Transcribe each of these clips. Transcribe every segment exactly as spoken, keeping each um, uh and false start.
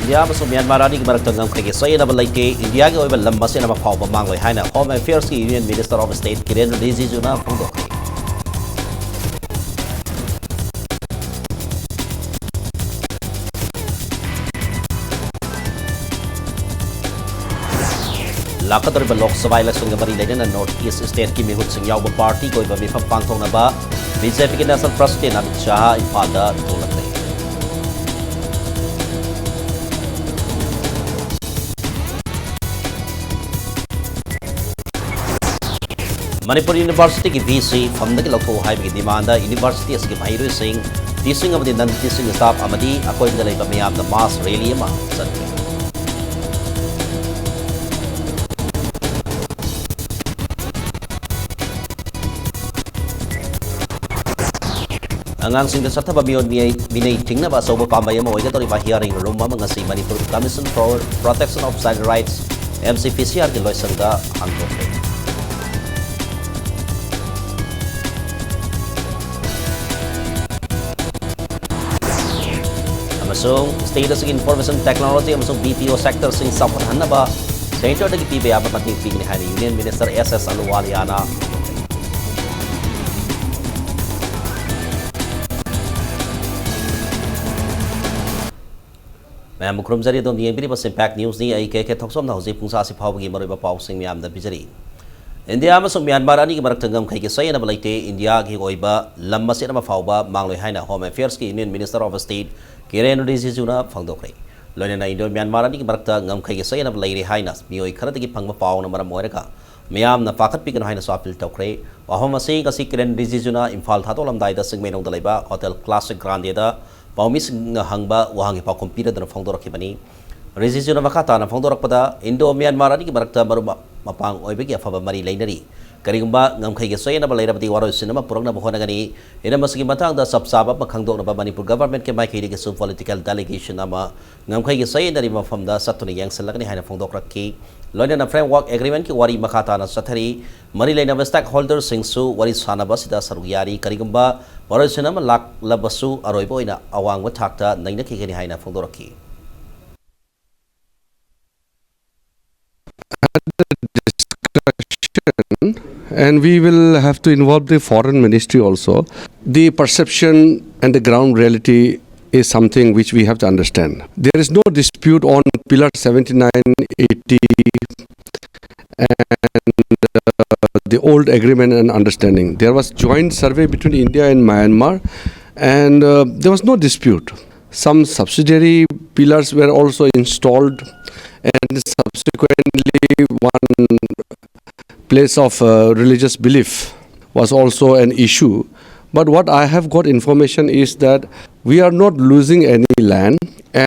India ꯑꯃꯁꯨꯡ Myanmar ꯑꯅꯤꯒꯤ ꯃꯔꯛꯇ ꯉꯝꯈꯩꯒꯤ ꯆꯌꯦꯠꯅꯕ ꯂꯩꯇꯦ, ꯏꯟꯗꯤꯌꯥꯒꯤ ꯑꯣꯏꯕ ꯂꯝ ꯃꯆꯦꯠ ꯑꯃ ꯐꯥꯎꯕ ꯃꯥꯡꯂꯣꯏ ꯍꯥꯏꯅ Home Affairs ꯀꯤ Union Minister of State ꯀꯤꯔꯦꯟ ꯔꯤꯖꯤꯖꯨꯅ ꯐꯣꯡꯗꯣꯛꯈꯤ꯫ ꯂꯥꯛꯀꯗꯧꯔꯤꯕ ꯂꯣꯛ ꯁꯚꯥ ꯏꯂꯦꯛꯁꯟꯒ ꯃꯔꯤ ꯂꯩꯅꯅ North East State ꯀꯤ ꯃꯤꯍꯨꯠꯁꯤꯡ ꯌꯥꯎꯕ ꯄꯥꯔꯇꯤꯒꯤ ꯑꯣꯏꯕ ꯃꯤꯐꯝ ꯄꯥꯡꯊꯣꯛꯅꯕ ꯕꯤ ꯖꯦ ꯄꯤ ꯒꯤ National President ꯑꯃꯤꯠ ꯁꯥꯍ ꯏꯝꯐꯥꯜꯗ ꯊꯣꯛꯂꯛꯂꯦ꯫ ꯃꯅꯤꯄꯨꯔ University ꯒꯤ ꯚꯤ ꯁꯤ ꯐꯝꯗꯒꯤ ꯂꯧꯊꯣꯛꯎ ꯍꯥꯏꯕꯒꯤ demand University ꯑꯁꯤꯒꯤ ꯃꯍꯩꯔꯣꯏꯁꯤꯡ, teaching ꯑꯃꯗꯤ non teaching staff ꯑꯃꯗꯤ ꯑꯀꯣꯏꯕꯗ ꯂꯩꯕ ꯃꯤꯌꯥꯝꯅ mass rally ꯑꯃ ꯆꯠꯈ꯭ꯔꯦ꯫ ꯑꯉꯥꯡꯁꯤꯡꯗ ꯆꯠꯊꯕ ꯃꯤꯑꯣꯠ ꯃꯤꯅꯩ, ꯃꯤꯅꯩ ꯊꯤꯡꯅꯕ ꯑꯆꯧꯕ ꯄꯥꯝꯕꯩ ꯑꯃ ꯑꯣꯏꯒꯗꯧꯔꯤꯕ hearing room ꯑꯃ ꯉꯁꯤ Manipur Commission for Protection of Child Rights, M C P C R ꯒꯤ ꯂꯣꯏꯁꯪꯗ ꯍꯥꯡꯗꯣꯛꯈ꯭ꯔꯦ꯫ ꯑꯃꯁꯨꯡ state ꯑꯁꯤꯒꯤ information technology ꯑꯃꯁꯨꯡ B P O sector ꯁꯤꯡ ꯆꯥꯎꯈꯠꯍꯟꯅꯕ centre ꯗꯒꯤ ꯄꯤꯕ ꯌꯥꯕ ꯃꯇꯦꯡ ꯄꯤꯒꯅꯤ ꯍꯥꯏꯅ Union Minister S S ꯑꯍꯂꯨꯋꯥꯂꯤꯌꯥꯅ ꯃꯌꯥꯝꯕꯨ ꯈꯨꯔꯨꯝꯖꯔꯤ꯫ ꯑꯗꯣꯝꯅ ꯌꯦꯡꯕꯤꯔꯤꯕꯁꯤ Impact News ꯅꯤ꯫ ꯑꯩ ꯀꯦ ꯀꯦ ꯊꯣꯛꯆꯣꯝꯅ ꯍꯧꯖꯤꯛ ꯄꯨꯡꯁꯥꯁꯤ ꯐꯥꯎꯕꯒꯤ ꯃꯔꯨꯑꯣꯏꯕ ꯄꯥꯎꯁꯤꯡ ꯃꯌꯥꯝꯗ ꯄꯤꯖꯔꯤ꯫ ꯏꯟꯗꯤꯌꯥ ꯑꯃꯁꯨꯡ ꯃ꯭ꯌꯥꯟꯃꯥꯔ ꯑꯅꯤꯒꯤ ꯃꯔꯛꯇ ꯉꯝꯈꯩꯒꯤ ꯆꯌꯦꯠꯅꯕ ꯂꯩꯇꯦ꯫ ꯏꯟꯗꯤꯌꯥꯒꯤ ꯑꯣꯏꯕ ꯂꯝ ꯃꯆꯦꯠ ꯑꯃ ꯐꯥꯎꯕ ꯃꯥꯡꯂꯣꯏ ꯍꯥꯏꯅ Home Affairs ꯀꯤ Union Minister of State ꯀꯤꯔꯦꯟ ꯔꯤꯖꯤꯖꯨꯅ ꯐꯣꯡꯗꯣꯛꯈ꯭ꯔꯦ꯫ ꯂꯣꯏꯅꯅ ꯏꯟꯗꯣ ꯃ꯭ꯌꯥꯟꯃꯥꯔ ꯑꯅꯤꯒꯤ ꯃꯔꯛꯇ ꯉꯝꯈꯩꯒꯤ ꯆꯌꯦꯠꯅꯕ ꯂꯩꯔꯦ ꯍꯥꯏꯅ ꯃꯤꯑꯣꯏ ꯈꯔꯗꯒꯤ ꯐꯪꯕ ꯄꯥꯎꯅ ꯃꯔꯝ ꯑꯣꯏꯔꯒ ꯃꯤꯌꯥꯝꯅ ꯄꯥꯈꯠꯄꯤꯒꯅꯨ ꯍꯥꯏꯅꯁꯨ appeal ꯇꯧꯈ꯭ꯔꯦ꯫ ꯋꯥꯐꯝ ꯑꯁꯤ ꯉꯁꯤ ꯀꯤꯔꯦꯟ ꯔꯤꯖꯤꯖꯨꯅ ꯏꯝꯐꯥꯜ ꯊꯥꯗꯣꯛꯂꯝꯗꯥꯏꯗ ꯆꯤꯡꯃꯩꯔꯣꯡꯗ ꯂꯩꯕ Hotel Classic Grande ꯗ ꯄꯥꯎꯃꯤꯁꯤꯡꯅ ꯍꯪꯕ ꯋꯥꯍꯪꯒꯤ ꯄꯥꯎꯈꯨꯝ ꯄꯤꯔꯗꯨꯅ ꯐꯣꯡꯗꯣꯔꯛꯈꯤꯕꯅꯤ꯫ ꯔꯤꯖꯤꯖꯨꯅ ꯃꯈꯥ ꯇꯥꯅ ꯐꯣꯡꯗꯣꯔꯛꯄꯗ, ꯏꯟꯗꯣ ꯃ꯭ꯌꯥꯟꯃꯥꯔ ꯑꯅꯤꯒꯤ ꯃꯔꯛꯇ ꯃꯔꯨꯞ ꯃꯄꯥꯡ ꯑꯣꯏꯕꯒꯤ ꯑꯐꯕ ꯃꯔꯤ ꯂꯩꯅꯔꯤ꯫ ꯀꯔꯤꯒꯨꯝꯕ ꯉꯝꯈꯩꯒꯤ ꯆꯌꯦꯠꯅꯕ ꯂꯩꯔꯕꯗꯤ ꯋꯥꯔꯣꯏꯁꯤꯟ ꯑꯃ ꯄꯨꯔꯛꯅꯕ ꯍꯣꯠꯅꯒꯅꯤ꯫ ꯏꯅꯝ ꯑꯁꯤꯒꯤ ꯃꯇꯥꯡꯗ ꯆꯞ ꯆꯥꯕ ꯑꯃ ꯈꯪꯗꯣꯛꯅꯕ ꯃꯅꯤꯄꯨꯔ government ꯀꯤ ꯃꯥꯏꯀꯩꯗꯒꯤꯁꯨ political delegation ꯑꯃ ꯉꯝꯈꯩꯒꯤ ꯆꯌꯦꯠꯅꯔꯤꯕ ꯃꯐꯝꯗ ꯆꯠꯇꯨꯅ ꯌꯦꯡꯁꯤꯜꯂꯒꯅꯤ ꯍꯥꯏꯅ ꯐꯣꯡꯗꯣꯛꯂꯛꯈꯤ꯫ ꯂꯣꯏꯅꯅ framework agreement ꯀꯤ ꯋꯥꯔꯤ ꯃꯈꯥ ꯇꯥꯅ ꯆꯠꯊꯔꯤ꯫ ꯃꯔꯤ ꯂꯩꯅꯕ stakeholder ꯁꯤꯡꯁꯨ ꯋꯥꯔꯤ ꯁꯥꯟꯅꯕ ꯑꯁꯤꯗ ꯁꯔꯨꯛ ꯌꯥꯔꯤ꯫ ꯀꯔꯤꯒꯨꯝꯕ ꯋꯥꯔꯣꯏꯁꯤꯟ ꯑꯃ ꯂꯥꯛꯂꯕꯁꯨ ꯑꯔꯣꯏꯕ ꯑꯣꯏꯅ ꯑꯋꯥꯡꯕ ꯊꯥꯛꯇ ꯅꯩꯅꯈꯤꯒꯅꯤ ꯍꯥꯏꯅ ꯐꯣꯡꯗꯣꯔꯛꯈꯤ꯫ discussion, and we will have to involve the foreign ministry also. The perception and the ground reality is something which we have to understand. There is no dispute on pillar seventy-nine, eighty, and uh, the old agreement and understanding. There was joint survey between India and Myanmar, and uh, there was no dispute. Some subsidiary pillars were also installed, and subsequently, one place of uh, religious belief was also an issue. But what I have got information is that we are not losing any land,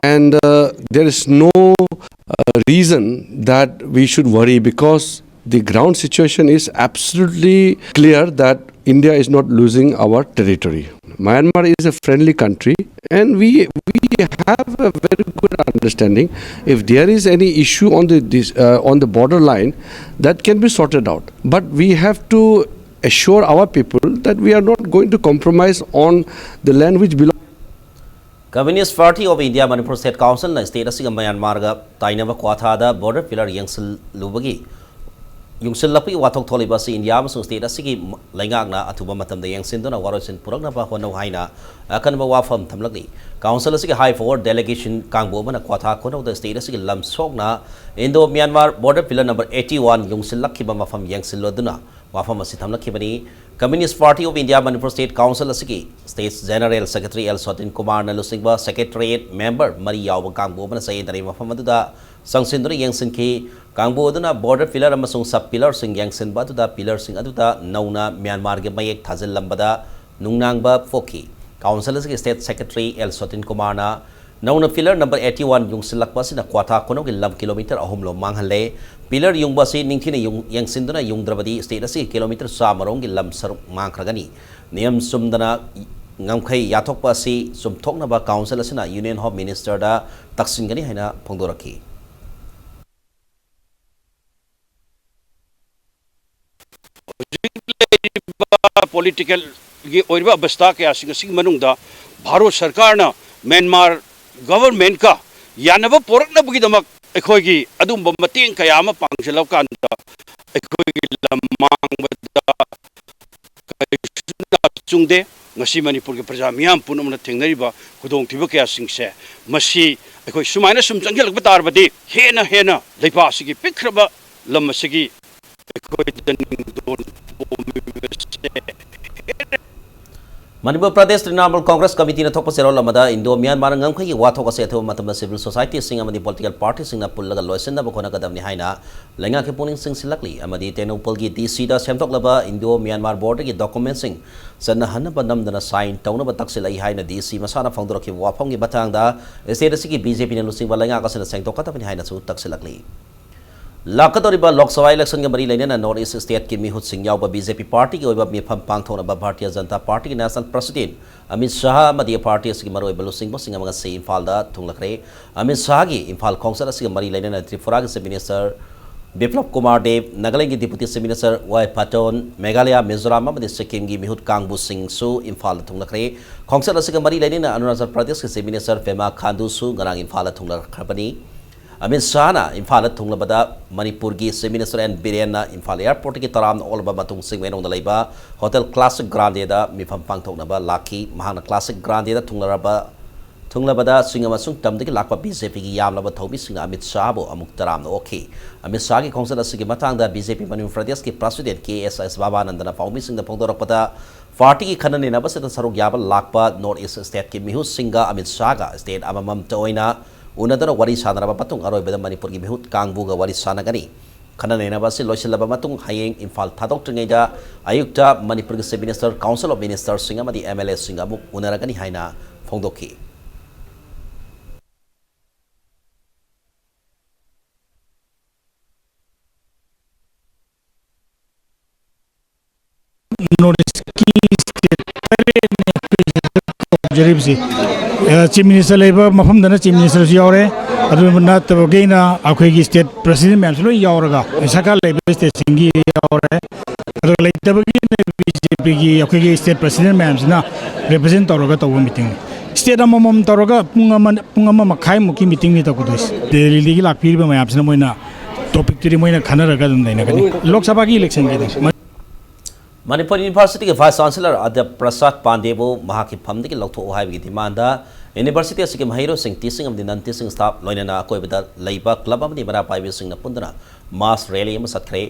and uh, there is no uh, reason that we should worry, because the ground situation is absolutely clear that India is not losing our territory. Myanmar is a friendly country, and we we have a very good understanding. If there is any issue on the this, uh, on the borderline, that can be sorted out. But we have to assure our people that we are not going to compromise on the land which belongs. Communist Party of India Manipur State Councilꯅ state ꯑꯁꯤꯒ ꯃ꯭ꯌꯥꯟꯃꯥꯔꯒ ꯇꯥꯏꯅꯕ ꯀ꯭ꯋꯥꯊꯥꯗ border pillar ꯌꯦꯡꯁꯤꯜꯂꯨꯕꯒꯤ ꯌꯨꯡꯁꯤꯜꯂꯛꯄꯒꯤ ꯋꯥꯊꯣꯛ ꯊꯣꯛꯂꯤꯕ ꯑꯁꯤ India ꯑꯃꯁꯨꯡ state ꯑꯁꯤꯒꯤ ꯂꯩꯉꯥꯛꯅ ꯑꯊꯨꯕ ꯃꯇꯝꯗ ꯌꯦꯡꯁꯤꯟꯗꯨꯅ ꯋꯥꯔꯣꯏꯁꯤꯟ ꯄꯨꯔꯛꯅꯕ ꯍꯣꯠꯅꯧ ꯍꯥꯏꯅ ꯑꯀꯟꯕ ꯋꯥꯐꯝ ꯊꯝꯂꯛꯂꯤ꯫ Council ꯑꯁꯤꯒꯤ high power delegation ꯀꯥꯡꯕꯨ ꯑꯃꯅ ꯀ꯭ꯋꯥꯊꯥ ꯈꯨꯅꯧꯗ state ꯑꯁꯤꯒꯤ ꯂꯝ ꯁꯣꯛꯅ Indo Myanmar border pillar number eighty one ꯌꯨꯡꯁꯤꯜꯂꯛꯈꯤꯕ ꯃꯐꯝ ꯌꯦꯡꯁꯤꯜꯂꯨꯗꯨꯅ ꯋꯥꯐꯝ ꯑꯁꯤ ꯊꯝꯂꯛꯈꯤꯕꯅꯤ꯫ Communist Party of India Manipur State Council ꯑꯁꯤꯒꯤ State General Secretary L ꯁꯣꯇꯤꯟ ꯀꯨꯃꯥꯔꯅ ꯂꯨꯆꯤꯡꯕ secretariat member ꯃꯔꯤ ꯌꯥꯎꯕ ꯀꯥꯡꯕꯨ ꯑꯃꯅ ꯆꯌꯦꯠꯅꯔꯤꯕ ꯃꯐꯝ ꯑꯗꯨꯗ ꯆꯪꯁꯤꯟꯗꯨꯅ ꯌꯦꯡꯁꯤꯟꯈꯤ꯫ ꯀꯥꯡꯕꯨ ꯑꯗꯨꯅ border pillar ꯑꯃꯁꯨꯡ sub pillarꯁꯤꯡ ꯌꯦꯡꯁꯤꯟꯕ ꯑꯗꯨꯗ pillarꯁꯤꯡ ꯑꯗꯨꯗ ꯅꯧꯅ ꯃ꯭ꯌꯥꯟꯃꯥꯔꯒꯤ ꯃꯌꯦꯛ ꯊꯥꯖꯤꯜꯂꯝꯕꯗ ꯅꯨꯡꯅꯥꯡꯕ ꯄꯣꯛꯈꯤ꯫ Council ꯑꯁꯤꯒꯤ State Secretary L ꯁꯣꯇꯤꯟ ꯀꯨꯃꯥꯔꯅ ꯅꯧꯅ pillar number eighty one ꯌꯨꯡꯁꯤꯜꯂꯛꯄ ꯑꯁꯤꯅ ꯀ꯭ꯋꯥꯊꯥ ꯈꯨꯅꯧꯒꯤ ꯂꯝ kilometre ꯑꯍꯨꯝ ꯂꯣꯝ ꯃꯥꯡꯍꯜꯂꯦ꯫ Pillar ꯌꯨꯡꯕ ꯑꯁꯤ ꯅꯤꯡꯊꯤꯅ ꯌꯨꯡ-, ꯌꯦꯡꯁꯤꯟꯗꯨꯅ ꯌꯨꯡꯗ꯭ꯔꯕꯗꯤ state ꯑꯁꯤꯒꯤ kilometre ꯆꯥꯝꯃ ꯔꯣꯝꯒꯤ ꯂꯝ ꯁꯔꯨꯛ ꯃꯥꯡꯈ꯭ꯔꯒꯅꯤ꯫ ꯅꯤꯌꯝ ꯆꯨꯝꯗꯅ ꯉꯝꯈꯩ ꯌꯥꯊꯣꯛꯄ ꯑꯁꯤ ꯆꯨꯝꯊꯣꯛꯅꯕ Council ꯑꯁꯤꯅ Union Home Ministerꯗ ꯇꯛꯁꯤꯟꯒꯅꯤ ꯍꯥꯏꯅ ꯐꯣꯡꯗꯣꯔꯛꯈꯤ꯫ ꯍꯧꯖꯤꯛ ꯂꯩꯔꯤꯕ politicalꯒꯤ ꯑꯣꯏꯔꯤꯕ ꯑꯕꯁꯊꯥ ꯀꯌꯥꯁꯤꯡ ꯑꯁꯤꯒꯤ ꯃꯅꯨꯡꯗ ꯚꯥꯔꯠ ꯁꯔꯀꯥꯔꯅ ꯃ꯭ꯌꯥꯟꯃꯥꯔ governmentꯀ ꯌꯥꯅꯕ ꯄꯣꯔꯛꯅꯕꯒꯤꯗꯃꯛ ꯑꯩꯈꯣꯏꯒꯤ ꯑꯗꯨꯝꯕ ꯃꯇꯦꯡ ꯀꯌꯥ ꯑꯃ ꯄꯥꯡꯁꯤꯜꯂꯀꯥꯟꯗ ꯑꯩꯈꯣꯏꯒꯤ ꯂꯝ ꯃꯥꯡꯕꯗ ꯀꯔꯤꯁꯨ ꯆꯨꯡꯗꯦ꯫ ꯉꯁꯤ ꯃꯅꯤꯄꯨꯔꯒꯤ ꯄ꯭ꯔꯖꯥ ꯃꯤꯌꯥꯝ ꯄꯨꯝꯅꯃꯛꯅ ꯊꯦꯡꯅꯔꯤꯕ ꯈꯨꯗꯣꯡꯊꯤꯕ ꯀꯌꯥꯁꯤꯡꯁꯦ, ꯃꯁꯤ ꯑꯩꯈꯣꯏ ꯁꯨꯃꯥꯏꯅ ꯁꯨꯝ ꯆꯪꯁꯤꯜꯂꯛꯄ ꯇꯥꯔꯕꯗꯤ ꯍꯦꯟꯅ ꯍꯦꯟꯅ ꯂꯩꯕꯥꯛ ꯑꯁꯤꯒꯤ ꯄꯤꯛꯈ꯭ꯔꯕ ꯂꯝ ꯑꯁꯤꯒꯤ ꯑꯩꯈꯣꯏꯗ ꯅꯤꯡꯗꯣꯟ ꯄꯣꯝꯃꯤꯕꯁꯦ ꯍꯦꯟꯅ ꯃꯅꯤꯄꯨꯔ ꯄ꯭ꯔꯗꯦꯁ ꯇ꯭ꯔꯤꯅꯥꯃꯨꯜ ꯀꯣꯡꯒ꯭ꯔꯦꯁ ꯀꯃꯤꯇꯤꯅ ꯊꯣꯛꯄ ꯆꯦꯔꯣꯜ ꯑꯃꯗ ꯏꯟꯗꯣ ꯃ꯭ꯌꯥꯟꯃꯥꯔ ꯉꯝꯈꯩꯒꯤ ꯋꯥꯊꯣꯛ ꯑꯁꯤ ꯑꯊꯨꯕ ꯃꯇꯝꯗ ꯁꯤꯚꯤꯜ ꯁꯣꯁꯥꯏꯇꯤꯁꯤꯡ ꯑꯃꯗꯤ ꯄꯣꯂꯤꯇꯤꯀꯦꯜ ꯄꯥꯔꯇꯤꯁꯤꯡꯅ ꯄꯨꯜꯂꯒ ꯂꯣꯏꯁꯤꯟꯅꯕ ꯍꯣꯠꯅꯒꯗꯕꯅꯤ ꯍꯥꯏꯅ ꯂꯩꯉꯥꯛꯀꯤ ꯄꯨꯛꯅꯤꯡ ꯆꯤꯡꯁꯤꯜꯂꯛꯂꯤ꯫ ꯑꯃꯗꯤ ꯇꯦꯡꯅꯧꯄꯜꯒꯤ ꯗꯤ ꯁꯤꯗ ꯁꯦꯝꯗꯣꯛꯂꯕ ꯏꯟꯗꯣ ꯃ꯭ꯌꯥꯟꯃꯥꯔ ꯕꯣꯔꯗꯔꯒꯤ ꯗꯣꯀꯨꯃꯦꯟꯁꯤꯡ ꯆꯠꯅꯍꯟꯅꯕ ꯅꯝꯗꯅ ꯁꯥꯏꯟ ꯇꯧꯅꯕ ꯇꯛꯁꯤꯜꯂꯛꯏ ꯍꯥꯏꯅ ꯗꯤ ꯁꯤ ꯃꯁꯥꯅ ꯐꯣꯡꯗꯣꯔꯛꯈꯤꯕ ꯋꯥꯐꯝꯒꯤ ꯃꯇꯥꯡꯗ ꯁ꯭ꯇꯦꯠ ꯑꯁꯤꯒꯤ ꯕꯤ ꯖꯦ ꯄꯤꯅ ꯂꯨꯆꯤꯡꯕ ꯂꯩꯉꯥꯛ ꯑꯁꯤꯅ ꯁꯦꯡꯗꯣꯛꯀꯗꯕꯅꯤ ꯍꯥꯏꯅꯁꯨ ꯇꯛꯁꯤꯜꯂꯛꯂꯤ꯫ ꯂꯥꯛꯀꯗꯧꯔꯤꯕ ꯂꯣꯛ ꯁꯚꯥ ꯏꯂꯦꯛꯁꯟꯒ ꯃꯔꯤ ꯂꯩꯅꯅ ꯅꯣꯔꯠ ꯏꯁ ꯁ꯭ꯇꯦꯠꯀꯤ ꯃꯤꯍꯨꯠꯁꯤꯡ ꯌꯥꯎꯕ ꯕꯤ ꯖꯦ ꯄꯤ ꯄꯥꯔꯇꯤꯒꯤ ꯑꯣꯏꯕ ꯃꯤꯐꯝ ꯄꯥꯡꯊꯣꯛꯅꯕ ꯚꯥꯔꯇꯤꯌ ꯖꯅꯇꯥ ꯄꯥꯔꯇꯤꯒꯤ ꯅꯦꯁꯅꯦꯜ ꯄ꯭ꯔꯁꯤꯗꯦꯟꯠ ꯑꯃꯤꯠ ꯁꯥꯍ ꯑꯃꯗꯤ ꯄꯥꯔꯇꯤ ꯑꯁꯤꯒꯤ ꯃꯔꯨꯑꯣꯏꯕ ꯂꯨꯆꯤꯡꯕꯁꯤꯡ ꯑꯃ ꯉꯁꯤ ꯏꯝꯐꯥꯜꯗ ꯊꯨꯡꯂꯈ꯭ꯔꯦ꯫ ꯑꯃꯤꯠ ꯁꯥꯍꯒꯤ ꯏꯝꯐꯥꯜ ꯈꯣꯡꯆꯠ ꯑꯁꯤꯒ ꯃꯔꯤ ꯂꯩꯅꯅ ꯇ꯭ꯔꯤꯄꯨꯔꯥꯒꯤ ꯆꯤꯐ ꯃꯤꯅꯤꯁꯇꯔ ꯕꯤꯄ꯭ꯂꯕ ꯀꯨꯃꯥꯔ ꯗꯦꯕ, ꯅꯥꯒꯥꯂꯦꯟꯗꯒꯤ ꯗꯤꯄꯨꯇꯤ ꯆꯤꯐ ꯃꯤꯅꯤꯁꯇꯔ ꯋꯥꯏ ꯄꯥꯇꯣꯟ, ꯃꯦꯘꯥꯂꯌꯥ, ꯃꯤꯖꯣꯔꯥꯝ ꯑꯃꯗꯤ ꯁꯤꯛꯀꯤꯝꯒꯤ ꯃꯤꯍꯨꯠ ꯀꯥꯡꯕꯨꯁꯤꯡꯁꯨ ꯏꯝꯐꯥꯜꯗ ꯊꯨꯡꯂꯈ꯭ꯔꯦ꯫ ꯈꯣꯡꯆꯠ ꯑꯁꯤꯒ ꯃꯔꯤ ꯂꯩꯅꯅ ꯑꯔꯨꯅꯥꯆꯜ ꯄ꯭ꯔꯗꯦꯁꯀꯤ ꯆꯤꯐ ꯃꯤꯅꯤꯁꯇꯔ ꯄꯦꯃꯥ ꯈꯥꯟꯗꯨꯁꯨ ꯉꯔꯥꯡ ꯏꯝꯐꯥꯜꯗ ꯊꯨꯡꯂꯈ꯭ꯔꯕꯅꯤ꯫ ꯑꯃꯤꯠ ꯁꯥꯍꯅ ꯏꯝꯐꯥꯜꯗ ꯊꯨꯡꯂꯕꯗ ꯃꯅꯤꯄꯨꯔꯒꯤ ꯆꯤꯐ ꯃꯤꯅꯤꯁꯇꯔ ꯑꯦꯟ ꯕꯤꯔꯦꯟꯅ ꯏꯝꯐꯥꯜ ꯑꯦꯌꯔꯄꯣꯔꯠꯇꯒꯤ ꯇꯔꯥꯝꯅ ꯑꯣꯛꯂꯕ ꯃꯇꯨꯡ ꯆꯤꯡꯃꯩꯔꯣꯡꯗ ꯂꯩꯕ ꯍꯣꯇꯦꯜ ꯀ꯭ꯂꯥꯁꯤꯛ ꯒ꯭ꯔꯥꯟꯗꯦꯗ ꯃꯤꯐꯝ ꯄꯥꯡꯊꯣꯛꯅꯕ ꯂꯥꯛꯈꯤ꯫ ꯃꯍꯥꯛꯅ ꯀ꯭ꯂꯥꯁꯤꯛ ꯒ꯭ꯔꯥꯟꯗꯦꯗ ꯊꯨꯡꯂꯔꯕ, ꯊꯨꯡꯂꯕꯗ ꯆꯤꯡ ꯑꯃꯁꯨꯡ ꯇꯝꯗꯒꯤ ꯂꯥꯛꯄ ꯕꯤ ꯖꯦ ꯄꯤꯒꯤ ꯌꯥꯝꯂꯕ ꯊꯧꯃꯤꯁꯤꯡꯅ ꯑꯃꯤꯠ ꯁꯥꯍꯕꯨ ꯑꯃꯨꯛ ꯇꯔꯥꯝꯅ ꯑꯣꯛꯈꯤ꯫ ꯑꯃꯤꯠ ꯁꯥꯍꯒꯤ ꯈꯣꯡꯆꯠ ꯑꯁꯤꯒꯤ ꯃꯇꯥꯡꯗ ꯕꯤ ꯖꯦ ꯄꯤ ꯃꯅꯤꯄꯨꯔ ꯄ꯭ꯔꯗꯦꯁꯀꯤ ꯄ꯭ꯔꯁꯤꯗꯦꯟꯠ ꯀꯦ ꯑꯦꯁ ꯑꯦꯁ ꯕꯥꯕꯥꯅꯟꯗꯅ ꯄꯥꯎꯃꯤꯁꯤꯡꯗ ꯐꯣꯡꯗꯣꯔꯛꯄꯗ, ꯄꯥꯔꯇꯤꯒꯤ ꯈꯟꯅ ꯅꯩꯅꯕꯁꯤꯗ ꯁꯔꯨꯛ ꯌꯥꯕ ꯂꯥꯛꯄ ꯅꯣꯔꯠ ꯏꯁ ꯁ꯭ꯇꯦꯠꯀꯤ ꯃꯤꯍꯨꯠꯁꯤꯡꯒ ꯑꯃꯤꯠ ꯁꯥꯍꯒ ꯁ꯭ꯇꯦꯠ ꯑꯃꯃꯝꯇ ꯑꯣꯏꯅ ꯎꯅꯗꯨꯅ ꯋꯥꯔꯤ ꯁꯥꯟꯅꯔꯕ ꯃꯇꯨꯡ ꯑꯔꯣꯏꯕꯗ ꯃꯅꯤꯄꯨꯔꯒꯤ ꯃꯤꯍꯨꯠ ꯀꯥꯡꯕꯨꯒ ꯋꯥꯔꯤ ꯁꯥꯟꯅꯒꯅꯤ꯫ ꯈꯟꯅ ꯅꯩꯅꯕ ꯑꯁꯤ ꯂꯣꯏꯁꯤꯜꯂꯕ ꯃꯇꯨꯡ ꯍꯌꯦꯡ ꯏꯝꯐꯥꯜ ꯊꯥꯗꯣꯛꯇ꯭ꯔꯤꯉꯩꯗ ꯑꯌꯨꯛꯇ ꯃꯅꯤꯄꯨꯔꯒꯤ ꯆꯤꯐ ꯃꯤꯅꯤꯁꯇꯔ, ꯀꯥꯎꯟꯁꯤꯜ ꯑꯣꯐ ꯃꯤꯅꯤꯁꯇꯔꯁꯤꯡ ꯑꯃꯗꯤ ꯑꯦꯝ ꯑꯦꯜ ꯑꯦꯁꯤꯡꯒ ꯑꯃꯨꯛ ꯎꯅꯔꯒꯅꯤ ꯍꯥꯏꯅ ꯐꯣꯡꯗꯣꯛꯈꯤ꯫ ꯅꯣꯔꯠ ꯏꯁꯀꯤ ꯁ꯭ꯇꯦꯠ ꯇꯔꯦꯠꯅꯤ ꯇꯧꯖꯔꯤꯕꯁꯤ꯫ ꯑ, ꯆꯤꯐ ꯃꯤꯅꯤꯁꯇꯔ ꯂꯩꯕ ꯃꯐꯝꯗꯅ ꯆꯤꯐ ꯃꯤꯅꯤꯁꯇꯔꯁꯨ ꯌꯥꯎꯔꯦ, ꯑꯗꯨ ꯅꯠꯇꯕꯈꯩꯅ ꯑꯩꯈꯣꯏꯒꯤ ꯁ꯭ꯇꯦꯠ ꯄ꯭ꯔꯁꯤꯗꯦꯟꯠ ꯃꯌꯥꯝꯁꯨ ꯂꯣꯏ ꯌꯥꯎꯔꯒ, ꯁꯔꯀꯥꯔ ꯂꯩꯕ ꯁ꯭ꯇꯦꯠꯁꯤꯡꯒꯤ ꯌꯥꯎꯔꯦ, ꯑꯗꯨꯒ ꯂꯩꯇꯕꯒꯤꯅ ꯕꯤ ꯖꯦ ꯄꯤꯒꯤ ꯑꯩꯈꯣꯏꯒꯤ ꯁ꯭ꯇꯦꯠ ꯄ꯭ꯔꯁꯤꯗꯦꯟꯠ ꯃꯌꯥꯝꯁꯤꯅ ꯔꯤꯄ꯭ꯔꯖꯦꯟꯠ ꯇꯧꯔꯒ ꯇꯧꯕ ꯃꯤꯇꯤꯡꯅꯤ꯫ ꯁ꯭ꯇꯦꯠ ꯑꯃꯃꯝ ꯇꯧꯔꯒ ꯄꯨꯡ ꯑꯃ, ꯄꯨꯡ ꯑꯃ ꯃꯈꯥꯏꯃꯨꯛꯀꯤ ꯃꯤꯇꯤꯡꯅꯤ ꯇꯧꯒꯗꯣꯏꯁꯦ꯫ ꯗꯦꯜꯂꯤꯗꯒꯤ ꯂꯥꯛꯄꯤꯔꯤꯕ ꯃꯌꯥꯝꯁꯤꯅ ꯃꯣꯏꯅ ꯇꯣꯄꯤꯛꯇꯨꯗꯤ ꯃꯣꯏꯅ ꯈꯟꯅꯔꯒ ꯑꯗꯨꯝ ꯂꯩꯅꯒꯅꯤ꯫ ꯂꯣꯛ ꯁꯚꯥꯒꯤ ꯏꯂꯦꯛꯁꯟꯒꯤꯗꯤ꯫ ꯃꯅꯤꯄꯨꯔ ꯌꯨꯅꯤꯚꯔꯁꯤꯇꯤꯒꯤ ꯚꯥꯏꯁ ꯆꯥꯟꯁꯦꯂꯔ ꯑꯗ꯭ꯌ ꯄ꯭ꯔꯁꯥꯗ ꯄꯥꯟꯗꯦꯕꯨ ꯃꯍꯥꯛꯀꯤ ꯐꯝꯗꯒꯤ ꯂꯧꯊꯣꯛꯎ ꯍꯥꯏꯕꯒꯤ ꯗꯤꯃꯥꯟꯗ ꯌꯨꯅꯤꯚꯔꯁꯤꯇꯤ ꯑꯁꯤꯒꯤ ꯃꯍꯩꯔꯣꯏꯁꯤꯡ, ꯇꯤꯆꯤꯡ ꯑꯃꯗꯤ ꯅꯟ ꯇꯤꯆꯤꯡ ꯁ꯭ꯇꯥꯐ, ꯂꯣꯏꯅꯅ ꯑꯀꯣꯏꯕꯗ ꯂꯩꯕ ꯀ꯭ꯂꯕ ꯑꯃꯗꯤ ꯃꯩꯔꯥ ꯄꯥꯏꯕꯤꯁꯤꯡꯅ ꯄꯨꯟꯗꯨꯅ ꯃꯥꯁ ꯔꯦꯂꯤ ꯑꯃ ꯆꯠꯈ꯭ꯔꯦ꯫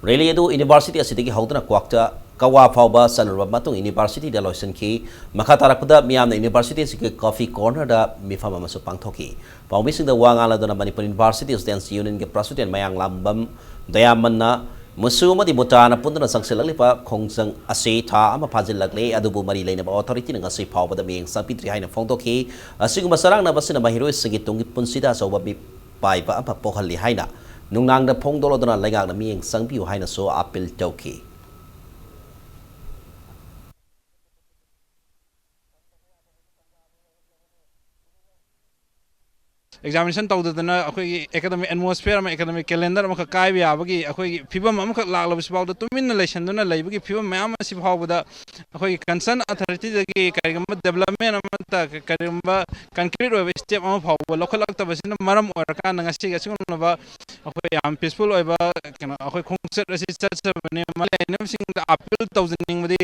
ꯔꯦꯂꯤ ꯑꯗꯨ ꯌꯨꯅꯤꯚꯔꯁꯤꯇꯤ ꯑꯁꯤꯗꯒꯤ ꯍꯧꯗꯨꯅ ꯀ꯭ꯋꯥꯛꯇ ꯀꯋꯥ ꯐꯥꯎꯕ ꯆꯠꯂꯨꯔꯕ ꯃꯇꯨꯡ ꯌꯨꯅꯤꯚꯔꯁꯤꯇꯤꯗ ꯂꯣꯏꯁꯤꯟꯈꯤ꯫ ꯃꯈꯥ ꯇꯥꯔꯛꯄꯗ ꯃꯤꯌꯥꯝꯅ ꯌꯨꯅꯤꯚꯔꯁꯤꯇꯤ ꯑꯁꯤꯒꯤ ꯀꯣꯐꯤ ꯀꯣꯔꯅꯔꯗ ꯃꯤꯐꯝ ꯑꯃꯁꯨ ꯄꯥꯡꯊꯣꯛꯈꯤ꯫ ꯄꯥꯎꯃꯤꯁꯤꯡꯗ ꯋꯥ ꯉꯥꯡꯂꯗꯨꯅ ꯃꯅꯤꯄꯨꯔ ꯌꯨꯅꯤꯚꯔꯁꯤꯇꯤ ꯁ꯭ꯇꯨꯗꯦꯟꯠꯁ ꯌꯨꯅꯤꯌꯟꯒꯤ ꯄ꯭ꯔꯁꯤꯗꯦꯟꯠ ꯃꯌꯥꯡꯂꯥꯡꯕꯝ ꯗꯌꯥꯃꯟꯅ ꯃꯨꯁꯨ ꯑꯃꯗꯤ ꯃꯨꯇꯥꯅ ꯄꯨꯟꯗꯨꯅ ꯆꯪꯁꯤꯜꯂꯛꯂꯤꯕ ꯈꯣꯡꯖꯪ ꯑꯁꯤ ꯊꯥ ꯑꯃ ꯐꯥꯖꯤꯜꯂꯛꯂꯦ, ꯑꯗꯨꯕꯨ ꯃꯔꯤ ꯂꯩꯅꯕ ꯑꯣꯊꯣꯔꯤꯇꯤꯅ ꯉꯁꯤ ꯐꯥꯎꯕꯗ ꯃꯤꯠꯌꯦꯡ ꯆꯪꯕꯤꯗ꯭ꯔꯤ ꯍꯥꯏꯅ ꯐꯣꯡꯗꯣꯛꯈꯤ꯫ ꯑꯁꯤꯒꯨꯝꯕ ꯆꯔꯥꯡꯅꯕ ꯑꯁꯤꯅ ꯃꯍꯩꯔꯣꯏꯁꯤꯡꯒꯤ ꯇꯨꯡꯒꯤ ꯄꯨꯟꯁꯤꯗ ꯑꯆꯧꯕ ꯃꯤꯄꯥꯏꯕ ꯑꯃ ꯄꯣꯛꯍꯜꯂꯤ ꯍꯥꯏꯅ ꯅꯨꯡꯅꯥꯡꯗ ꯐꯣꯡꯗꯣꯛꯂꯗꯨꯅ ꯂꯩꯉꯥꯛꯅ ꯃꯤꯠꯌꯦꯡ ꯆꯪꯕꯤꯌꯨ ꯍꯥꯏꯅꯁꯨ ꯑꯥꯄꯤꯜ ꯇꯧꯈꯤ꯫ ꯑꯦꯛꯖꯥꯃꯤꯅꯦꯁꯟ ꯇꯧꯗꯗꯅ ꯑꯩꯈꯣꯏꯒꯤ ꯑꯦꯀꯥꯗꯃꯤꯛ ꯑꯦꯠꯃꯣꯁꯐꯤꯌꯔ ꯑꯃ, ꯑꯦꯀꯥꯗꯃꯤꯛ ꯀꯦꯂꯦꯟꯗꯔ ꯑꯃꯈꯛ ꯀꯥꯏꯕ ꯌꯥꯕꯒꯤ ꯑꯩꯈꯣꯏꯒꯤ ꯐꯤꯕꯝ ꯑꯃꯈꯛ ꯂꯥꯛꯂꯕꯁꯤꯐꯥꯎꯗ ꯇꯨꯃꯤꯟꯅ ꯂꯩꯁꯟꯗꯨꯅ ꯂꯩꯕꯒꯤ ꯐꯤꯕꯝ ꯃꯌꯥꯝ ꯑꯁꯤ ꯐꯥꯎꯕꯗ ꯑꯩꯈꯣꯏꯒꯤ ꯀꯟꯁꯔꯟ ꯑꯣꯊꯣꯔꯤꯇꯤꯗꯒꯤ ꯀꯔꯤꯒꯨꯝꯕ ꯗꯦꯕꯂꯞꯃꯦꯟ ꯑꯃꯠꯇ, ꯀꯔꯤꯒꯨꯝꯕ ꯀꯟꯀ꯭ꯔꯤꯠ ꯑꯣꯏꯕ ꯁ꯭ꯇꯦꯞ ꯑꯃ ꯐꯥꯎꯕ ꯂꯧꯈꯠꯂꯛꯇꯕꯁꯤꯅ ꯃꯔꯝ ꯑꯣꯏꯔꯀꯥꯟꯗ ꯉꯁꯤꯒꯤ ꯑꯁꯤꯒꯨꯝꯂꯕ ꯑꯩꯈꯣꯏ ꯌꯥꯝ ꯄꯤꯁꯐꯨꯜ ꯑꯣꯏꯕ ꯀꯩꯅꯣ ꯑꯩꯈꯣꯏ ꯈꯣꯡꯆꯠ ꯑꯁꯤ ꯆꯠꯆꯕꯅꯤ꯫ ꯃꯔꯤ ꯂꯩꯅꯕꯁꯤꯡꯗ ꯑꯥꯄꯤꯜ ꯇꯧꯖꯅꯤꯡꯕꯗꯤ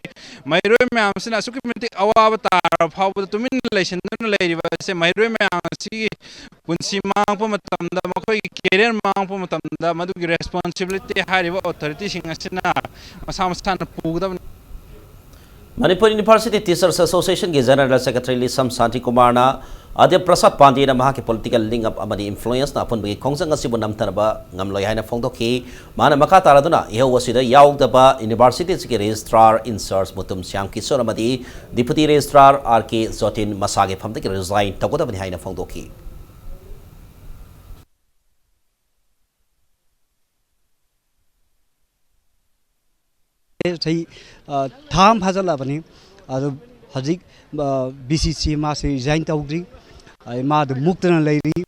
ꯃꯍꯩꯔꯣꯏ ꯃꯌꯥꯝꯁꯤꯅ ꯑꯁꯨꯛꯀꯤ ꯃꯇꯤꯛ ꯑꯋꯥꯕ ꯇꯥꯔꯕ ꯐꯥꯎꯕꯗ ꯇꯨꯃꯤꯟꯅ ꯂꯩꯁꯤꯟꯗꯨꯅ ꯂꯩꯔꯤꯕ ꯑꯁꯦ ꯃꯍꯩꯔꯣꯏ ꯃꯌꯥꯝ ꯑꯁꯤꯒꯤ ꯄꯨꯟꯁꯤ ꯃꯥꯡꯉꯛꯄ ꯃꯇꯝꯗ, ꯃꯈꯣꯏꯒꯤ ꯀꯦꯔꯤꯌꯔ ꯃꯥꯡꯉꯛꯄ ꯃꯇꯝꯗ ꯃꯗꯨꯒꯤ ꯔꯦꯁꯄꯣꯟꯁꯤꯕꯤꯂꯤꯇꯤ ꯍꯥꯏꯔꯤꯕ ꯑꯣꯊꯣꯔꯤꯇꯤꯁꯤꯡ ꯑꯁꯤꯅ ꯃꯁꯥ ꯃꯁꯥꯅ ꯄꯨꯒꯗꯕꯅꯤ꯫ ꯃꯅꯤꯄꯨꯔ ꯌꯨꯅꯤꯚꯔꯁꯤꯇꯤ ꯇꯤꯆꯔꯁ ꯑꯦꯁꯣꯁꯤꯌꯦꯁꯟꯒꯤ ꯖꯦꯅꯔꯦꯜ ꯁꯦꯀ꯭ꯔꯦꯇꯔꯤ ꯂꯤꯁꯝ ꯁꯥꯟꯇꯤ ꯀꯨꯃꯥꯔꯅ ꯑꯗ꯭ꯌ ꯄ꯭ꯔꯁꯥꯗ ꯄꯥꯟꯗꯦꯅ ꯃꯍꯥꯛꯀꯤ ꯄꯣꯂꯤꯇꯤꯀꯦꯜ ꯂꯤꯡ ꯑꯞ ꯑꯃꯗꯤ ꯏꯟꯐ꯭ꯂꯨꯌꯦꯟꯁꯅ ꯑꯄꯨꯟꯕꯒꯤ ꯈꯣꯡꯖꯪ ꯑꯁꯤꯕꯨ ꯅꯝꯊꯅꯕ ꯉꯝꯂꯣꯏ ꯍꯥꯏꯅ ꯐꯣꯡꯗꯣꯛꯈꯤ꯫ ꯃꯥꯅ ꯃꯈꯥ ꯇꯥꯔꯗꯨꯅ ꯏꯍꯧ ꯑꯁꯤꯗ ꯌꯥꯎꯗꯕ ꯌꯨꯅꯤꯚꯔꯁꯤꯇꯤ ꯑꯁꯤꯒꯤ ꯔꯦꯖꯤꯁꯇ꯭ꯔꯥꯔ ꯏꯟꯆꯥꯔꯖ ꯃꯨꯇꯨꯝ ꯁ꯭ꯌꯥꯝ ꯀꯤꯁꯣꯔ ꯑꯃꯗꯤ ꯗꯤꯄꯨꯇꯤ ꯔꯦꯖꯤꯁꯇ꯭ꯔꯥꯔ ꯑꯥꯔ ꯀꯦ ꯖꯣꯇꯤꯟ ꯃꯁꯥꯒꯤ ꯐꯝꯗꯒꯤ ꯔꯤꯖꯥꯏꯟ ꯇꯧꯒꯗꯕꯅꯤ ꯍꯥꯏꯅ ꯐꯣꯡꯗꯣꯛꯈꯤ꯫ ꯆꯍꯤ, ꯑ, ꯊꯥ ꯑꯃ ꯐꯥꯖꯤꯜꯂꯛꯑꯕꯅꯤ꯫ ꯑꯗꯨ ꯍꯧꯖꯤꯛ, ꯑ, ꯕꯤ ꯁꯤ ꯁꯤ ꯃꯥꯁꯤ ꯔꯤꯖꯥꯏꯟ ꯇꯧꯗ꯭ꯔꯤ꯫ ꯑꯩ ꯃꯥꯗꯨ ꯃꯨꯛꯇꯅ ꯂꯩꯔꯤ꯫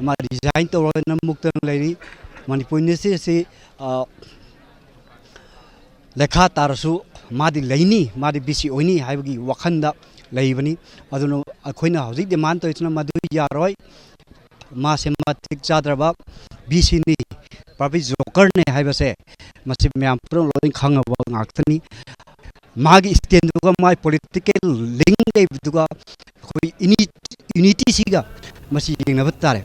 ꯃꯥ ꯔꯤꯖꯥꯏꯟ ꯇꯧꯔꯒꯅ ꯃꯨꯛꯇꯅ ꯂꯩꯔꯤ꯫ ꯃꯅꯤꯄꯨꯔ ꯌꯨꯅꯤꯚꯔꯁꯤꯇꯤ ꯑꯁꯤ, ꯑ, ꯂꯩꯈꯥ ꯇꯥꯔꯁꯨ ꯃꯥꯗꯤ ꯂꯩꯅꯤ, ꯃꯥꯗꯤ ꯕꯤ ꯁꯤ ꯑꯣꯏꯅꯤ ꯍꯥꯏꯕꯒꯤ ꯋꯥꯈꯜꯗ ꯂꯩꯕꯅꯤ꯫ ꯑꯗꯨꯅ ꯑꯩꯈꯣꯏꯅ ꯍꯧꯖꯤꯛ ꯗꯤꯃꯥꯟ ꯇꯧꯔꯤꯁꯤꯅ ꯃꯗꯨ ꯌꯥꯔꯣꯏ꯫ ꯃꯥꯁꯦ ꯃꯇꯤꯛ ꯆꯥꯗ꯭ꯔꯕ ꯕꯤ ꯁꯤꯅꯤ, ꯄꯕ꯭ꯂꯤꯛ ꯖꯣꯀꯔꯅꯦ ꯍꯥꯏꯕꯁꯦ ꯃꯁꯤ ꯃꯌꯥꯝ ꯄꯨꯝꯅꯃꯛ ꯂꯣꯏ ꯈꯪꯉꯕ ꯉꯥꯛꯇꯅꯤ꯫ ꯃꯥꯒꯤ ꯏꯁꯇꯦꯟꯗꯨꯒ ꯃꯥꯒꯤ ꯄꯣꯂꯤꯇꯤꯀꯦꯜ ꯂꯤꯡ ꯂꯩꯕꯗꯨꯒ ꯑꯩꯈꯣꯏ ꯏꯅꯤ-, ꯌꯨꯅꯤꯇꯤꯁꯤꯒ ꯃꯁꯤ ꯌꯦꯡꯅꯕ ꯇꯥꯔꯦ꯫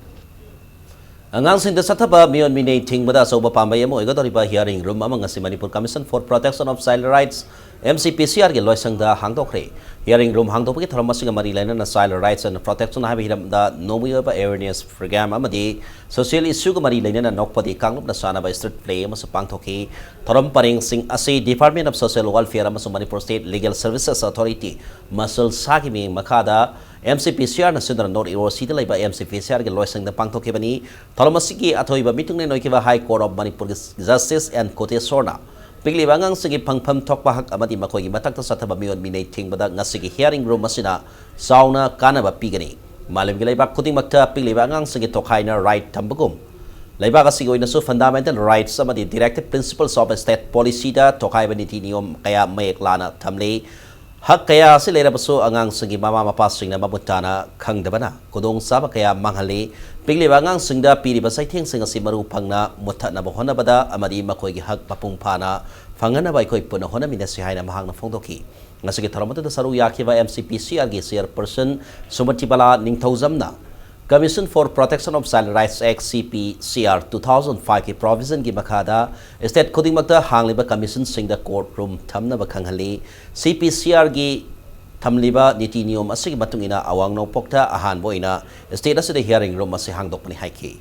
ꯑꯉꯥꯡꯁꯤꯡꯗ ꯆꯠꯊꯕ ꯃꯤꯑꯣꯠ ꯃꯤꯅꯩ ꯊꯤꯡꯕꯗ ꯑꯆꯧꯕ ꯄꯥꯝꯕꯩ ꯑꯃ ꯑꯣꯏꯒꯗꯧꯔꯤꯕ hearing room ꯑꯃ ꯉꯁꯤ Manipur Commission for Protection of Child Rights, M C P C R ꯒꯤ ꯂꯣꯏꯁꯪꯗ ꯍꯥꯡꯗꯣꯛꯈ꯭ꯔꯦ꯫ Hearing room ꯍꯥꯡꯗꯣꯛꯄꯒꯤ ꯊꯧꯔꯝ ꯑꯁꯤꯒ ꯃꯔꯤ ꯂꯩꯅꯅ Child Rights and Protection ꯍꯥꯏꯕ ꯍꯤꯔꯝꯗ ꯅꯣꯡꯃꯒꯤ ꯑꯣꯏꯕ awareness program ꯑꯃꯗꯤ social issue ꯒ ꯃꯔꯤ ꯂꯩꯅꯅ ꯅꯣꯛꯄꯗꯤ ꯀꯥꯡꯂꯨꯞꯅ ꯁꯥꯟꯅꯕ street play ꯑꯃꯁꯨ ꯄꯥꯡꯊꯣꯛꯈꯤ꯫ ꯊꯧꯔꯝ ꯄꯔꯦꯡꯁꯤꯡ ꯑꯁꯤ Department of Social Welfare ꯑꯃꯁꯨꯡ Manipur State Legal Services Authority, ꯃꯁꯜꯁꯥꯒꯤ ꯃꯤꯠꯌꯦꯡ ꯃꯈꯥꯗ M C P C R ꯅ ꯁꯤꯟꯗꯨꯅ North Irosi ꯗ ꯂꯩꯕ M C P C R ꯒꯤ ꯂꯣꯏꯁꯪꯗ ꯄꯥꯡꯊꯣꯛꯈꯤꯕꯅꯤ꯫ ꯊꯧꯔꯝ ꯑꯁꯤꯒꯤ ꯑꯊꯣꯏꯕ ꯃꯤꯊꯨꯡꯂꯦꯟ ꯑꯣꯏꯈꯤꯕ High Court of Manipur ꯒꯤ Justice N Koteswar ꯅ ꯄꯤꯛꯂꯤꯕ ꯑꯉꯥꯡꯁꯤꯡꯒꯤ ꯐꯪꯐꯝ ꯊꯣꯛꯄ ꯍꯛ ꯑꯃꯗꯤ ꯃꯈꯣꯏꯒꯤ ꯃꯊꯛꯇ ꯆꯠꯊꯕ ꯃꯤꯑꯣꯠ ꯃꯤꯅꯩ ꯊꯤꯡꯕꯗ ꯉꯁꯤꯒꯤ hearing room ꯑꯁꯤꯅ ꯆꯥꯎꯅ ꯀꯥꯟꯅꯕ ꯄꯤꯒꯅꯤ꯫ ꯃꯥꯂꯦꯝꯒꯤ ꯂꯩꯕꯥꯛ ꯈꯨꯗꯤꯡꯃꯛꯇ ꯄꯤꯛꯂꯤꯕ ꯑꯉꯥꯡꯁꯤꯡꯒꯤ ꯇꯣꯈꯥꯏꯅ right ꯊꯝꯕꯒꯨꯝ, ꯂꯩꯕꯥꯛ ꯑꯁꯤꯒꯤ ꯑꯣꯏꯅꯁꯨ fundamental rights ꯑꯃꯗꯤ directive principles of state policy ꯗ ꯇꯣꯈꯥꯏꯕ ꯅꯤꯇꯤ ꯅꯤꯌꯣꯝ ꯀꯌꯥ ꯃꯌꯦꯛ ꯂꯥꯅ ꯊꯝꯂꯤ꯫ ꯍꯛ ꯀꯌꯥ ꯑꯁꯤ ꯂꯩꯔꯕꯁꯨ ꯑꯉꯥꯡꯁꯤꯡꯒꯤ ꯃꯃꯥ ꯃꯄꯥꯁꯤꯡꯅ ꯃꯃꯨꯠ ꯇꯥꯅ ꯈꯪꯗꯕꯅ ꯈꯨꯗꯣꯡꯆꯥꯕ ꯀꯌꯥ ꯃꯥꯡꯍꯜꯂꯤ꯫ ꯄꯤꯛꯂꯤꯕ ꯑꯉꯥꯡꯁꯤꯡꯗ ꯄꯤꯔꯤꯕ ꯆꯩꯊꯦꯡꯁꯤꯡ ꯑꯁꯤ ꯃꯔꯨ ꯐꯪꯅ ꯃꯨꯠꯊꯠꯅꯕ ꯍꯣꯠꯅꯕꯗ ꯑꯃꯗꯤ ꯃꯈꯣꯏꯒꯤ ꯍꯛ ꯃꯄꯨꯡ ꯐꯥꯅ ꯐꯪꯍꯟꯅꯕ ꯑꯩꯈꯣꯏ ꯄꯨꯟꯅ ꯍꯣꯠꯅꯃꯤꯟꯅꯁꯤ ꯍꯥꯏꯅ ꯃꯍꯥꯛꯅ ꯐꯣꯡꯗꯣꯛꯈꯤ꯫ ꯉꯁꯤꯒꯤ ꯊꯧꯔꯝ ꯑꯗꯨꯗ ꯁꯔꯨꯛ ꯌꯥꯈꯤꯕ M C P C R ꯒꯤ chairperson ꯁꯨꯃꯇꯤꯕꯥꯂꯥ ꯅꯤꯡꯊꯧꯖꯝꯅ Commission for Protection of Child Rights Act, C P C R two thousand five ꯀꯤ provision ꯒꯤ ꯃꯈꯥꯗ state ꯈꯨꯗꯤꯡꯃꯛꯇ ꯍꯥꯡꯂꯤꯕ commission ꯁꯤꯡꯗ court room ꯊꯝꯅꯕ ꯈꯪꯍꯜꯂꯤ꯫ C P C R ꯒꯤ ꯊꯝꯂꯤꯕ ꯅꯤꯇꯤ ꯅꯤꯌꯣꯝ ꯑꯁꯤꯒꯤ ꯃꯇꯨꯡ ꯏꯟꯅ ꯑꯋꯥꯡ ꯅꯣꯡꯄꯣꯛꯇ ꯑꯍꯥꯟꯕ ꯑꯣꯏꯅ state ꯑꯁꯤꯗ hearing room ꯑꯁꯤ ꯍꯥꯡꯗꯣꯛꯄꯅꯤ ꯍꯥꯏꯈꯤ꯫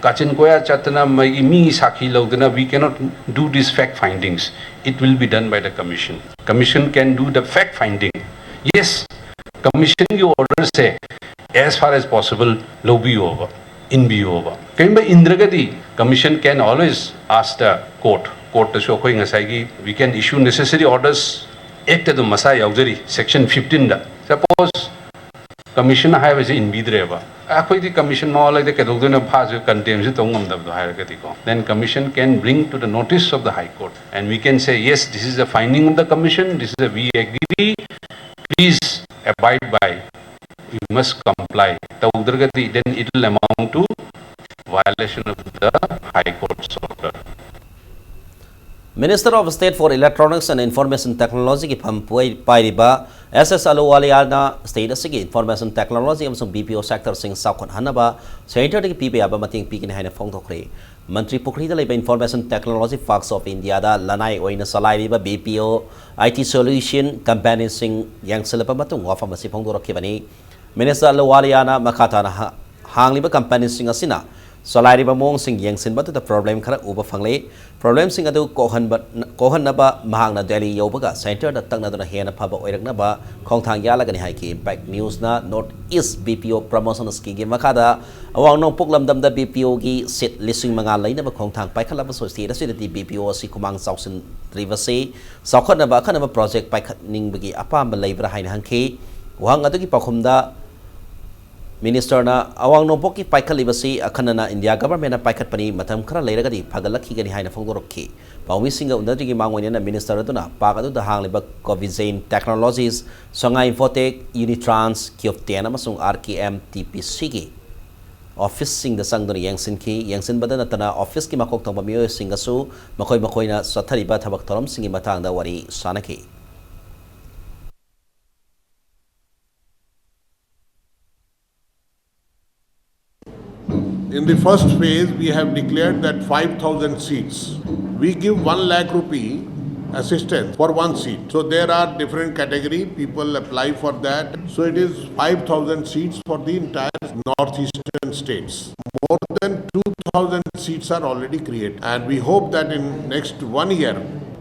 ꯀꯥꯆꯤꯟ ꯀꯣꯌꯥ ꯆꯠꯇꯅ ꯃꯩꯒꯤ ꯃꯤꯒꯤ ꯁꯥꯈꯤ ꯂꯧꯗꯅ, we cannot do these fact findings. It will be done by the commission. Commission can do the fact finding. Yes, commission ꯒꯤ order ꯁꯦ as far as possible ꯂꯧꯕꯤꯌꯣꯕ, ꯏꯟꯕꯤꯌꯣꯕ꯫ ꯀꯔꯤꯒꯨꯝꯕ ꯏꯟꯗ꯭ꯔꯒꯗꯤ commission can always ask the court. Court ꯇꯁꯨ ꯑꯩꯈꯣꯏ ꯉꯁꯥꯏꯒꯤ we can issue necessary orders, act ꯑꯗꯨꯝ ꯃꯁꯥ ꯌꯥꯎꯖꯔꯤ section fifteen ꯗ꯫ Suppose commission ꯍꯥꯏꯕꯁꯤ ꯏꯟꯕꯤꯗ꯭ꯔꯦꯕ, ꯑꯩꯈꯣꯏꯗꯤ commission ꯃꯋꯥ ꯂꯩꯗ, ꯀꯩꯗꯧꯗꯣꯏꯅꯣ? ꯐꯥꯁꯨ ꯀꯟꯗꯦꯝꯁꯨ ꯇꯧ ꯉꯝꯗꯕꯗꯣ ꯍꯥꯏꯔꯒꯗꯤꯀꯣ, then commission can bring to the notice of the High Court and we can say, yes, this is the finding of the commission, this is the, we agree, please abide by, you must comply. ꯇꯧꯗ꯭ꯔꯒꯗꯤ then it will amount to violation of the High Court's order. Minister of State for Electronics and Information Technology ꯒꯤ ꯐꯝ ꯄꯨꯏ-, ꯄꯥꯏꯔꯤꯕ ꯑꯦꯁ ꯑꯦꯁ ꯑꯂꯨꯋꯥꯂꯤꯌꯥꯅ state ꯑꯁꯤꯒꯤ information technology ꯑꯃꯁꯨꯡ B P O sector ꯁꯤꯡ ꯆꯥꯎꯈꯠꯍꯟꯅꯕ centre ꯗꯒꯤ ꯄꯤꯕ ꯌꯥꯕ ꯃꯇꯦꯡ ꯄꯤꯒꯅꯤ ꯍꯥꯏꯅ ꯐꯣꯡꯗꯣꯛꯈ꯭ꯔꯦ꯫ ꯃꯟꯇ꯭ꯔꯤ ꯄꯨꯈ꯭ꯔꯤꯗ ꯂꯩꯕ Information Technology Parks of India ꯗ ꯂꯅꯥꯏ ꯑꯣꯏꯅ ꯆꯂꯥꯏꯔꯤꯕ B P O I T solution company ꯁꯤꯡ ꯌꯦꯡꯁꯤꯜꯂꯕ ꯃꯇꯨꯡ ꯋꯥꯐꯝ ꯑꯁꯤ ꯐꯣꯡꯗꯣꯔꯛꯈꯤꯕꯅꯤ꯫ Minister ꯑꯂꯨꯋꯥꯂꯤꯌꯥꯅ ꯃꯈꯥ ꯇꯥꯅ ꯍ-, ꯍꯥꯡꯂꯤꯕ company ꯁꯤꯡ ꯑꯁꯤꯅ ꯆꯂꯥꯏꯔꯤꯕ ꯃꯑꯣꯡꯁꯤꯡ ꯌꯦꯡꯁꯤꯟꯕꯗꯨꯗ problem ꯈꯔ ꯎꯕ ꯐꯪꯂꯦ꯫ Problem ꯁꯤꯡ ꯑꯗꯨ ꯀꯣꯛꯍꯟꯕ-, ꯀꯣꯛꯍꯟꯅꯕ ꯃꯍꯥꯛꯅ ꯗꯦꯜꯂꯤ ꯌꯧꯕꯒ centre ꯗ ꯇꯛꯅꯗꯨꯅ ꯍꯦꯟꯅ ꯐꯕ ꯑꯣꯏꯔꯛꯅꯕ ꯈꯣꯡꯊꯥꯡ ꯌꯥꯜꯂꯒꯅꯤ ꯍꯥꯏꯈꯤ꯫ Impact News ꯅ North East B P O Promotion Scheme ꯒꯤ ꯃꯈꯥꯗ ꯑꯋꯥꯡ ꯅꯣꯡꯄꯣꯛ ꯂꯝꯗꯝꯗ B P O ꯒꯤ seat ꯂꯤꯁꯤꯡ ꯃꯉꯥ ꯂꯩꯅꯕ ꯈꯣꯡꯊꯥꯡ ꯄꯥꯏꯈꯠꯂꯕꯁꯨ state ꯑꯁꯤꯗꯗꯤ B P O ꯑꯁꯤ ꯈꯨꯃꯥꯡ ꯆꯥꯎꯁꯤꯟꯗ꯭ꯔꯤꯕꯁꯤ ꯆꯥꯎꯈꯠꯅꯕ ꯑꯈꯟꯅꯕ project ꯄꯥꯏꯈꯠꯅꯤꯡꯕꯒꯤ ꯑꯄꯥꯝꯕ ꯂꯩꯕ꯭ꯔꯥ ꯍꯥꯏꯅ ꯍꯪꯈꯤ꯫ ꯋꯥꯍꯪ ꯑꯗꯨꯒꯤ ꯄꯥꯎꯈꯨꯝꯗ Minister ꯅ ꯑꯋꯥꯡ ꯅꯣꯡꯄꯣꯛꯀꯤ ꯄꯥꯏꯈꯠꯂꯤꯕꯁꯤ ꯑꯈꯟꯅꯅ India government ꯅ ꯄꯥꯏꯈꯠꯄꯅꯤ, ꯃꯇꯝ ꯈꯔ ꯂꯩꯔꯒꯗꯤ ꯐꯒꯠꯂꯛꯈꯤꯒꯅꯤ ꯍꯥꯏꯅ ꯐꯣꯡꯗꯣꯔꯛꯈꯤ꯫ ꯄꯥꯎꯃꯤꯁꯤꯡꯒ ꯎꯅꯗ꯭ꯔꯤꯉꯩ ꯃꯥꯡꯑꯣꯏꯅꯅ Minister ꯑꯗꯨꯅ park ꯑꯗꯨꯗ ꯍꯥꯡꯂꯤꯕ Covigen Technologies, Songhai Infotech, Unitrans, Qubten ꯑꯃꯁꯨꯡ R K M T P C ꯒꯤ office ꯁꯤꯡꯗ ꯆꯪꯗꯨꯅ ꯌꯦꯡꯁꯤꯟꯈꯤ꯫ ꯌꯦꯡꯁꯤꯟꯕꯗ ꯅꯠꯇꯅ office ꯀꯤ ꯃꯀꯣꯛ ꯊꯣꯡꯕ ꯃꯤꯑꯣꯏꯁꯤꯡꯒꯁꯨ ꯃꯈꯣꯏ ꯃꯈꯣꯏꯅ ꯆꯠꯊꯔꯤꯕ ꯊꯕꯛ ꯊꯧꯔꯝꯁꯤꯡꯒꯤ ꯃꯇꯥꯡꯗ ꯋꯥꯔꯤ ꯁꯥꯅꯈꯤ꯫ In the first phase, we have declared that five thousand seats. We give one lakh rupee assistance for one seat. So there are different category, people apply for that. So it is five thousand seats for the entire northeastern states. More than two thousand seats are already created, and we hope that in next one year,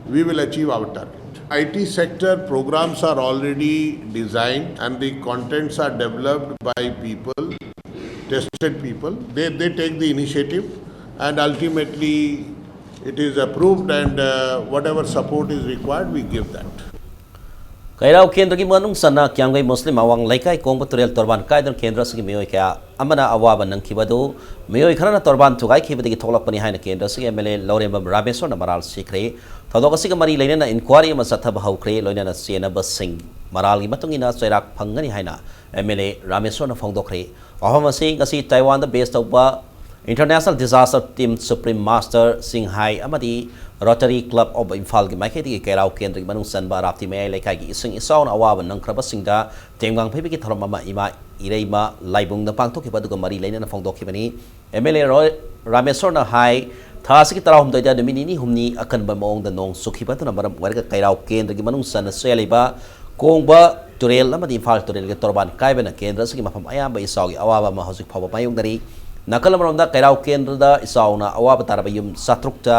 we will achieve our target. I T sector programs are already designed and the contents are developed by people, tested people. They, they take the initiative and ultimately it is approved and, uh, whatever support is required, we give that. ꯀꯩꯔꯥꯎ ꯀꯦꯟꯗ꯭ꯔꯒꯤ ꯃꯅꯨꯡ ꯆꯟꯅ ꯀ꯭ꯌꯥꯝꯒꯩ ꯃꯨꯁꯂꯤꯝ ꯑꯋꯥꯡ ꯂꯩꯀꯥꯏ ꯀꯣꯡꯕ ꯇꯨꯔꯦꯜ ꯇꯣꯔꯕꯥꯟ ꯀꯥꯏꯗꯨꯅ ꯀꯦꯟꯗ꯭ꯔ ꯑꯁꯤꯒꯤ ꯃꯤꯑꯣꯏ ꯀꯌꯥ ꯑꯃꯅ ꯑꯋꯥꯕ ꯅꯪꯈꯤꯕ ꯑꯗꯨ ꯃꯤꯑꯣꯏ ꯈꯔꯅ ꯇꯣꯔꯕꯥꯟ ꯊꯨꯒꯥꯏꯈꯤꯕꯗꯒꯤ ꯊꯣꯛꯂꯛꯄꯅꯤ ꯍꯥꯏꯅ ꯀꯦꯟꯗ꯭ꯔ ꯑꯁꯤꯒꯤ MLA ꯂꯧꯔꯦꯝꯕꯝ ꯔꯥꯃꯦꯁꯣꯔꯅ ꯃꯔꯥꯜ ꯁꯤꯈ꯭ꯔꯦ꯫ ꯊꯧꯗꯣꯛ ꯑꯁꯤꯒ ꯃꯔꯤ ꯂꯩꯅꯅ inquiry ꯑꯃ ꯆꯠꯊꯕ ꯍꯧꯈ꯭ꯔꯦ꯫ ꯂꯣꯏꯅꯅ ꯆꯦꯟꯅꯕꯁꯤꯡ ꯃꯔꯥꯜꯒꯤ ꯃꯇꯨꯡ ꯏꯟꯅ ꯆꯩꯔꯥꯛ ꯐꯪꯒꯅꯤ ꯍꯥꯏꯅ MLA ꯔꯥꯃꯦꯁꯣꯔꯅ ꯐꯣꯡꯗꯣꯛꯈ꯭ꯔꯦ꯫ ꯋꯥꯐꯝ ꯑꯁꯤ ꯉꯁꯤ ꯇꯥꯏꯋꯥꯟꯗ base ꯇꯧꯕ International Disaster Team Supreme Master ꯁꯤꯡꯍꯥꯏ ꯑꯃꯗꯤ Rotary Club of ꯏꯝꯐꯥꯜꯒꯤ ꯃꯥꯏꯀꯩꯗꯒꯤ ꯀꯩꯔꯥꯎ ꯀꯦꯟꯗ꯭ꯔꯒꯤ ꯃꯅꯨꯡ ꯆꯟꯕ ꯔꯥꯞꯇꯤ ꯃꯌꯥꯏ ꯂꯩꯀꯥꯏꯒꯤ ꯏꯁꯤꯡ ꯏꯆꯥꯎꯅ ꯑꯋꯥꯕ ꯅꯪꯈ꯭ꯔꯕꯁꯤꯡꯗ ꯇꯦꯡꯕꯥꯡ ꯐꯩꯕꯒꯤ ꯊꯧꯔꯝ ꯑꯃ ꯏꯃꯥ ꯏꯔꯩꯃ ꯂꯥꯏꯕꯨꯡꯗ ꯄꯥꯡꯊꯣꯛꯈꯤꯕ ꯑꯗꯨꯒ ꯃꯔꯤ ꯂꯩꯅꯅ ꯐꯣꯡꯗꯣꯛꯈꯤꯕꯅꯤ꯫ MLA ꯔꯣ-, ꯔꯥꯃꯦꯁꯣꯔꯅ ꯍꯥꯏ, ꯊꯥ ꯑꯁꯤꯒꯤ ꯇꯔꯥꯍꯨꯝꯗꯣꯏꯗ ꯅꯨꯃꯤꯠ ꯅꯤꯅꯤ ꯍꯨꯝꯅꯤ ꯑꯀꯟꯕ ꯃꯑꯣꯡꯗ ꯅꯣꯡ ꯆꯨꯈꯤꯕ ꯑꯗꯨꯅ ꯃꯔꯝ ꯑꯣꯏꯔꯒ ꯀꯩꯔꯥꯎ ꯀꯦꯟꯗ꯭ꯔꯒꯤ ꯃꯅꯨꯡ ꯆꯟꯅ ꯆꯦꯜꯂꯤꯕ ꯀꯣꯡꯕ ꯇꯨꯔꯦꯜ ꯑꯃꯗꯤ ꯏꯝꯐꯥꯜ ꯇꯨꯔꯦꯜꯒꯤ ꯇꯣꯔꯕꯥꯟ ꯀꯥꯏꯕꯅ ꯀꯦꯟꯗ꯭ꯔ ꯑꯁꯤꯒꯤ ꯃꯐꯝ ꯑꯌꯥꯝꯕ ꯏꯆꯥꯎꯒꯤ ꯑꯋꯥꯕ ꯑꯃ ꯍꯧꯖꯤꯛ ꯐꯥꯎꯕ ꯃꯥꯌꯣꯛꯅꯔꯤ꯫ ꯅꯥꯀꯜ ꯑꯃꯔꯣꯝꯗ ꯀꯩꯔꯥꯎ ꯀꯦꯟꯗ꯭ꯔꯗ ꯏꯆꯥꯎꯅ ꯑꯋꯥꯕ ꯇꯥꯔꯕ ꯌꯨꯝ ꯆꯥꯇ꯭ꯔꯨꯛꯇ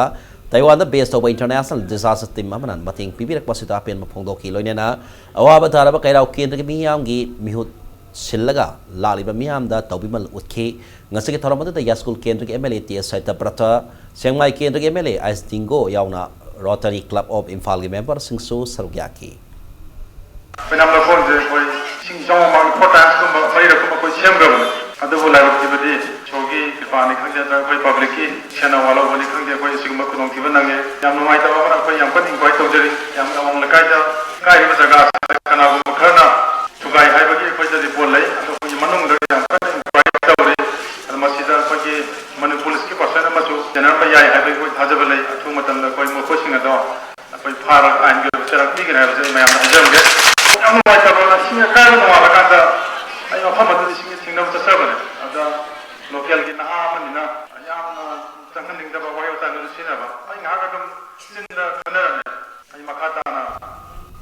ꯇꯥꯏꯋꯥꯟꯗ base ꯇꯧꯕ International Disaster Team ꯑꯃꯅ ꯃꯇꯦꯡ ꯄꯤꯕꯤꯔꯛꯄ ꯑꯁꯤꯗ ꯑꯄꯦꯟꯕ ꯐꯣꯡꯗꯣꯛꯈꯤ꯫ ꯂꯣꯏꯅꯅ ꯑꯋꯥꯕ ꯇꯥꯔꯕ ꯀꯩꯔꯥꯎ ꯀꯦꯟꯗ꯭ꯔꯒꯤ ꯃꯤꯌꯥꯝꯒꯤ ꯃꯤꯍꯨꯠ ꯁꯤꯜꯂꯒ ꯂꯥꯛꯂꯤꯕ ꯃꯤꯌꯥꯝꯗ ꯇꯧꯕꯤꯃꯜ ꯎꯠꯈꯤ꯫ ꯉꯁꯤꯒꯤ ꯊꯧꯔꯝ ꯑꯗꯨꯗ ꯌꯥꯏꯁ꯭ꯀꯨꯜ ꯀꯦꯟꯗ꯭ꯔꯒꯤ MLA ꯇꯤ ꯑꯦꯁ ꯁꯇ꯭ꯌꯕ꯭ꯔꯇ, ꯁꯦꯡꯃꯥꯏ ꯀꯦꯟꯗ꯭ꯔꯒꯤ MLA ꯑꯥꯏꯁ ꯗꯤꯡꯒꯣ ꯌꯥꯎꯅ Rotary Club of ꯏꯝꯐꯥꯜꯒꯤ memberꯁꯤꯡꯁꯨ ꯁꯔꯨꯛ ꯌꯥꯈꯤ꯫ ꯑꯩꯈꯣꯏ ꯅꯝꯕꯔ ꯐꯣꯔꯁꯦ ꯑꯩꯈꯣꯏ ꯏꯁꯤꯡ ꯏꯆꯥꯎ ꯃꯃꯥꯡꯗ four timesꯀꯨꯝꯕ, ꯃꯔꯤꯔꯛꯀꯨꯝꯕ ꯑꯩꯈꯣꯏ ꯁꯦꯝꯈ꯭ꯔꯕꯅꯤ꯫ ꯑꯗꯨꯕꯨ ꯂꯥꯏꯕꯛ ꯊꯤꯕꯗꯤ ꯏꯁꯣꯔꯒꯤ ꯀ꯭ꯔꯤꯄꯥꯅꯤ ꯈꯪꯗꯦ, ꯅꯠꯇ꯭ꯔꯒ ꯑꯩꯈꯣꯏ publicꯀꯤ ꯁꯦꯟꯅ ꯋꯥ ꯂꯧꯕꯅꯤ ꯈꯪꯗꯦ, ꯑꯩꯈꯣꯏ ꯁꯤꯒꯨꯝꯕ ꯈꯨꯗꯣꯡꯊꯤꯕ ꯅꯪꯉꯦ꯫ ꯌꯥꯝ ꯅꯨꯡꯉꯥꯏꯇꯕ ꯑꯃꯅ ꯑꯩꯈꯣꯏ ꯌꯥꯝ ꯀꯟꯅ inquiry ꯇꯧꯖꯔꯤ꯫ ꯌꯥꯝꯅ ꯑꯋꯥꯡ ꯂꯩꯀꯥꯏꯗ ꯀꯥꯏꯔꯤꯕ ꯖꯒꯥ ꯑꯁꯤꯗ ꯀꯅꯥꯒꯨꯝꯕ ꯈꯔꯅ ꯊꯨꯒꯥꯏ ꯍꯥꯏꯕꯒꯤ ꯑꯩꯈꯣꯏꯗ report ꯂꯩ꯫ ꯑꯗꯣ ꯑꯩꯈꯣꯏꯒꯤ ꯃꯅꯨꯡꯗ ꯌꯥꯝ ꯀꯟꯅ inquiry ꯇꯧꯔꯤ꯫ ꯑꯗꯣ ꯃꯁꯤꯗ ꯑꯩꯈꯣꯏꯒꯤ ꯃꯅꯤꯄꯨꯔ policeꯀꯤ person ꯑꯃꯁꯨ ꯆꯦꯟꯅꯔꯝꯕ ꯌꯥꯏ ꯍꯥꯏꯕꯒꯤ ꯑꯩꯈꯣꯏ ꯊꯥꯖꯕ ꯂꯩ꯫ ꯑꯊꯨꯕ ꯃꯇꯝꯗ ꯑꯩꯈꯣꯏ ꯃꯈꯣꯏꯁꯤꯡ ꯑꯗꯣ ꯑꯩꯈꯣꯏ ꯐꯥꯔꯒ ꯑꯥꯏꯟꯒꯤ ꯑꯣꯏꯕ ꯆꯩꯔꯥꯛ ꯄꯤꯒꯅꯤ ꯍꯥꯏꯕꯁꯦ ꯑꯩ ꯃꯌꯥꯝꯗ ꯍꯥꯏꯖꯔꯝꯒꯦ꯫ ꯌꯥꯝ ꯅꯨꯡꯉꯥꯏꯇꯕ, ꯏꯁꯤꯡ ꯑꯀꯥꯏꯕ ꯅꯣꯡꯉꯥꯜꯂꯀꯥꯟꯗ ꯑꯩ ꯃꯐꯝ ꯑꯗꯨꯗ ꯏꯁꯤꯡ ꯊꯦꯡꯅꯕ ꯆꯠꯆꯕꯅꯦ꯫ ꯑꯗ localꯒꯤ ꯅꯍꯥ ꯑꯃꯅꯤꯅ ꯌꯥꯝꯅ ꯆꯪꯍꯟꯅꯤꯡꯗꯕ ꯋꯥꯍꯩ ꯋꯥꯇꯥ ꯑꯗꯨ ꯁꯤꯖꯤꯟꯅꯕ꯫ ꯑꯩ ꯉꯥꯏꯍꯥꯛ ꯑꯗꯨꯝ ꯆꯤꯟꯗ ꯈꯟꯅꯔꯝꯃꯦ꯫ ꯑꯩ ꯃꯈꯥ ꯇꯥꯅ,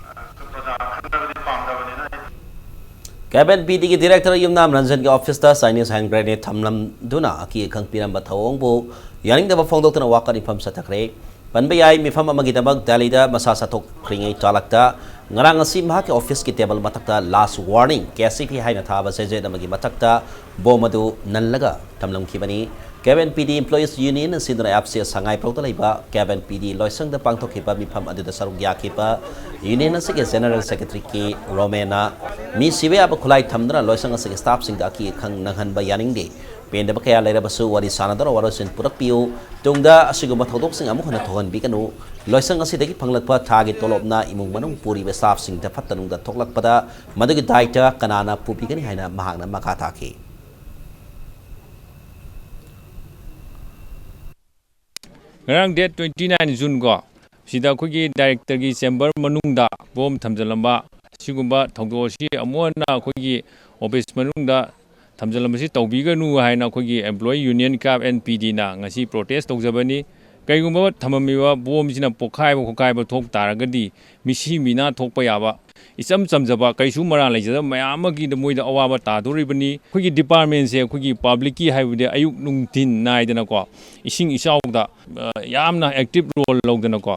ꯑ, ꯄ꯭ꯔꯖꯥ ꯈꯟꯅꯕꯗꯤ ꯄꯥꯝꯗꯕꯅꯤꯅ ꯑꯩ ꯀꯦꯕꯤꯟ ꯄꯤ ꯗꯤꯒꯤ director ꯌꯨꯝꯅꯥꯝ ꯔꯟꯖꯟꯒꯤ officeꯇ Chinese hand grenade ꯊꯝꯂꯝꯗꯨꯅ ꯑꯀꯤ ꯑꯈꯪ ꯄꯤꯔꯝꯕ ꯊꯧꯑꯣꯡꯕꯨ ꯌꯥꯅꯤꯡꯗꯕ ꯐꯣꯡꯗꯣꯛꯇꯨꯅ ꯋꯥꯀꯠ ꯃꯤꯐꯝ ꯆꯠꯊꯈ꯭ꯔꯦ꯫ ꯄꯟꯕ ꯌꯥꯏ, ꯃꯤꯐꯝ ꯑꯃꯒꯤꯗꯃꯛ ꯗꯦꯜꯂꯤꯗ ꯃꯁꯥ ꯆꯠꯊꯣꯛꯈ꯭ꯔꯤꯉꯩ ꯆꯥꯂꯛꯇ ꯉꯔꯥꯡ ꯑꯁꯤ ꯃꯍꯥꯛꯀꯤ officeꯀꯤ table ꯃꯊꯛꯇ last warning, K C P ꯍꯥꯏꯅ ꯊꯥꯕ ꯆꯦꯖꯦꯠ ꯑꯃꯒꯤ ꯃꯊꯛꯇ bomb ꯑꯗꯨ ꯅꯜꯂꯒ ꯊꯝꯂꯝꯈꯤꯕꯅꯤ꯫ ꯀꯦꯕ ꯑꯦꯟ ꯄꯤ ꯗꯤ Employees Union ꯑꯁꯤꯅ ꯑꯦꯞ ꯁꯤ ꯁꯉꯥꯏꯄ꯭ꯔꯧꯗ ꯂꯩꯕ ꯀꯦꯕ ꯑꯦꯟ ꯄꯤ ꯗꯤ ꯂꯣꯏꯁꯪꯗ ꯄꯥꯡꯊꯣꯛꯈꯤꯕ ꯃꯤꯐꯝ ꯑꯗꯨꯗ ꯁꯔꯨꯛ ꯌꯥꯈꯤꯕ ꯌꯨꯅꯤꯌꯟ ꯑꯁꯤꯒꯤ ꯖꯦꯅꯔꯦꯜ ꯁꯦꯀ꯭ꯔꯦꯇꯔꯤ ꯀꯦ ꯔꯣꯃꯦꯅ ꯃꯤ ꯁꯤꯕ ꯌꯥꯕ ꯈꯨꯠꯂꯥꯏ ꯊꯝꯗꯨꯅ ꯂꯣꯏꯁꯪ ꯑꯁꯤꯒꯤ ꯁ꯭ꯇꯥꯐꯁꯤꯡꯗ ꯑꯀꯤ ꯑꯈꯪ ꯅꯪꯍꯟꯕ ꯌꯥꯅꯤꯡꯗꯦ꯫ ꯄꯦꯟꯗꯕ ꯀꯌꯥ ꯂꯩꯔꯕꯁꯨ ꯋꯥꯔꯤ ꯁꯥꯅꯗꯨꯅ ꯋꯥꯔꯣꯏꯁꯤꯟ ꯄꯨꯔꯛꯄꯤꯌꯨ꯫ ꯇꯨꯡꯗ ꯑꯁꯤꯒꯨꯝꯕ ꯊꯧꯗꯣꯛꯁꯤꯡ ꯑꯃꯨꯛ ꯍꯟꯅ ꯊꯣꯛꯍꯟꯕꯤꯒꯅꯨ꯫ ꯂꯣꯏꯁꯪ ꯑꯁꯤꯗꯒꯤ ꯐꯪꯂꯛꯄ ꯊꯥꯒꯤ ꯇꯣꯂꯣꯞꯅ ꯏꯃꯨꯡ ꯃꯅꯨꯡ ꯄꯨꯔꯤꯕ ꯁ꯭ꯇꯥꯐꯁꯤꯡꯗ ꯐꯠꯇ ꯅꯨꯡꯗ ꯊꯣꯛꯂꯛꯄꯗ ꯃꯗꯨꯒꯤ ꯗꯥꯏꯇ ꯀꯅꯥꯅ ꯄꯨꯕꯤꯒꯅꯤ ꯍꯥꯏꯅ ꯃꯍꯥꯛꯅ ꯃꯈꯥ ꯇꯥꯈꯤ꯫ ꯉꯔꯥꯡ date twenty nine June ꯀꯣ, ꯁꯤꯗ ꯑꯩꯈꯣꯏꯒꯤ ꯗꯥꯏꯔꯦꯛꯇꯔꯒꯤ ꯆꯦꯝꯕꯔ ꯃꯅꯨꯡꯗ ꯕꯣꯝ ꯊꯝꯖꯤꯜꯂꯝꯕ, ꯁꯤꯒꯨꯝꯕ ꯊꯧꯗꯣꯛ ꯑꯁꯤ ꯑꯃꯨꯛ ꯍꯟꯅ ꯑꯩꯈꯣꯏꯒꯤ ꯑꯣꯐꯤꯁ ꯃꯅꯨꯡꯗ ꯊꯝꯖꯤꯜꯂꯝꯕꯁꯤ ꯇꯧꯕꯤꯒꯅꯨ ꯍꯥꯏꯅ ꯑꯩꯈꯣꯏꯒꯤ employee union ꯀꯦꯕ ꯑꯦꯟ ꯄꯤ ꯗꯤꯅ ꯉꯁꯤ protest ꯇꯧꯖꯕꯅꯤ꯫ ꯀꯩꯒꯨꯝꯕ ꯊꯝꯃꯝꯃꯤꯕ ꯕꯣꯝꯁꯤꯅ ꯄꯣꯈꯥꯏꯕ ꯈꯣꯠꯀꯥꯏꯕ ꯊꯣꯛ ꯇꯥꯔꯒꯗꯤ ꯃꯤꯁꯤ ꯃꯤꯅꯥ ꯊꯣꯛꯄ ꯌꯥꯕ, ꯏꯆꯝ ꯆꯝꯖꯕ, ꯀꯩꯁꯨ ꯃꯔꯥꯜ ꯂꯩꯖꯗꯕ ꯃꯌꯥꯝ ꯑꯃꯒꯤꯗ ꯃꯣꯏꯗ ꯑꯋꯥꯕ ꯇꯥꯗꯣꯔꯤꯕꯅꯤ꯫ ꯑꯩꯈꯣꯏꯒꯤ department ꯁꯦ ꯑꯩꯈꯣꯏꯒꯤ public ꯀꯤ ꯍꯥꯏꯕꯗꯤ ꯑꯌꯨꯛ ꯅꯨꯡꯊꯤꯟ ꯅꯥꯏꯗꯅꯀꯣ, ꯏꯁꯤꯡ ꯏꯆꯥꯎꯗ, ꯑ, ꯌꯥꯝꯅ active role ꯂꯧꯗꯅꯀꯣ,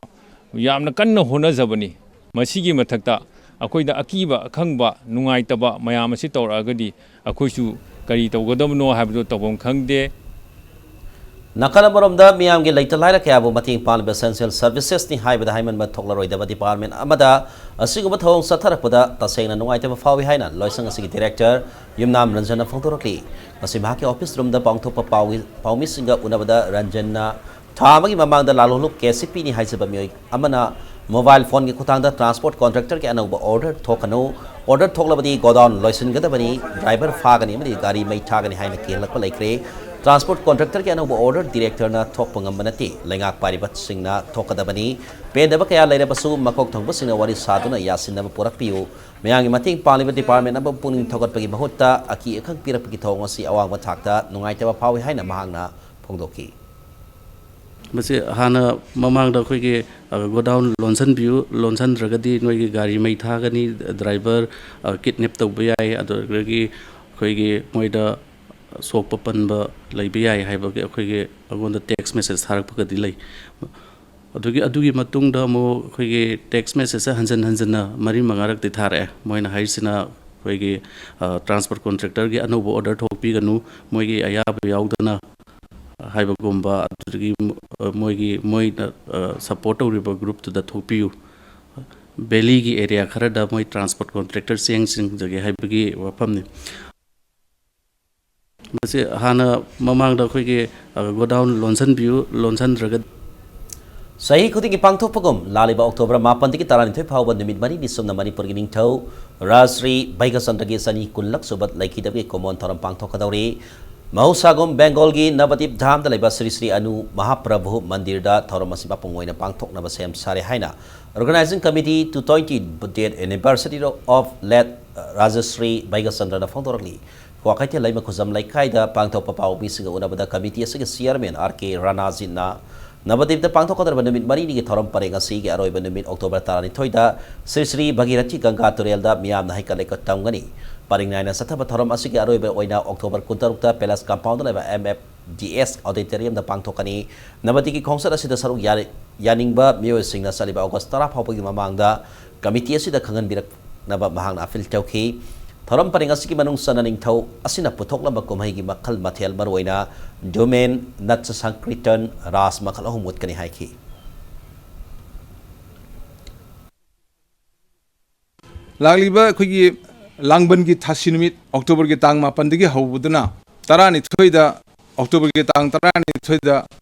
ꯌꯥꯝꯅ ꯀꯟꯅ ꯍꯣꯠꯅꯖꯕꯅꯤ꯫ ꯃꯁꯤꯒꯤ ꯃꯊꯛꯇ ꯑꯩꯈꯣꯏꯗ ꯑꯀꯤꯕ, ꯑꯈꯪꯕ, ꯅꯨꯡꯉꯥꯏꯇꯕ ꯃꯌꯥꯝ ꯑꯁꯤ ꯇꯧꯔꯛꯑꯒꯗꯤ ꯑꯩꯈꯣꯏꯁꯨ ꯀꯔꯤ ꯇꯧꯒꯗꯕꯅꯣ ꯍꯥꯏꯕꯗꯨ ꯇꯧꯐꯝ ꯈꯪꯗꯦ꯫ ꯅꯥꯀꯜ ꯑꯃꯔꯣꯝꯗ ꯃꯤꯌꯥꯝꯒꯤ ꯂꯩꯇ ꯂꯥꯏꯔ ꯀꯌꯥꯕꯨ ꯃꯇꯦꯡ ꯄꯥꯡꯂꯤꯕ essential services ꯅꯤ ꯍꯥꯏꯕꯗ ꯍꯥꯏꯃꯟꯕ ꯊꯣꯛꯂꯔꯣꯏꯗꯕ department ꯑꯃꯗ ꯑꯁꯤꯒꯨꯝꯕ ꯊꯧꯑꯣꯡ ꯆꯠꯊꯔꯛꯄꯗ ꯇꯁꯦꯡꯅ ꯅꯨꯡꯉꯥꯏꯇꯕ ꯐꯥꯎꯏ ꯍꯥꯏꯅ ꯂꯣꯏꯁꯪ ꯑꯁꯤꯒꯤ director ꯌꯨꯝꯅꯥꯝ ꯔꯟꯖꯟꯅ ꯐꯣꯡꯗꯣꯔꯛꯂꯤ꯫ ꯉꯁꯤ ꯃꯍꯥꯛꯀꯤ office room ꯗ ꯄꯥꯡꯊꯣꯛꯄ ꯄꯥꯎꯃꯤ-, ꯄꯥꯎꯃꯤꯁꯤꯡꯒ ꯎꯅꯕꯗ ꯔꯟꯖꯟꯅ ꯊꯥ ꯑꯃꯒꯤ ꯃꯃꯥꯡꯗ ꯂꯥꯂꯣꯡꯂꯨꯞ ꯀꯦ ꯁꯤ ꯄꯤ ꯅꯤ ꯍꯥꯏꯖꯕ ꯃꯤꯑꯣꯏ ꯑꯃꯅ mobile phone ꯒꯤ ꯈꯨꯠꯊꯥꯡꯗ transport contractor ꯒꯤ ꯑꯅꯧꯕ order ꯊꯣꯛꯀꯅꯨ, order ꯊꯣꯛꯂꯕꯗꯤ godown ꯂꯣꯏꯁꯤꯟꯒꯗꯕꯅꯤ, driver ꯐꯥꯒꯅꯤ ꯑꯃꯗꯤ ꯒꯥꯔꯤ ꯃꯩ ꯊꯥꯒꯅꯤ ꯍꯥꯏꯅ ꯀꯤꯍꯜꯂꯛꯄ ꯂꯩꯈ꯭ꯔꯦ꯫ Transport contractor ꯒꯤ ꯑꯅꯧꯕ order director ꯅ ꯊꯣꯛꯄ ꯉꯝꯕ ꯅꯠꯇꯦ, ꯂꯩꯉꯥꯛ ꯄꯥꯏꯔꯤꯕꯁꯤꯡꯅ ꯊꯣꯛꯀꯗꯕꯅꯤ꯫ ꯄꯦꯟꯗꯕ ꯀꯌꯥ ꯂꯩꯔꯕꯁꯨ ꯃꯀꯣꯛ ꯊꯣꯡꯕꯁꯤꯡꯅ ꯋꯥꯔꯤ ꯁꯥꯗꯨꯅ ꯌꯥꯁꯤꯟꯅꯕ ꯄꯨꯔꯛꯄꯤꯌꯨ꯫ ꯃꯌꯥꯝꯒꯤ ꯃꯇꯦꯡ ꯄꯥꯡꯂꯤꯕ department ꯑꯃꯕꯨ ꯄꯨꯛꯅꯤꯡ ꯊꯧꯒꯠꯄꯒꯤ ꯃꯍꯨꯠꯇ ꯑꯀꯤ ꯑꯈꯪ ꯄꯤꯔꯛꯄꯒꯤ ꯊꯧꯑꯣꯡ ꯑꯁꯤ ꯑꯋꯥꯡꯕ ꯊꯥꯛꯇ ꯅꯨꯡꯉꯥꯏꯇꯕ ꯐꯥꯎꯏ ꯍꯥꯏꯅ ꯃꯍꯥꯛꯅ ꯐꯣꯡꯗꯣꯛꯈꯤ꯫ ꯃꯁꯤ ꯍꯥꯟꯅ ꯃꯃꯥꯡꯗ ꯑꯩꯈꯣꯏꯒꯤ, ꯑ, godown ꯂꯣꯟꯁꯤꯟꯕꯤꯌꯨ, ꯂꯣꯟꯁꯤꯟꯗ꯭ꯔꯒꯗꯤ ꯅꯣꯏꯒꯤ ꯒꯥꯔꯤ ꯃꯩ ꯊꯥꯒꯅꯤ, driver, ꯑ, kidnap ꯇꯧꯕ ꯌꯥꯏ, ꯑꯗꯨꯗꯒꯤ ꯑꯩꯈꯣꯏꯒꯤ ꯃꯣꯏꯗ ꯁꯣꯛꯄ ꯄꯟꯕ ꯂꯩꯕ ꯌꯥꯏ ꯍꯥꯏꯕꯒꯤ ꯑꯩꯈꯣꯏꯒꯤ ꯑꯩꯉꯣꯟꯗ text message ꯊꯥꯔꯛꯄꯒꯗꯤ ꯂꯩ꯫ ꯑꯗꯨꯒꯤ, ꯑꯗꯨꯒꯤ ꯃꯇꯨꯡꯗ ꯑꯃꯨꯛ ꯑꯩꯈꯣꯏꯒꯤ text message ꯁꯦ ꯍꯟꯖꯤꯟ ꯍꯟꯖꯤꯟꯅ ꯃꯔꯤ ꯃꯉꯥꯔꯛꯇꯤ ꯊꯥꯔꯛꯑꯦ꯫ ꯃꯣꯏꯅ ꯍꯥꯏꯔꯤꯁꯤꯅ ꯑꯩꯈꯣꯏꯒꯤ, ꯑ, transport contractor ꯒꯤ ꯑꯅꯧꯕ order ꯊꯣꯛꯄꯤꯒꯅꯨ, ꯃꯣꯏꯒꯤ ꯑꯌꯥꯕ ꯌꯥꯎꯗꯅ ꯍꯥꯏꯕꯒꯨꯝꯕ, ꯑꯗꯨꯗꯒꯤ ꯃꯣꯏꯒꯤ, ꯃꯣꯏꯅ ꯁꯞꯄꯣꯔꯠ ꯇꯧꯔꯤꯕ ꯒ꯭ꯔꯨꯞꯇꯨꯗ ꯊꯣꯛꯄꯤꯌꯨ, ꯚꯦꯂꯤꯒꯤ ꯑꯦꯔꯤꯌꯥ ꯈꯔꯗ ꯃꯣꯏ ꯇ꯭ꯔꯥꯟꯁꯄꯣꯔꯠ ꯀꯣꯟꯇ꯭ꯔꯦꯛꯇꯔ ꯆꯦꯡ ꯆꯤꯡꯖꯒꯦ ꯍꯥꯏꯕꯒꯤ ꯋꯥꯐꯝꯅꯤ꯫ ꯃꯁꯤ ꯍꯥꯟꯅ ꯃꯃꯥꯡꯗ ꯑꯩꯈꯣꯏꯒꯤ ꯒꯣꯗꯥꯎꯟ ꯂꯣꯟꯁꯤꯟꯕꯤꯌꯨ, ꯂꯣꯟꯁꯤꯟꯗ꯭ꯔꯒ ꯆꯍꯤ ꯈꯨꯗꯤꯡꯒꯤ ꯄꯥꯡꯊꯣꯛꯄꯒꯨꯝ, ꯂꯥꯛꯂꯤꯕ ꯑꯣꯛꯇꯣꯕꯔ ꯃꯥꯄꯟꯗꯒꯤ ꯇꯔꯥꯅꯤꯊꯣꯏ ꯐꯥꯎꯕ ꯅꯨꯃꯤꯠ ꯃꯔꯤꯅꯤ ꯆꯨꯞꯅ ꯃꯅꯤꯄꯨꯔꯒꯤ ꯅꯤꯡꯊꯧ ꯔꯥꯖꯁ꯭ꯔꯤ ꯚꯩꯒꯆꯟꯗ꯭ꯔꯒꯤ ꯆꯅꯤ ꯀꯨꯟꯂꯛ ꯁꯨꯕ ꯂꯩꯈꯤꯗꯕꯒꯤ ꯀꯨꯃꯣꯟ ꯊꯧꯔꯝ ꯄꯥꯡꯊꯣꯛꯀꯗꯧꯔꯤ꯫ ꯃꯍꯧꯁꯥꯒꯨꯝ ꯕꯦꯡꯒꯣꯜꯒꯤ ꯅꯕꯗꯤꯞ ꯙꯥꯝꯗ ꯂꯩꯕ ꯁ꯭ꯔꯤ ꯁ꯭ꯔꯤ ꯑꯅꯨ ꯃꯍꯥꯄ꯭ꯔꯚꯨ ꯃꯟꯗꯤꯔꯗ ꯊꯧꯔꯝ ꯑꯁꯤ ꯃꯄꯨꯡ ꯑꯣꯏꯅ ꯄꯥꯡꯊꯣꯛꯅꯕ ꯁꯦꯝ ꯁꯥꯔꯦ ꯍꯥꯏꯅ Organizing Committee to twenty death anniversary of late Rajshri ꯚꯩꯒꯆꯟꯗ꯭ꯔꯅ ꯐꯣꯡꯗꯣꯔꯛꯂꯤ꯫ Kwakeithel ꯂꯩꯃ ꯈꯨꯖꯝ ꯂꯩꯀꯥꯏꯗ ꯄꯥꯡꯊꯣꯛꯄ ꯄꯥꯎꯃꯤꯁꯤꯡꯒ ꯎꯅꯕꯗ ꯀꯃꯤꯇꯤ ꯑꯁꯤꯒꯤ ꯆꯤꯌꯔꯃꯦꯟ ꯑꯥꯔ ꯀꯦ ꯔꯥꯅꯥꯖꯤꯠꯅ ꯅꯕꯗꯤꯞꯇ ꯄꯥꯡꯊꯣꯛꯀꯗꯧꯔꯤꯕ ꯅꯨꯃꯤꯠ ꯃꯔꯤꯅꯤꯒꯤ ꯊꯧꯔꯝ ꯄꯔꯦꯡ ꯑꯁꯤꯒꯤ ꯑꯔꯣꯏꯕ ꯅꯨꯃꯤꯠ ꯑꯣꯛꯇꯣꯕꯔ ꯇꯔꯥꯅꯤꯊꯣꯏꯗ ꯁ꯭ꯔꯤ ꯁ꯭ꯔꯤ ꯚꯒꯤꯔꯊꯤ ꯒꯪꯒꯥ ꯇꯨꯔꯦꯜꯗ ꯃꯤꯌꯥꯝꯅ ꯍꯩꯀꯠ ꯂꯩꯀꯠ ꯇꯝꯒꯅꯤ꯫ ꯄꯔꯤꯡ ꯅꯥꯏꯅ ꯆꯠꯊꯕ ꯊꯧꯔꯝ ꯑꯁꯤꯒꯤ ꯑꯔꯣꯏꯕ ꯑꯣꯏꯅ ꯑꯣꯛꯇꯣꯕꯔ ꯀꯨꯟꯇꯔꯨꯛꯇ ꯄꯦꯂꯦꯁ ꯀꯝꯄꯥꯎꯟꯗ ꯂꯩꯕ ꯑꯦꯝ ꯑꯦꯐ ꯗꯤ ꯑꯦꯁ ꯑꯣꯗꯤꯇꯣꯔꯤꯌꯝꯗ ꯄꯥꯡꯊꯣꯛꯀꯅꯤ꯫ ꯅꯕꯗꯤꯞꯀꯤ ꯈꯣꯡꯆꯠ ꯑꯁꯤꯗ ꯁꯔꯨꯛ ꯌꯥ-, ꯌꯥꯅꯤꯡꯕ ꯃꯤꯑꯣꯏꯁꯤꯡꯅ ꯆꯠꯂꯤꯕ ꯑꯣꯒꯁ ꯇꯔꯥ ꯐꯥꯎꯕꯒꯤ ꯃꯃꯥꯡꯗ ꯀꯃꯤꯇꯤ ꯑꯁꯤꯗ ꯈꯪꯍꯟꯕꯤꯔꯛꯅꯕ ꯃꯍꯥꯛꯅ ꯑꯄꯤꯜ ꯇꯧꯈꯤ꯫ ꯊꯧꯔꯝ ꯄꯔꯦꯡ ꯑꯁꯤꯒꯤ ꯃꯅꯨꯡ ꯆꯟꯅ ꯅꯤꯡꯊꯧ ꯑꯁꯤꯅ ꯄꯨꯊꯣꯛꯂꯝꯕ ꯀꯨꯝꯍꯩꯒꯤ ꯃꯈꯜ ꯃꯊꯦꯜ, ꯃꯔꯨꯑꯣꯏꯅ ꯙꯨꯃꯦꯟ, ꯅꯠꯁ ꯁꯪꯀ꯭ꯔꯤꯇꯟ, ꯔꯥꯁ ꯃꯈꯜ ꯑꯍꯨꯝ ꯎꯠꯀꯅꯤ ꯍꯥꯏꯈꯤ꯫ ꯂꯥꯛꯂꯤꯕ ꯑꯩꯈꯣꯏꯒꯤ ꯂꯥꯡꯕꯟꯒꯤ ꯊꯥꯁꯤ ꯅꯨꯃꯤꯠ, ꯑꯣꯛꯇꯣꯕꯔꯒꯤ ꯇꯥꯡ ꯃꯥꯄꯟꯗꯒꯤ ꯍꯧꯕꯗꯨꯅ ꯇꯔꯥꯅꯤꯊꯣꯏꯗ, ꯑꯣꯛꯇꯣꯕꯔꯒꯤ ꯇꯥꯡ ꯇꯔꯥꯅꯤꯊꯣꯏꯗ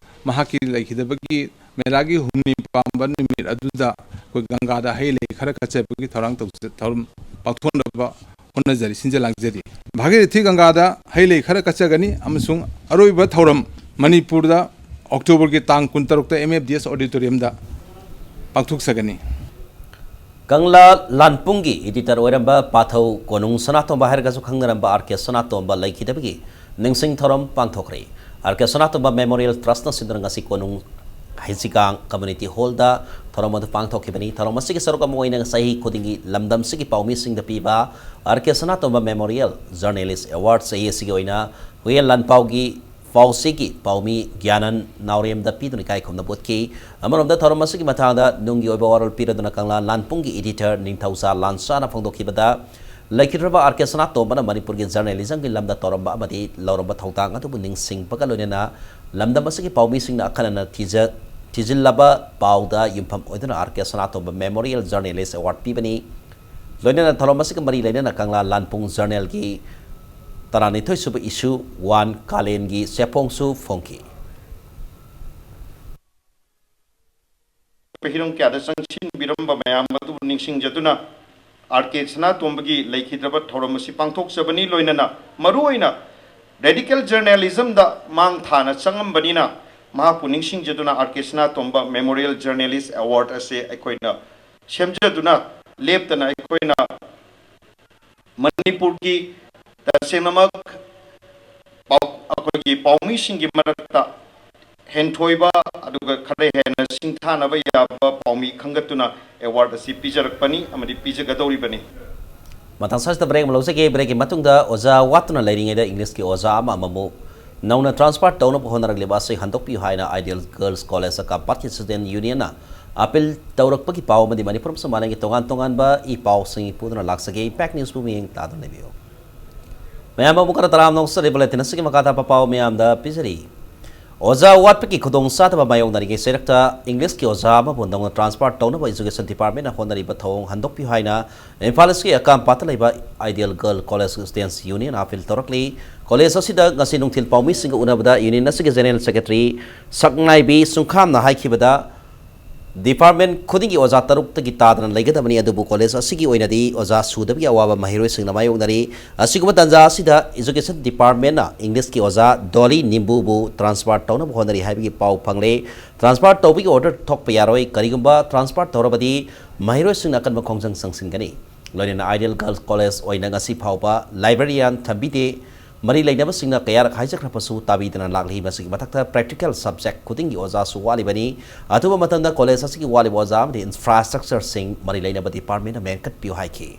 ꯃꯍꯥꯛꯀꯤ ꯂꯩꯈꯤꯗꯕꯒꯤ ꯃꯦꯂꯥꯒꯤ ꯍꯨꯝꯅꯤ ꯄꯥꯟꯕ ꯅꯨꯃꯤꯠ ꯑꯗꯨꯗ ꯑꯩꯈꯣꯏ ꯒꯪꯒꯥꯗ ꯍꯩ ꯂꯩ ꯈꯔ ꯀꯠꯆꯕꯒꯤ ꯊꯧꯔꯥꯡ ꯇꯧꯖ-, ꯊꯧꯔꯝ ꯄꯥꯡꯊꯣꯛꯅꯕ ꯍꯣꯠꯅꯖꯔꯤ, ꯁꯤꯟꯖ ꯂꯥꯡꯖꯔꯤ꯫ ꯚꯥꯒꯤꯔꯊꯤ ꯒꯪꯒꯥꯗ ꯍꯩ ꯂꯩ ꯈꯔ ꯀꯠꯆꯒꯅꯤ ꯑꯃꯁꯨꯡ ꯑꯔꯣꯏꯕ ꯊꯧꯔꯝ ꯃꯅꯤꯄꯨꯔꯗ ꯑꯣꯛꯇꯣꯕꯔꯒꯤ ꯇꯥꯡ ꯀꯨꯟꯇꯔꯨꯛꯇ ꯑꯦꯝ ꯑꯦꯐ ꯗꯤ ꯑꯦꯁ ꯑꯣꯗꯤꯇꯣꯔꯤꯌꯝꯗ ꯄꯥꯡꯊꯣꯛꯆꯒꯅꯤ꯫ ꯀꯪꯂꯥ ꯂꯥꯟꯄꯨꯡꯒꯤ ꯏꯗꯤꯇꯔ ꯑꯣꯏꯔꯝꯕ ꯄꯥꯊꯧ ꯀꯣꯅꯨꯡ ꯁꯅꯥꯇꯣꯝꯕ ꯍꯥꯏꯔꯒꯁꯨ ꯈꯪꯅꯔꯝꯕ ꯑꯥꯔ ꯀꯦ ꯁꯅꯥꯇꯣꯝꯕ ꯂꯩꯈꯤꯗꯕꯒꯤ ꯅꯤꯡꯁꯤꯡ ꯊꯧꯔꯝ ꯄꯥꯡꯊꯣꯛꯈ꯭ꯔꯦ꯫ ꯑꯥꯔ ꯀꯦ ꯁꯅꯥꯇꯣꯝꯕ ꯃꯦꯃꯣꯔꯤꯌꯦꯜ ꯇ꯭ꯔꯁꯅ ꯁꯤꯟꯗꯨꯅ ꯉꯁꯤ ꯀꯣꯅꯨꯡ ꯍꯩꯖꯤꯀꯥꯡ ꯀꯝꯃ꯭ꯌꯨꯅꯤꯇꯤ ꯍꯣꯜꯗ ꯊꯧꯔꯝ ꯑꯗꯨ ꯄꯥꯡꯊꯣꯛꯈꯤꯕꯅꯤ꯫ ꯊꯧꯔꯝ ꯑꯁꯤꯒꯤ ꯁꯔꯨꯛ ꯑꯃ ꯑꯣꯏꯅ ꯆꯍꯤ ꯈꯨꯗꯤꯡꯒꯤ ꯂꯝꯗꯝꯁꯤꯒꯤ ꯄꯥꯎꯃꯤꯁꯤꯡꯗ ꯄꯤꯕ ꯑꯥꯔ ꯀꯦ ꯁꯅꯥꯇꯣꯝꯕ ꯃꯦꯃꯣꯔꯤꯌꯦꯜ ꯖꯔꯅꯦꯂꯤꯁ ꯑꯦꯋꯥꯔꯗ ꯆꯍꯤ ꯑꯁꯤꯒꯤ ꯑꯣꯏꯅ ꯍꯨꯏꯌꯦꯟ ꯂꯥꯟꯄꯥꯎꯒꯤ ꯄꯥꯎꯆꯦꯒꯤ ꯄꯥꯎꯃꯤ ꯒ꯭ꯌꯥꯅꯟ ꯅꯥꯎꯔꯦꯝꯗ ꯄꯤꯗꯨꯅ ꯏꯀꯥꯏ ꯈꯨꯝꯅꯕ ꯎꯠꯈꯤ꯫ ꯑꯃꯔꯣꯝꯗ ꯊꯧꯔꯝ ꯑꯁꯤꯒꯤ ꯃꯇꯥꯡꯗ ꯅꯨꯡꯒꯤ ꯑꯣꯏꯕ ꯋꯥꯔꯣꯜ ꯄꯤꯔꯗꯨꯅ ꯀꯪꯂꯥ ꯂꯥꯟꯄꯨꯡꯒꯤ ꯏꯗꯤꯇꯔ ꯅꯤꯡꯊꯧꯖꯥ ꯂꯥꯟꯁꯥꯅ ꯐꯣꯡꯗꯣꯛꯈꯤꯕꯗ, ꯂꯩꯈꯤꯗ꯭ꯔꯕ ꯑꯥꯔ ꯀꯦ ꯁꯅꯥꯇꯣꯝꯕꯅ ꯃꯅꯤꯄꯨꯔꯒꯤ ꯖꯔꯅꯦꯂꯤꯖꯝꯒꯤ ꯂꯝꯗ ꯇꯧꯔꯝꯕ ꯑꯃꯗꯤ ꯂꯧꯔꯝꯕ ꯊꯧꯗꯥꯡ ꯑꯗꯨꯕꯨ ꯅꯤꯡꯁꯤꯡꯕꯒ ꯂꯣꯏꯅꯅ ꯂꯝꯗꯝ ꯑꯁꯤꯒꯤ ꯄꯥꯎꯃꯤꯁꯤꯡꯅ ꯑꯈꯟꯅꯅ ꯊꯤꯖ-, ꯊꯤꯖꯤꯜꯂꯕ ꯄꯥꯎꯗ ꯌꯨꯝꯐꯝ ꯑꯣꯏꯗꯨꯅ ꯑꯥꯔ ꯀꯦ ꯁꯅꯥꯇꯣꯝꯕ Memorial Journalist Award ꯄꯤꯕꯅꯤ꯫ ꯂꯣꯏꯅꯅ ꯊꯧꯔꯝ ꯑꯁꯤꯒ ꯃꯔꯤ ꯂꯩꯅꯅ ꯀꯪꯂꯥ ꯂꯥꯟꯄꯨꯡ Journalꯒꯤ ꯇꯔꯥꯅꯤꯊꯣꯏ ꯁꯨꯕ issue one ꯀꯥꯂꯦꯟꯒꯤ ꯆꯦꯐꯣꯡꯁꯨ ꯐꯣꯡꯈꯤ꯫ ꯍꯤꯔꯝ ꯀꯌꯥꯗ ꯆꯪꯁꯤꯟꯕꯤꯔꯝꯕ ꯃꯌꯥꯝ ꯑꯗꯨꯕꯨ ꯅꯤꯡꯁꯤꯡꯖꯗꯨꯅ, ꯑꯥꯔ ꯀꯦ ꯁꯅꯥꯇꯣꯝꯕꯒꯤ ꯂꯩꯈꯤꯗ꯭ꯔꯕ ꯊꯧꯔꯝ ꯑꯁꯤ ꯄꯥꯡꯊꯣꯛꯆꯕꯅꯤ꯫ ꯂꯣꯏꯅꯅ ꯃꯔꯨꯑꯣꯏꯅ radical journalismꯗ ꯃꯥꯡ ꯊꯥꯅ ꯆꯪꯉꯝꯕꯅꯤꯅ, ꯃꯍꯥꯛꯄꯨ ꯅꯤꯡꯁꯤꯡꯖꯗꯨꯅ ꯑꯥꯔ ꯀꯦ ꯁꯅꯥꯇꯣꯝꯕ Memorial Journalist Award ꯑꯁꯤ ꯑꯩꯈꯣꯏꯅ ꯁꯦꯝꯖꯗꯨꯅ, ꯂꯦꯞꯇꯅ ꯑꯩꯈꯣꯏꯅ ꯃꯅꯤꯄꯨꯔꯒꯤ ꯇꯁꯦꯡꯅꯃꯛ ꯄꯥꯎ-, ꯑꯩꯈꯣꯏꯒꯤ ꯄꯥꯎꯃꯤꯁꯤꯡꯒꯤ ꯃꯔꯛꯇ ꯍꯦꯟꯊꯣꯏꯕ ꯑꯗꯨꯒ ꯈꯔ ꯍꯦꯟꯅ ꯁꯤꯡꯊꯥꯅꯕ ꯌꯥꯕ ꯄꯥꯎꯃꯤ ꯈꯟꯒꯠꯇꯨꯅ award ꯑꯁꯤ ꯄꯤꯖꯔꯛꯄꯅꯤ ꯑꯃꯗꯤ ꯄꯤꯖꯒꯗꯧꯔꯤꯕꯅꯤ꯫ ꯃꯇꯥꯡ ꯑꯁꯤꯗ break ꯑꯃ ꯂꯧꯖꯒꯦ꯫ Breakꯀꯤ ꯃꯇꯨꯡꯗ ꯑꯣꯖꯥ ꯋꯥꯠꯇꯨꯅ ꯂꯩꯔꯤꯉꯩꯗ Englishꯀꯤ ꯑꯣꯖꯥ ꯑꯃ ꯑꯃꯕꯨ ꯅꯧꯅ transfer ꯇꯧꯅꯕ ꯍꯣꯠꯅꯔꯛꯂꯤꯕ ꯑꯁꯤ ꯍꯟꯗꯣꯛꯄꯤꯌꯨ ꯍꯥꯏꯅ Ideal Girls College Akkampatki Student Unionꯅ appeal ꯇꯧꯔꯛꯄꯒꯤ ꯄꯥꯎ ꯑꯃꯗꯤ ꯃꯅꯤꯄꯨꯔ ꯑꯃꯁꯨꯡ ꯃꯥꯂꯦꯝꯒꯤ ꯇꯣꯉꯥꯟ ꯇꯣꯉꯥꯟꯕ ꯏ ꯄꯥꯎꯁꯤꯡ ꯄꯨꯗꯨꯅ ꯂꯥꯛꯆꯒꯦ꯫ Impact Newsꯕꯨ ꯃꯤꯠꯌꯦꯡ ꯇꯥꯗꯨꯅ ꯂꯩꯕꯤꯌꯨ꯫ ꯃꯌꯥꯝ ꯑꯃꯨꯛ ꯍꯟꯅ ꯇꯔꯥꯝꯅ ꯑꯣꯛꯆꯔꯤ꯫ Bulletin ꯑꯁꯤꯒꯤ ꯃꯈꯥ ꯇꯥꯕ ꯄꯥꯎ ꯃꯌꯥꯝꯗ ꯄꯤꯖꯔꯤ꯫ ꯑꯣꯖꯥ ꯋꯥꯠꯄꯒꯤ ꯈꯨꯗꯣꯡꯆꯥꯗꯕ ꯃꯥꯌꯣꯛꯅꯔꯤꯉꯩ ꯆꯩꯔꯛꯇ Englishꯀꯤ ꯑꯣꯖꯥ ꯑꯃꯕꯨ ꯅꯧꯅ transfer ꯇꯧꯅꯕ Education Departmentꯅ ꯍꯣꯠꯅꯔꯤꯕ ꯊꯧꯑꯣꯡ ꯍꯟꯗꯣꯛꯄꯤꯌꯨ ꯍꯥꯏꯅ ꯏꯝꯐꯥꯜ ꯏꯁꯀꯤ ꯑꯀꯥꯝꯄꯥꯠꯇ ꯂꯩꯕ Ideal Girl College Students Union appeal ꯇꯧꯔꯛꯂꯤ꯫ College ꯑꯁꯤꯗ ꯉꯁꯤ ꯅꯨꯡꯊꯤꯜ ꯄꯥꯎꯃꯤꯁꯤꯡꯒ ꯎꯅꯕꯗ union ꯑꯁꯤꯒꯤ General Secretary ꯁꯛꯅꯥꯏꯕꯤ ꯁꯨꯡꯈꯥꯝꯅ ꯍꯥꯏꯈꯤꯕꯗ, department ꯈꯨꯗꯤꯡꯒꯤ ꯑꯣꯖꯥ ꯇꯔꯨꯛꯇꯒꯤ ꯇꯥꯗꯅ ꯂꯩꯒꯗꯕꯅꯤ, ꯑꯗꯨꯕꯨ college ꯑꯁꯤꯒꯤ ꯑꯣꯏꯅꯗꯤ ꯑꯣꯖꯥ ꯁꯨꯗꯕꯒꯤ ꯑꯋꯥꯕ ꯃꯍꯩꯔꯣꯏꯁꯤꯡꯅ ꯃꯥꯌꯣꯛꯅꯔꯤ꯫ ꯑꯁꯤꯒꯨꯝꯕ ꯇꯥꯟꯖꯥ ꯑꯁꯤꯗ Education Departmentꯅ Englishꯀꯤ ꯑꯣꯖꯥ ꯗꯣꯂꯤ ꯅꯤꯝꯕꯨꯕꯨ transfer ꯇꯧꯅꯕ ꯍꯣꯠꯅꯔꯤ ꯍꯥꯏꯕꯒꯤ ꯄꯥꯎ ꯐꯪꯂꯦ꯫ Transfer ꯇꯧꯕꯒꯤ order ꯊꯣꯛꯄ ꯌꯥꯔꯣꯏ꯫ ꯀꯔꯤꯒꯨꯝꯕ transfer ꯇꯧꯔꯕꯗꯤ ꯃꯍꯩꯔꯣꯏꯁꯤꯡꯅ ꯑꯀꯟꯕ ꯈꯣꯡꯖꯪ ꯆꯪꯁꯤꯟꯒꯅꯤ꯫ ꯂꯣꯏꯅꯅ Ideal Girls College ꯑꯣꯏꯅ ꯉꯁꯤ ꯐꯥꯎꯕ librarian ꯊꯝꯕꯤꯗꯦ꯫ ꯃꯔꯤ ꯂꯩꯅꯕꯁꯤꯡꯅ ꯀꯌꯥꯔꯛ ꯍꯥꯏꯖꯈ꯭ꯔꯕꯁꯨ ꯇꯥꯕꯤꯗꯅ ꯂꯥꯛꯂꯤ꯫ ꯃꯁꯤꯒꯤ ꯃꯊꯛꯇ practical subject ꯈꯨꯗꯤꯡꯒꯤ ꯑꯣꯖꯥꯁꯨ ꯋꯥꯠꯂꯤꯕꯅꯤ꯫ ꯑꯊꯨꯕ ꯃꯇꯝꯗ college ꯑꯁꯤꯒꯤ ꯋꯥꯠꯂꯤꯕ ꯑꯣꯖꯥ ꯑꯃꯗꯤ infrastructureꯁꯤꯡ ꯃꯔꯤ ꯂꯩꯅꯕ departmentꯅ ꯃꯦꯟꯈꯠꯄꯤꯌꯨ ꯍꯥꯏꯈꯤ꯫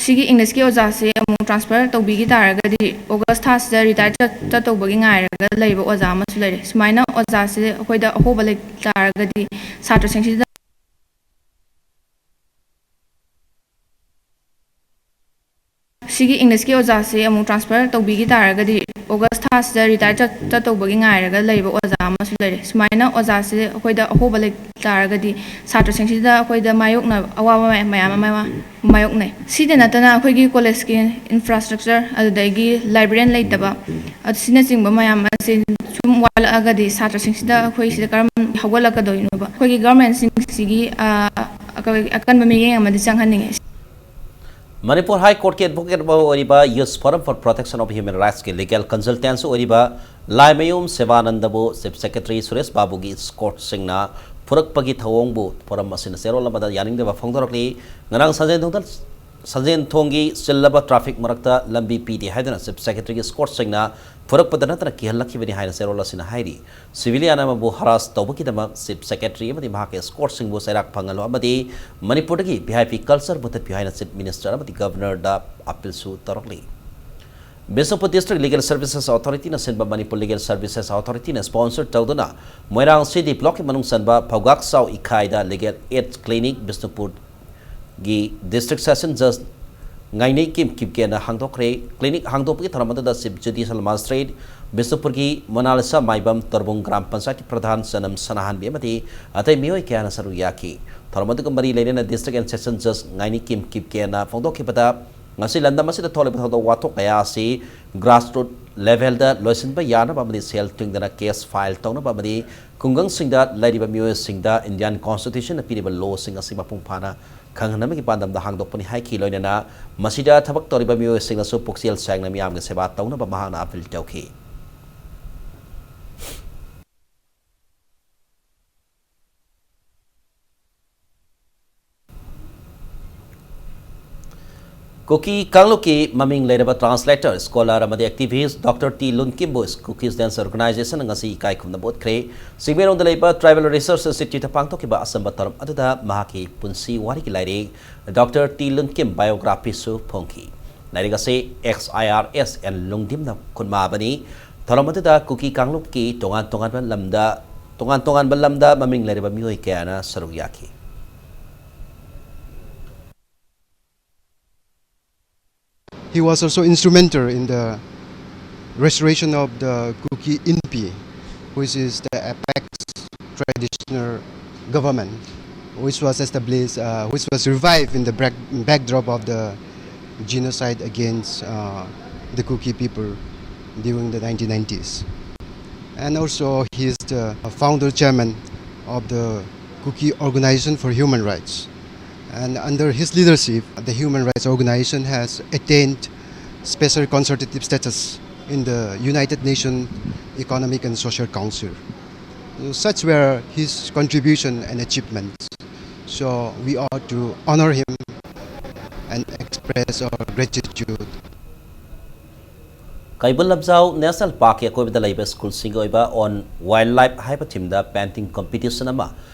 ꯁꯤꯒꯤ Englishꯀꯤ ꯑꯣꯖꯥꯁꯦ ꯑꯃꯨꯛ transfer ꯇꯧꯕꯤꯈꯤ ꯇꯥꯔꯒꯗꯤ, August ꯊꯥꯁꯤꯗ retire ꯆꯠ-, ꯆꯠꯇꯧꯕꯒꯤ ꯉꯥꯏꯔꯒ ꯂꯩꯕ ꯑꯣꯖꯥ ꯑꯃꯁꯨ ꯂꯩꯔꯦ꯫ ꯁꯨꯃꯥꯏꯅ ꯑꯣꯖꯥꯁꯦ ꯑꯩꯈꯣꯏꯗ ꯑꯍꯣꯕ ꯂꯩ ꯇꯥꯔꯒꯗꯤ, ꯁꯥꯇ꯭ꯔꯁꯤꯡꯁꯤꯗ ꯁꯤꯒꯤ Englishꯀꯤ ꯑꯣꯖꯥꯁꯦ ꯑꯃꯨꯛ transfer ꯇꯧꯕꯤꯈꯤ ꯇꯥꯔꯒꯗꯤ, ꯑꯣꯒꯁ ꯊꯥꯁꯤꯗ ꯔꯤꯇꯥꯌꯔ ꯆꯠ ꯆꯠꯇꯧꯕꯒꯤ ꯉꯥꯏꯔꯒ ꯂꯩꯕ ꯑꯣꯖꯥ ꯑꯃꯁꯨ ꯂꯩꯔꯦ꯫ ꯁꯨꯃꯥꯏꯅ ꯑꯣꯖꯥꯁꯦ ꯑꯩꯈꯣꯏꯗ ꯑꯍꯣꯕ ꯂꯩ ꯇꯥꯔꯒꯗꯤ ꯁꯥꯇ꯭ꯔꯁꯤꯡꯁꯤꯗ ꯑꯩꯈꯣꯏꯗ ꯃꯥꯌꯣꯛꯅ ꯑꯋꯥꯕ ꯃꯌꯥꯝ ꯑꯃ ꯃꯥꯌꯣꯛꯅꯩ꯫ ꯁꯤꯗ ꯅꯠꯇꯅ ꯑꯩꯈꯣꯏꯒꯤ ꯀꯣꯂꯦꯖꯀꯤ ꯏꯟꯐ꯭ꯔꯥꯁ꯭ꯇ꯭ꯔꯛꯆꯔ, ꯑꯗꯨꯗꯒꯤ ꯂꯥꯏꯕ꯭ꯔꯦꯔꯤ ꯂꯩꯇꯕ ꯑꯁꯤꯅꯆꯤꯡꯕ ꯃꯌꯥꯝ ꯑꯁꯤ ꯁꯨꯝ ꯋꯥꯠꯂꯛꯑꯒꯗꯤ ꯁꯥꯇ꯭ꯔꯁꯤꯡꯁꯤꯗ ꯑꯩꯈꯣꯏ ꯁꯤꯗ ꯀꯔꯝ ꯍꯧꯒꯠꯂꯛꯀꯗꯣꯏꯅꯣꯕ? ꯑꯩꯈꯣꯏꯒꯤ ꯒꯚꯔꯟꯃꯦꯟꯠꯁꯤꯡꯁꯤꯒꯤ ꯑꯀꯟꯕ ꯃꯤꯠꯌꯦꯡ ꯑꯃꯗꯤ ꯆꯪꯍꯟꯅꯤꯡꯉꯤ꯫ ꯃꯅꯤꯄꯨꯔ ꯍꯥꯏ ꯀꯣꯔꯠꯀꯤ ꯑꯦꯗꯚꯣꯀꯦꯠ ꯑꯃ ꯑꯣꯏꯔꯤꯕ Youth Forum for Protection of Human Rightsꯀꯤ ꯂꯤꯒꯦꯜ ꯀꯟꯁꯜꯇꯦꯟꯁ ꯑꯣꯏꯔꯤꯕ ꯂꯥꯏꯃꯌꯨꯝ ꯁꯦꯕꯥꯅꯟꯗꯕꯨ ꯆꯤꯐ ꯁꯦꯀ꯭ꯔꯦꯇꯔꯤ ꯁꯨꯔꯦꯁ ꯕꯥꯕꯨꯒꯤ ꯏꯁꯀꯣꯔꯠꯁꯤꯡꯅ ꯐꯨꯔꯛꯄꯒꯤ ꯊꯧꯑꯣꯡꯕꯨ ꯐꯣꯔꯝ ꯑꯁꯤꯅ ꯆꯦꯔꯣꯜ ꯑꯃꯗ ꯌꯥꯅꯤꯡꯗꯕ ꯐꯣꯡꯗꯣꯔꯛꯂꯤ꯫ ꯉꯔꯥꯡ ꯁꯟꯖꯦꯟꯊꯣꯡꯗ ꯁꯟꯖꯦꯟꯊꯣꯡꯒꯤ ꯆꯤꯜꯂꯕ ꯇ꯭ꯔꯥꯐꯤꯛ ꯃꯔꯛꯇ ꯂꯝꯕꯤ ꯄꯤꯗꯦ ꯍꯥꯏꯗꯨꯅ ꯆꯤꯐ ꯁꯦꯀ꯭ꯔꯦꯇꯔꯤꯒꯤ ꯏꯁꯀꯣꯔꯠꯁꯤꯡꯅ ꯐꯨꯔꯛꯄꯗ ꯅꯠꯇꯅ ꯀꯤꯍꯜꯂꯛꯈꯤꯕꯅꯤ ꯍꯥꯏꯅ ꯆꯦꯔꯣꯜ ꯑꯁꯤꯅ ꯍꯥꯏꯔꯤ꯫ ꯁꯤꯚꯤꯂꯤꯌꯥꯟ ꯑꯃꯕꯨ ꯍꯔꯥꯁ ꯇꯧꯕꯒꯤꯗꯃꯛ ꯆꯤꯐ ꯁꯦꯀ꯭ꯔꯦꯇꯔꯤ ꯑꯃꯗꯤ ꯃꯍꯥꯛꯀꯤ ꯏꯁꯀꯣꯔꯠꯁꯤꯡꯕꯨ ꯆꯩꯔꯥꯛ ꯐꯪꯍꯜꯂꯨ ꯑꯃꯗꯤ ꯃꯅꯤꯄꯨꯔꯗꯒꯤ ꯚꯤ ꯑꯥꯏ ꯄꯤ ꯀꯜꯆꯔ ꯃꯨꯊꯠꯄꯤꯌꯨ ꯍꯥꯏꯅ ꯆꯤꯐ ꯃꯤꯅꯤꯁꯇꯔ ꯑꯃꯗꯤ ꯒꯕꯔꯅꯔꯗ ꯑꯄꯤꯜꯁꯨ ꯇꯧꯔꯛꯂꯤ꯫ ꯕꯤꯁꯅꯨꯄꯨꯔ ꯗꯤꯁꯇ꯭ꯔꯤꯛ ꯂꯤꯒꯦꯜ ꯁꯔꯚꯤꯁꯦꯁ ꯑꯣꯊꯣꯔꯤꯇꯤꯅ ꯁꯤꯟꯕ ꯃꯅꯤꯄꯨꯔ ꯂꯤꯒꯦꯜ ꯁꯔꯚꯤꯁꯦꯁ ꯑꯣꯊꯣꯔꯤꯇꯤꯅ ꯁ꯭ꯄꯣꯟꯁꯔ ꯇꯧꯗꯨꯅ ꯃꯣꯏꯔꯥꯡ ꯁꯤ ꯗꯤ ꯕ꯭ꯂꯣꯛꯀꯤ ꯃꯅꯨꯡ ꯆꯟꯕ ꯐꯧꯒꯥꯛꯆꯥꯎ ꯏꯈꯥꯏꯗ ꯂꯤꯒꯦꯜ ꯑꯦꯗ ꯀ꯭ꯂꯤꯅꯤꯛ ꯕꯤꯁꯅꯨꯄꯨꯔ ꯒꯤ ꯗꯤꯁꯇ꯭ꯔꯤꯛ ꯁꯦꯁꯟ ꯖꯖ ꯉꯥꯏꯅꯤꯀꯤꯝ ꯀꯤꯞꯒꯦꯅ ꯍꯥꯡꯗꯣꯛꯈ꯭ꯔꯦ꯫ ꯀ꯭ꯂꯤꯅꯤꯛ ꯍꯥꯡꯗꯣꯛꯄꯒꯤ ꯊꯧꯔꯝ ꯑꯗꯨꯗ ꯆꯤꯐ ꯖꯨꯗꯤꯁꯤꯌꯦꯜ ꯃꯥꯖꯤꯁꯇ꯭ꯔꯦꯠ ꯕꯤꯁꯅꯨꯄꯨꯔꯒꯤ ꯃꯣꯅꯥꯂꯤꯁꯥ ꯃꯥꯏꯕꯝ, ꯇꯣꯔꯕꯨꯡ ꯒ꯭ꯔꯥꯝ ꯄꯟꯆꯥꯌꯠꯀꯤ ꯄ꯭ꯔꯙꯥꯟ ꯆꯅꯝ ꯁꯅꯥꯍꯟꯕꯤ ꯑꯃꯗꯤ ꯑꯇꯩ ꯃꯤꯑꯣꯏ ꯀꯌꯥꯅ ꯁꯔꯨꯛ ꯌꯥꯈꯤ꯫ ꯊꯧꯔꯝ ꯑꯗꯨꯒ ꯃꯔꯤ ꯂꯩꯅꯅ ꯗꯤꯁꯇ꯭ꯔꯤꯛ ꯑꯦꯟ ꯁꯦꯁꯟ ꯖꯖ ꯉꯥꯏꯅꯤꯀꯤꯝ ꯀꯤꯞꯒꯦꯅ ꯐꯣꯡꯗꯣꯛꯈꯤꯕꯗ, ꯉꯁꯤ ꯂꯝꯗꯝ ꯑꯁꯤꯗ ꯊꯣꯛꯂꯤꯕ ꯊꯧꯗꯣꯛ ꯋꯥꯊꯣꯛ ꯀꯌꯥ ꯑꯁꯤ ꯒ꯭ꯔꯥꯁꯔꯨꯠ ꯂꯦꯚꯦꯜꯗ ꯂꯣꯏꯁꯤꯟꯕ ꯌꯥꯅꯕ ꯑꯃꯗꯤ ꯁꯦꯜ ꯇꯨꯡꯗꯅ ꯀꯦꯁ ꯐꯥꯏꯜ ꯇꯧꯅꯕ ꯑꯃꯗꯤ ꯈꯨꯡꯒꯪꯁꯤꯡꯗ ꯂꯩꯔꯤꯕ ꯃꯤꯑꯣꯏꯁꯤꯡꯗ ꯏꯟꯗꯤꯌꯥꯟ ꯀꯣꯟꯁꯇꯤꯇ꯭ꯌꯨꯁꯟꯅ ꯄꯤꯔꯤꯕ ꯂꯣꯁꯤꯡ ꯑꯁꯤ ꯃꯄꯨꯡ ꯐꯥꯅ ꯈꯪꯍꯟꯅꯕꯒꯤ ꯄꯥꯟꯗꯝꯗ ꯍꯥꯡꯗꯣꯛꯄꯅꯤ ꯍꯥꯏꯈꯤ꯫ ꯂꯣꯏꯅꯅ ꯃꯁꯤꯗ ꯊꯕꯛ ꯇꯧꯔꯤꯕ ꯃꯤꯑꯣꯏꯁꯤꯡꯅꯁꯨ ꯄꯨꯛꯆꯦꯜ ꯁꯦꯡꯅ ꯃꯤꯌꯥꯝꯒꯤ ꯁꯦꯕꯥ ꯇꯧꯅꯕ ꯃꯍꯥꯛꯅ ꯑꯄꯤꯜ ꯇꯧꯈꯤ꯫ ꯀꯨꯀꯤ ꯀꯥꯡꯂꯨꯞꯀꯤ ꯃꯃꯤꯡ ꯂꯩꯔꯕ ꯇ꯭ꯔꯥꯟꯁꯂꯦꯇꯔ, ꯁ꯭ꯀꯣꯂꯔ ꯑꯃꯗꯤ ꯑꯦꯛꯇꯤꯚꯤꯁ꯭ꯠ ꯗꯣꯛꯇꯔ ꯇꯤ ꯂꯨꯟꯀꯤꯝꯕꯨ ꯀꯨꯀꯤꯁ ꯗꯦꯟꯁ ꯑꯣꯔꯒꯅꯥꯏꯖꯦꯁꯟꯅ ꯉꯁꯤ ꯏꯀꯥꯏ ꯈꯨꯝꯅꯕ ꯎꯠꯈ꯭ꯔꯦ꯫ ꯆꯤꯡꯃꯩꯔꯣꯡꯗ ꯂꯩꯕ ꯇ꯭ꯔꯥꯏꯕꯦꯜ ꯔꯤꯁꯔꯆ ꯏꯟꯁꯇꯤꯇ꯭ꯌꯨꯠꯇ ꯄꯥꯡꯊꯣꯛꯈꯤꯕ ꯑꯆꯝꯕ ꯊꯧꯔꯝ ꯑꯗꯨꯗ ꯃꯍꯥꯛꯀꯤ ꯄꯨꯟꯁꯤ ꯋꯥꯔꯤꯒꯤ ꯂꯥꯏꯔꯤꯛ ꯗꯣꯛꯇꯔ ꯇꯤ ꯂꯨꯟꯀꯤꯝ ꯕꯥꯏꯑꯣꯒ꯭ꯔꯥꯐꯤꯁꯨ ꯐꯣꯡꯈꯤ꯫ ꯂꯥꯏꯔꯤꯛ ꯑꯁꯤ X I R S N ꯂꯨꯡꯗꯤꯝꯅ ꯈꯨꯟꯃꯥꯕꯅꯤ꯫ ꯊꯧꯔꯝ ꯑꯗꯨꯗ ꯀꯨꯀꯤ ꯀꯥꯡꯂꯨꯞꯀꯤ ꯇꯣꯉꯥꯟ ꯇꯣꯉꯥꯟꯕ ꯂꯝꯗ, ꯇꯣꯉꯥꯟ ꯇꯣꯉꯥꯟꯕ ꯂꯝꯗ ꯃꯃꯤꯡ ꯂꯩꯔꯕ ꯃꯤꯑꯣꯏ ꯀꯌꯥꯅ ꯁꯔꯨꯛ ꯌꯥꯈꯤ꯫ He was also instrumental in the restoration of the Kuki Inpi, which is the apex traditional government, which was established, uh, which was revived in the back, backdrop of the genocide against, uh, the Kuki people during the nineteen nineties. And also, he is the founder chairman of the Kuki Organization for Human Rights. And under his leadership, the Human Rights Organization has attained special consultative status in the United Nations Economic and Social Council. So such were his contribution and achievements. So we ought to honor him and express our gratitude. Keibul Lamjao national ꯄꯥꯔꯛꯀꯤ ꯑꯀꯣꯏꯕꯗ ꯂꯩꯕ ꯁ꯭ꯀꯨꯜꯁꯤꯡꯒꯤ ꯑꯣꯏꯕ On Wildlife ꯍꯥꯏꯕ ꯊꯤꯝꯗ painting competition ꯑꯃ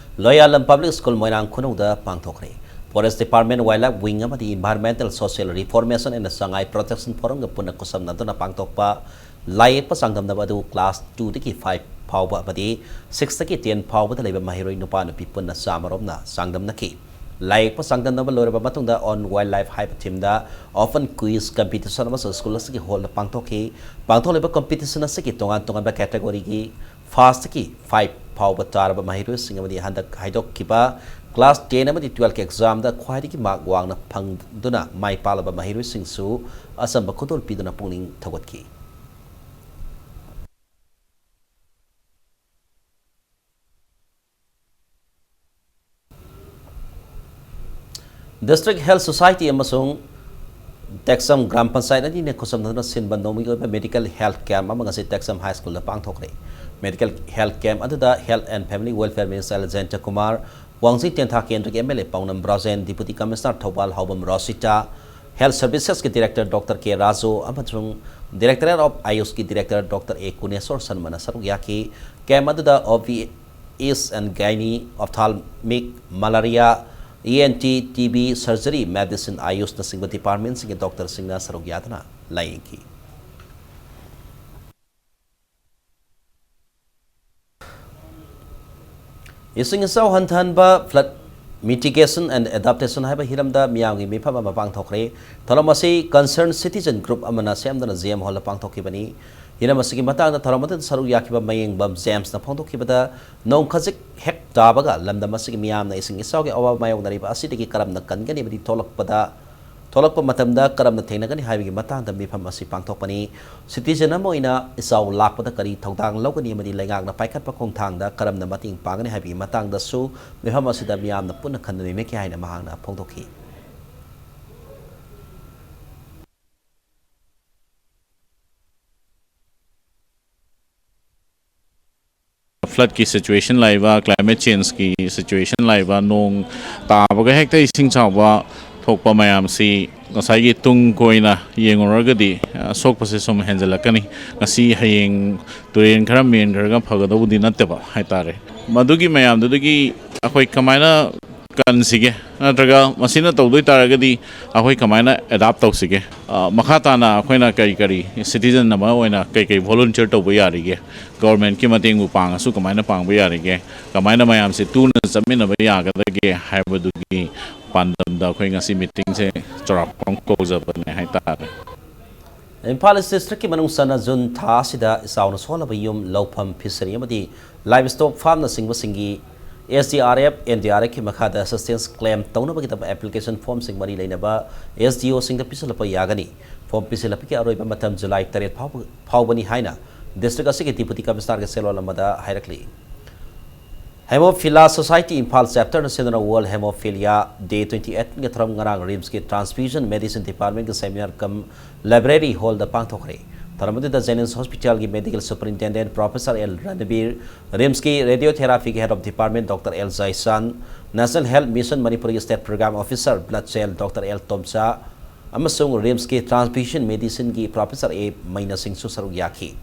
Loyalam public school Moirang ꯈꯨꯅꯧꯗ ꯄꯥꯡꯊꯣꯛꯈ꯭ꯔꯦ꯫ Forest department, wildlife wing ꯑꯃꯗꯤ environmental social reformation and Sangai protection ꯐꯣꯔꯝꯒ ꯄꯨꯟꯅ ꯈꯨꯠꯁꯝꯅꯗꯨꯅ ꯄꯥꯡꯊꯣꯛꯄ ꯂꯥꯏ ꯌꯦꯛꯄ ꯆꯥꯡꯗꯝꯅꯕ ꯑꯗꯨ ꯀ꯭ꯂꯥꯁ ꯇꯨꯗꯒꯤ ꯐꯥꯏꯚ ꯐꯥꯎꯕ ꯑꯃꯗꯤ ꯁꯤꯛꯁꯇꯒꯤ ꯇꯦꯟ ꯐꯥꯎꯕꯗ ꯂꯩꯕ ꯃꯍꯩꯔꯣꯏ ꯅꯨꯄꯥ ꯅꯨꯄꯤ ꯄꯨꯟꯅ ꯆꯥꯃꯔꯣꯝꯅ ꯆꯥꯡꯗꯝꯅꯈꯤ꯫ ꯂꯥꯏ ꯌꯦꯛꯄ ꯆꯥꯡꯗꯝꯅꯕ ꯂꯣꯏꯔꯕ ꯃꯇꯨꯡꯗ On Wildlife ꯍꯥꯏꯕ ꯊꯤꯝꯗ ꯑꯣꯄꯟ ꯀ꯭ꯋꯤꯖ ꯀꯝꯄꯤꯇꯤꯁꯟ ꯑꯃꯁꯨ ꯁ꯭ꯀꯨꯜ ꯑꯁꯤꯒꯤ ꯍꯣꯜꯗ ꯄꯥꯡꯊꯣꯛꯈꯤ꯫ ꯄꯥꯡꯊꯣꯛꯂꯤꯕ ꯀꯝꯄꯤꯇꯤꯁꯟ ꯑꯁꯤꯒꯤ ꯇꯣꯉꯥꯟ ꯇꯣꯉꯥꯟꯕ ꯀꯦꯇꯦꯒꯣꯔꯤꯒꯤ ꯐꯥꯔꯁꯇꯒꯤ ꯐꯥꯏꯚ ꯐꯥꯎꯕ ꯇꯥꯔꯕ ꯃꯍꯩꯔꯣꯏꯁꯤꯡ ꯑꯃꯗꯤ ꯍꯟꯗꯛ ꯍꯥꯏꯗꯣꯛꯈꯤꯕ ꯀ꯭ꯂꯥꯁ ꯇꯦꯟ ꯑꯃꯗꯤ ꯇꯨꯋꯦꯜꯐꯀꯤ ꯑꯦꯛꯖꯥꯝꯗ ꯈ꯭ꯋꯥꯏꯗꯒꯤ ꯃꯥꯔꯛ ꯋꯥꯡꯅ ꯐꯪꯗꯨꯅ ꯃꯥꯏ ꯄꯥꯛꯂꯕ ꯃꯍꯩꯔꯣꯏꯁꯤꯡꯁꯨ ꯑꯆꯝꯕ ꯈꯨꯗꯣꯜ ꯄꯤꯗꯨꯅ ꯄꯨꯛꯅꯤꯡ ꯊꯧꯒꯠꯈꯤ꯫ District Health Society ꯑꯃꯁꯨꯡ ꯇꯦꯛꯁꯝ ꯒ꯭ꯔꯥꯝ ꯄꯟꯆꯥꯌꯠ ꯑꯅꯤꯅ ꯈꯨꯠꯁꯝꯅꯗꯨꯅ ꯁꯤꯟꯕ ꯅꯣꯡꯃꯒꯤ ꯑꯣꯏꯕ ꯃꯦꯗꯤꯀꯦꯜ ꯍꯦꯜꯊ ꯀꯦꯝꯞ ꯑꯃ ꯉꯁꯤ ꯇꯦꯛꯁꯝ ꯍꯥꯏ ꯁ꯭ꯀꯨꯜꯗ ꯄꯥꯡꯊꯣꯛꯈ꯭ꯔꯦ꯫ ꯃꯦꯗꯤꯀꯦꯜ ꯍꯦꯜꯊ ꯀꯦꯝꯞ ꯑꯗꯨꯗ Health and Family Welfare Minister L Jayanta Kumar, Wangjing Tentha ꯀꯦꯟꯗ꯭ꯔꯒꯤ M L A Paonam Brojen, deputy commissioner Thoubal Haobam Rosita, health ꯁꯔꯚꯤꯁꯦꯁꯀꯤ ꯗꯤꯔꯦꯛꯇꯔ ꯗꯣꯛꯇꯔ ꯀꯦ ꯔꯥꯖꯨ ꯑꯃꯁꯨꯡ ꯗꯤꯔꯦꯛꯇꯣꯔꯦꯠ ꯑꯣꯐ ꯑꯥꯌꯨꯁꯀꯤ ꯗꯤꯔꯦꯛꯇꯔ ꯗꯣꯛꯇꯔ ꯑꯦ ꯀꯨꯅꯦꯁꯣꯔ ꯁꯔꯃꯅ ꯁꯔꯨꯛ ꯌꯥꯈꯤ꯫ ꯀꯦꯝꯞ ꯑꯗꯨꯗ obs and gynae, ophthalmic, malaria, E N T, T B, surgery, medicine, ꯑꯥꯌꯨꯁꯅꯆꯤꯡꯕ ꯗꯤꯄꯥꯔꯠꯃꯦꯟꯁꯤꯡꯒꯤ ꯗꯣꯛꯇꯔꯁꯤꯡꯅ ꯁꯔꯨꯛ ꯌꯥꯗꯨꯅ ꯂꯥꯌꯦꯡꯈꯤ꯫ ꯏꯁꯤꯡ ꯏꯆꯥꯎ ꯍꯟꯊꯍꯟꯕ, ꯐ꯭ꯂꯠ Mitigation and Adaptation ꯍꯥꯏꯕ ꯍꯤꯔꯝꯗ ꯃꯤꯌꯥꯝꯒꯤ ꯃꯤꯐꯝ ꯑꯃ ꯄꯥꯡꯊꯣꯛꯈ꯭ꯔꯦ꯫ ꯊꯧꯔꯝ ꯑꯁꯤ Concerned Citizen Group ꯑꯃꯅ ꯁꯦꯝꯗꯨꯅ G M Hall ꯗ ꯄꯥꯡꯊꯣꯛꯈꯤꯕꯅꯤ꯫ ꯍꯤꯔꯝ ꯑꯁꯤꯒꯤ ꯃꯇꯥꯡꯗ ꯊꯧꯔꯝ ꯑꯗꯨꯗ ꯁꯔꯨꯛ ꯌꯥꯈꯤꯕ ꯃꯌꯦꯡꯕꯝ ꯖꯦꯝꯁꯅ ꯐꯣꯡꯗꯣꯛꯈꯤꯕꯗ, ꯅꯣꯡ ꯈꯖꯤꯛ ꯍꯦꯛ ꯇꯥꯕꯒ ꯂꯝꯗꯝ ꯑꯁꯤꯒꯤ ꯃꯤꯌꯥꯝꯅ ꯏꯁꯤꯡ ꯏꯆꯥꯎꯒꯤ ꯑꯋꯥꯕ ꯃꯥꯌꯣꯛꯅꯔꯤꯕ ꯑꯁꯤꯗꯒꯤ ꯀꯔꯝꯅ ꯀꯟꯒꯅꯤ ꯑꯃꯗꯤ ꯊꯣꯛꯂꯛꯄꯗ ꯊꯣꯛꯂꯛꯄ ꯃꯇꯝꯗ ꯀꯔꯝꯅ ꯊꯦꯡꯅꯒꯅꯤ ꯍꯥꯏꯕꯒꯤ ꯃꯇꯥꯡꯗ ꯃꯤꯐꯝ ꯑꯁꯤ ꯄꯥꯡꯊꯣꯛꯄꯅꯤ꯫ Citizen ꯑꯃ ꯑꯣꯏꯅ ꯏꯆꯥꯎ ꯂꯥꯛꯄꯗ ꯀꯔꯤ ꯊꯧꯗꯥꯡ ꯂꯧꯒꯅꯤ ꯑꯃꯗꯤ ꯂꯩꯉꯥꯛꯅ ꯄꯥꯏꯈꯠꯄ ꯈꯣꯡꯊꯥꯡꯗ ꯀꯔꯝꯅ ꯃꯇꯦꯡ ꯄꯥꯡꯒꯅꯤ ꯍꯥꯏꯕꯒꯤ ꯃꯇꯥꯡꯗꯁꯨ ꯃꯤꯐꯝ ꯑꯁꯤꯗ ꯃꯤꯌꯥꯝꯅ ꯄꯨꯟꯅ ꯈꯟꯅ ꯅꯩꯅꯈꯤ ꯍꯥꯏꯅ ꯃꯍꯥꯛꯅ ꯐꯣꯡꯗꯣꯛꯈꯤ꯫ Flood ꯀꯤ situation ꯂꯥꯛꯏꯕ, climate change ꯀꯤ situation ꯂꯥꯛꯏꯕ, ꯅꯣꯡ ꯇꯥꯕꯒ ꯍꯦꯛꯇ ꯏꯁꯤꯡ ꯆꯥꯎꯕ ꯊꯣꯛꯄ ꯃꯌꯥꯝꯁꯤ ꯉꯁꯥꯏꯒꯤ ꯇꯨꯡ ꯀꯣꯏꯅ ꯌꯦꯡꯉꯨꯔꯒꯗꯤ, ꯑ, ꯁꯣꯛꯄꯁꯦ ꯁꯨꯝ ꯍꯦꯟꯖꯜꯂꯛꯀꯅꯤ꯫ ꯉꯁꯤ ꯍꯌꯦꯡ ꯇꯨꯔꯦꯟ ꯈꯔ ꯃꯦꯟꯈ꯭ꯔꯒ ꯐꯒꯗꯧꯕꯗꯤ ꯅꯠꯇꯦꯕ ꯍꯥꯏꯇꯥꯔꯦ꯫ ꯃꯗꯨꯒꯤ ꯃꯌꯥꯝꯗꯨꯗꯒꯤ ꯑꯩꯈꯣꯏ ꯀꯃꯥꯏꯅ ꯀꯟꯁꯤꯒꯦ, ꯅꯠꯇ꯭ꯔꯒ ꯃꯁꯤꯅ ꯇꯧꯗꯣꯏ ꯇꯥꯔꯒꯗꯤ ꯑꯩꯈꯣꯏ ꯀꯃꯥꯏꯅ adapt ꯇꯧꯁꯤꯒꯦ? ꯑ, ꯃꯈꯥ ꯇꯥꯅ ꯑꯩꯈꯣꯏꯅ ꯀꯔꯤ ꯀꯔꯤ citizen ꯑꯃ ꯑꯣꯏꯅ ꯀꯩ ꯀꯩ volunteer ꯇꯧꯕ ꯌꯥꯔꯤꯒꯦ? Government ꯀꯤ ꯃꯇꯦꯡꯕꯨ ꯄꯥꯡꯉꯁꯨ ꯀꯃꯥꯏꯅ ꯄꯥꯡꯕ ꯌꯥꯔꯤꯒꯦ? ꯀꯃꯥꯏꯅ ꯃꯌꯥꯝꯁꯦ ꯇꯨꯅ ꯆꯠꯃꯤꯟꯅꯕ ꯌꯥꯒꯗꯒꯦ ꯍꯥꯏꯕꯗꯨꯒꯤ ꯄꯥꯟꯗꯝꯗ ꯑꯩꯈꯣꯏ ꯉꯁꯤ meeting ꯁꯦ ꯆꯥꯎꯔꯥꯛꯄ ꯑꯃ ꯀꯧꯖꯕꯅꯦ ꯍꯥꯏꯇꯥꯔꯦ꯫ ꯏꯝꯐꯥꯜ East District ꯀꯤ ꯃꯅꯨꯡ ꯆꯟꯅ ꯖꯨꯟ ꯊꯥ ꯑꯁꯤꯗ ꯏꯆꯥꯎꯅ ꯁꯣꯛꯍꯜꯂꯕ ꯌꯨꯝ, ꯂꯧꯐꯝ, fishery ꯑꯃꯗꯤ livestock farm ꯅꯆꯤꯡꯕꯁꯤꯡꯒꯤ S D R F, N D R F ꯀꯤ ꯃꯈꯥꯗ assistance claim ꯇꯧꯅꯕꯒꯤꯗꯃꯛ application form ꯁꯤꯡ ꯃꯔꯤ ꯂꯩꯅꯕ S D O ꯁꯤꯡꯗ ꯄꯤꯁꯤꯜꯂꯛꯄ ꯌꯥꯒꯅꯤ꯫ Form ꯄꯤꯁꯤꯜꯂꯛꯄꯒꯤ ꯑꯔꯣꯏꯕ ꯃꯇꯝ July ꯇꯔꯦꯠ ꯐꯥꯎꯕ, ꯐꯥꯎꯕꯅꯤ ꯍꯥꯏꯅ district ꯑꯁꯤꯒꯤ Deputy Commissioner ꯒꯤ ꯆꯦꯔꯣꯜ ꯑꯃꯗ ꯍꯥꯏꯔꯛꯂꯤ꯫ Hemophilia Society ꯏꯝꯐꯥꯜ chapter ꯅ ꯁꯤꯟꯗꯨꯅ World Hemophilia Day twenty eight ꯒꯤ ꯊꯧꯔꯝ ꯉꯔꯥꯡ RIMS ꯀꯤ Transfusion Medicine Department ꯀꯤ seminar cum library hall ꯗ ꯄꯥꯡꯊꯣꯛꯈ꯭ꯔꯦ꯫ ꯊꯧꯔꯝ ꯑꯗꯨꯗ Jennings Hospital ꯒꯤ Medical Superintendent Professor L ꯔꯟꯕꯤꯔ, RIMS ꯀꯤ Radiotherapy ꯒꯤ Head of Department Doctor L ꯖꯥꯏꯁꯥꯟ, National Health Mission ꯃꯅꯤꯄꯨꯔꯒꯤ State Program Officer Blood Cell Doctor L ꯇꯣꯝꯆꯥ ꯑꯃꯁꯨꯡ RIMS ꯀꯤ Transfusion Medicine ꯒꯤ Professor A ꯃꯩꯅꯥ ꯁꯤꯡꯁꯨ ꯁꯔꯨꯛ ꯌꯥꯈꯤ꯫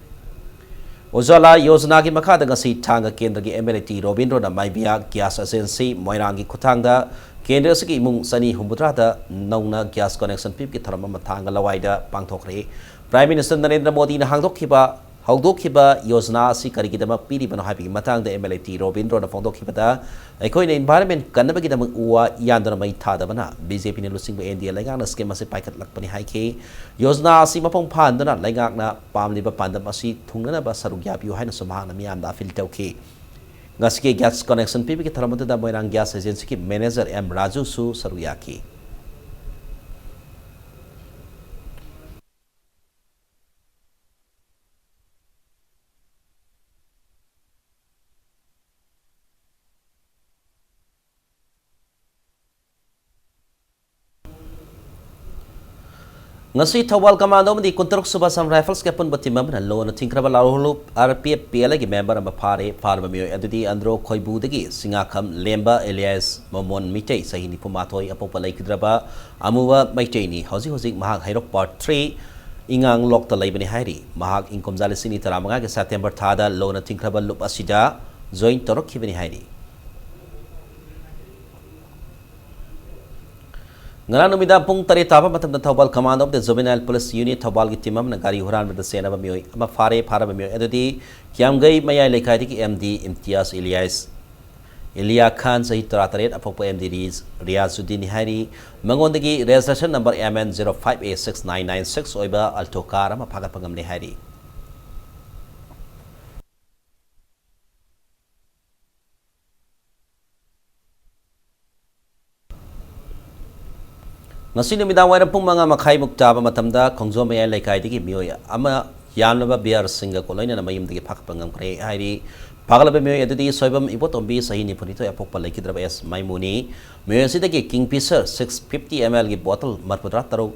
ꯎꯖꯥꯂꯥ ꯌꯣꯖꯅꯥꯒꯤ ꯃꯈꯥꯗ ꯉꯁꯤ ꯊꯥꯡꯒ ꯀꯦꯟꯗ꯭ꯔꯒꯤ M L A ꯇꯤ ꯔꯣꯕꯤꯟꯗ꯭ꯔꯣꯅ ꯃꯥꯏꯕꯤꯌꯥ ꯒ꯭ꯌꯥꯁ ꯑꯦꯖꯦꯟꯁꯤ ꯃꯣꯏꯔꯥꯡꯒꯤ ꯈꯨꯠꯊꯥꯡꯗ ꯀꯦꯟꯗ꯭ꯔ ꯑꯁꯤꯒꯤ ꯏꯃꯨꯡ ꯆꯅꯤ ꯍꯨꯝꯐꯨꯇꯔꯥꯗ ꯅꯧꯅ ꯒ꯭ꯌꯥꯁ ꯀꯅꯦꯛꯁꯟ ꯄꯤꯕꯒꯤ ꯊꯧꯔꯝ ꯑꯃ ꯊꯥꯡꯒ ꯂꯋꯥꯏꯗ ꯄꯥꯡꯊꯣꯛꯈ꯭ꯔꯦ꯫ Prime Minister ꯅꯔꯦꯟꯗ꯭ꯔ ꯃꯣꯗꯤꯅ ꯍꯥꯡꯗꯣꯛꯈꯤꯕ ꯍꯧꯗꯣꯛꯈꯤꯕ ꯌꯣꯖꯅꯥ ꯑꯁꯤ ꯀꯔꯤꯒꯤꯗꯃꯛ ꯄꯤꯔꯤꯕꯅꯣ ꯍꯥꯏꯕꯒꯤ ꯃꯇꯥꯡꯗ MLA ꯇꯤ ꯔꯣꯕꯤꯟꯗ꯭ꯔꯣꯅ ꯐꯣꯡꯗꯣꯛꯈꯤꯕꯗ, ꯑꯩꯈꯣꯏꯅ environment ꯀꯟꯅꯕꯒꯤꯗꯃꯛ ꯎ ꯋꯥ ꯌꯥꯟꯗꯨꯅ ꯃꯩ ꯊꯥꯗꯕꯅ BJPꯅ ꯂꯨꯆꯤꯡꯕ NDA ꯂꯩꯉꯥꯛꯅ scheme ꯑꯁꯤ ꯄꯥꯏꯈꯠꯂꯛꯄꯅꯤ ꯍꯥꯏꯈꯤ꯫ ꯌꯣꯖꯅꯥ ꯑꯁꯤ ꯃꯄꯨꯡ ꯐꯥꯍꯟꯗꯨꯅ ꯂꯩꯉꯥꯛꯅ ꯄꯥꯝꯂꯤꯕ ꯄꯥꯟꯗꯝ ꯑꯁꯤ ꯊꯨꯡꯅꯅꯕ ꯁꯔꯨꯛ ꯌꯥꯕꯤꯌꯨ ꯍꯥꯏꯅꯁꯨ ꯃꯍꯥꯛꯅ ꯃꯤꯌꯥꯝꯗ appeal ꯇꯧꯈꯤ꯫ ꯉꯁꯤꯒꯤ gas connection ꯄꯤꯕꯒꯤ ꯊꯧꯔꯝ ꯑꯗꯨꯗ ꯃꯣꯏꯔꯥꯡ gas agencyꯒꯤ manager ꯑꯦꯝ ꯔꯥꯖꯨꯁꯨ ꯁꯔꯨꯛ ꯌꯥꯈꯤ꯫ ꯉꯁꯤ ꯊꯧꯕꯥꯜ ꯀꯃꯥꯟꯗꯣ ꯑꯃꯗꯤ ꯀꯨꯟꯇꯔꯨꯛ ꯁꯨꯕ Assam Riflesꯀꯤ ꯑꯄꯨꯟꯕ team ꯑꯃꯅ ꯂꯣꯟꯅ ꯊꯤꯡꯈ꯭ꯔꯕ ꯂꯥꯜꯍꯧꯂꯨꯞ RPFPLꯒꯤ member ꯑꯃ ꯐꯥꯔꯦ꯫ ꯐꯥꯔꯕ ꯃꯤꯑꯣꯏ ꯑꯗꯨꯗꯤ ꯑꯟꯗ꯭ꯔꯣ ꯈꯣꯏꯕꯨꯗꯒꯤ ꯁꯤꯡꯉꯥꯈꯝ ꯂꯦꯝꯕ alias ꯃꯣꯃꯣꯟ ꯃꯤꯇꯩ, ꯆꯍꯤ ꯅꯤꯐꯨ ꯃꯥꯊꯣꯏ, ꯑꯄꯣꯛꯄ ꯂꯩꯈꯤꯗ꯭ꯔꯕ ꯑꯃꯨꯕ ꯃꯩꯇꯩꯅꯤ꯫ ꯍꯧꯖꯤꯛ ꯍꯧꯖꯤꯛ ꯃꯍꯥꯛ ꯍꯩꯔꯣꯛ part three ꯏꯉꯥꯡ ꯂꯣꯛꯇ ꯂꯩꯕꯅꯤ ꯍꯥꯏꯔꯤ꯫ ꯃꯍꯥꯛ ꯏꯪ ꯀꯨꯝꯖꯥ ꯂꯤꯁꯤꯡ ꯑꯅꯤ ꯇꯔꯥꯃꯉꯥꯒꯤ September ꯊꯥꯗ ꯂꯣꯟꯅ ꯊꯤꯡꯈ꯭ꯔꯕ ꯂꯨꯞ ꯑꯁꯤꯗ join ꯇꯧꯔꯛꯈꯤꯕꯅꯤ ꯍꯥꯏꯔꯤ꯫ ꯉꯔꯥꯡ ꯅꯨꯃꯤꯗꯥꯡ ꯄꯨꯡ ꯇꯔꯦꯠ ꯇꯥꯕ ꯃꯇꯝꯗ Thoubal command of the juvenile police unit ꯊꯧꯕꯥꯜꯒꯤ team ꯑꯃꯅ ꯒꯥꯔꯤ ꯍꯨꯔꯥꯟꯕꯗ ꯆꯦꯟꯅꯕ ꯃꯤꯑꯣꯏ ꯑꯃ ꯐꯥꯔꯦ꯫ ꯐꯥꯔꯕ ꯃꯤꯑꯣꯏ ꯑꯗꯨꯗꯤ ꯀꯤꯌꯥꯝꯒꯩ ꯃꯌꯥꯏ ꯂꯩꯀꯥꯏꯗꯒꯤ MD ꯏꯝꯇꯤꯌꯥꯖ ꯏꯂꯤꯌꯥꯁ, ꯏꯂꯤꯌꯥ ꯈꯥꯟ, ꯆꯍꯤ ꯇꯔꯥꯇꯔꯦꯠ, ꯑꯄꯣꯛꯄ MD ꯔꯤꯖ-, ꯔꯤꯌꯥꯖꯨꯗꯤꯟꯅꯤ ꯍꯥꯏꯔꯤ꯫ ꯃꯉꯣꯟꯗꯒꯤ registration number MN zero five A six nine nine six ꯑꯣꯏꯕ Alto car ꯑꯃ ꯐꯥꯒꯠꯄ ꯉꯝꯂꯦ ꯍꯥꯏꯔꯤ꯫ ꯉꯁꯤ ꯅꯨꯃꯤꯗꯥꯡ ꯋꯥꯏꯔꯝ ꯄꯨꯡ ꯃꯉꯥ ꯃꯈꯥꯏꯃꯨꯛ ꯇꯥꯕ ꯃꯇꯝꯗ ꯈꯣꯡꯖꯣꯝ ꯃꯌꯥꯏ ꯂꯩꯀꯥꯏꯗꯒꯤ ꯃꯤꯑꯣꯏ ꯑꯃ ꯌꯥꯟꯂꯕ beer ꯁꯤꯡꯒ ꯂꯣꯏꯅꯅ ꯃꯌꯨꯝꯗꯒꯤ ꯐꯥꯒꯠꯄ ꯉꯝꯈ꯭ꯔꯦ ꯍꯥꯏꯔꯤ꯫ ꯐꯥꯒꯠꯂꯕ ꯃꯤꯑꯣꯏ ꯑꯗꯨꯗꯤ ꯁꯣꯏꯕꯝ ꯏꯕꯣꯇꯣꯝꯕꯤ, ꯆꯍꯤ ꯅꯤꯐꯨꯅꯤꯊꯣꯏ, ꯑꯄꯣꯛꯄ ꯂꯩꯈꯤꯗ꯭ꯔꯕ ꯑꯦꯁ ꯃꯥꯏꯃꯨꯅꯤ꯫ ꯃꯤꯑꯣꯏ ꯑꯁꯤꯗꯒꯤ Kingfisher six fifty ml ꯒꯤ bottle ꯃꯔꯐꯨꯇꯔꯥ ꯇꯔꯨꯛ,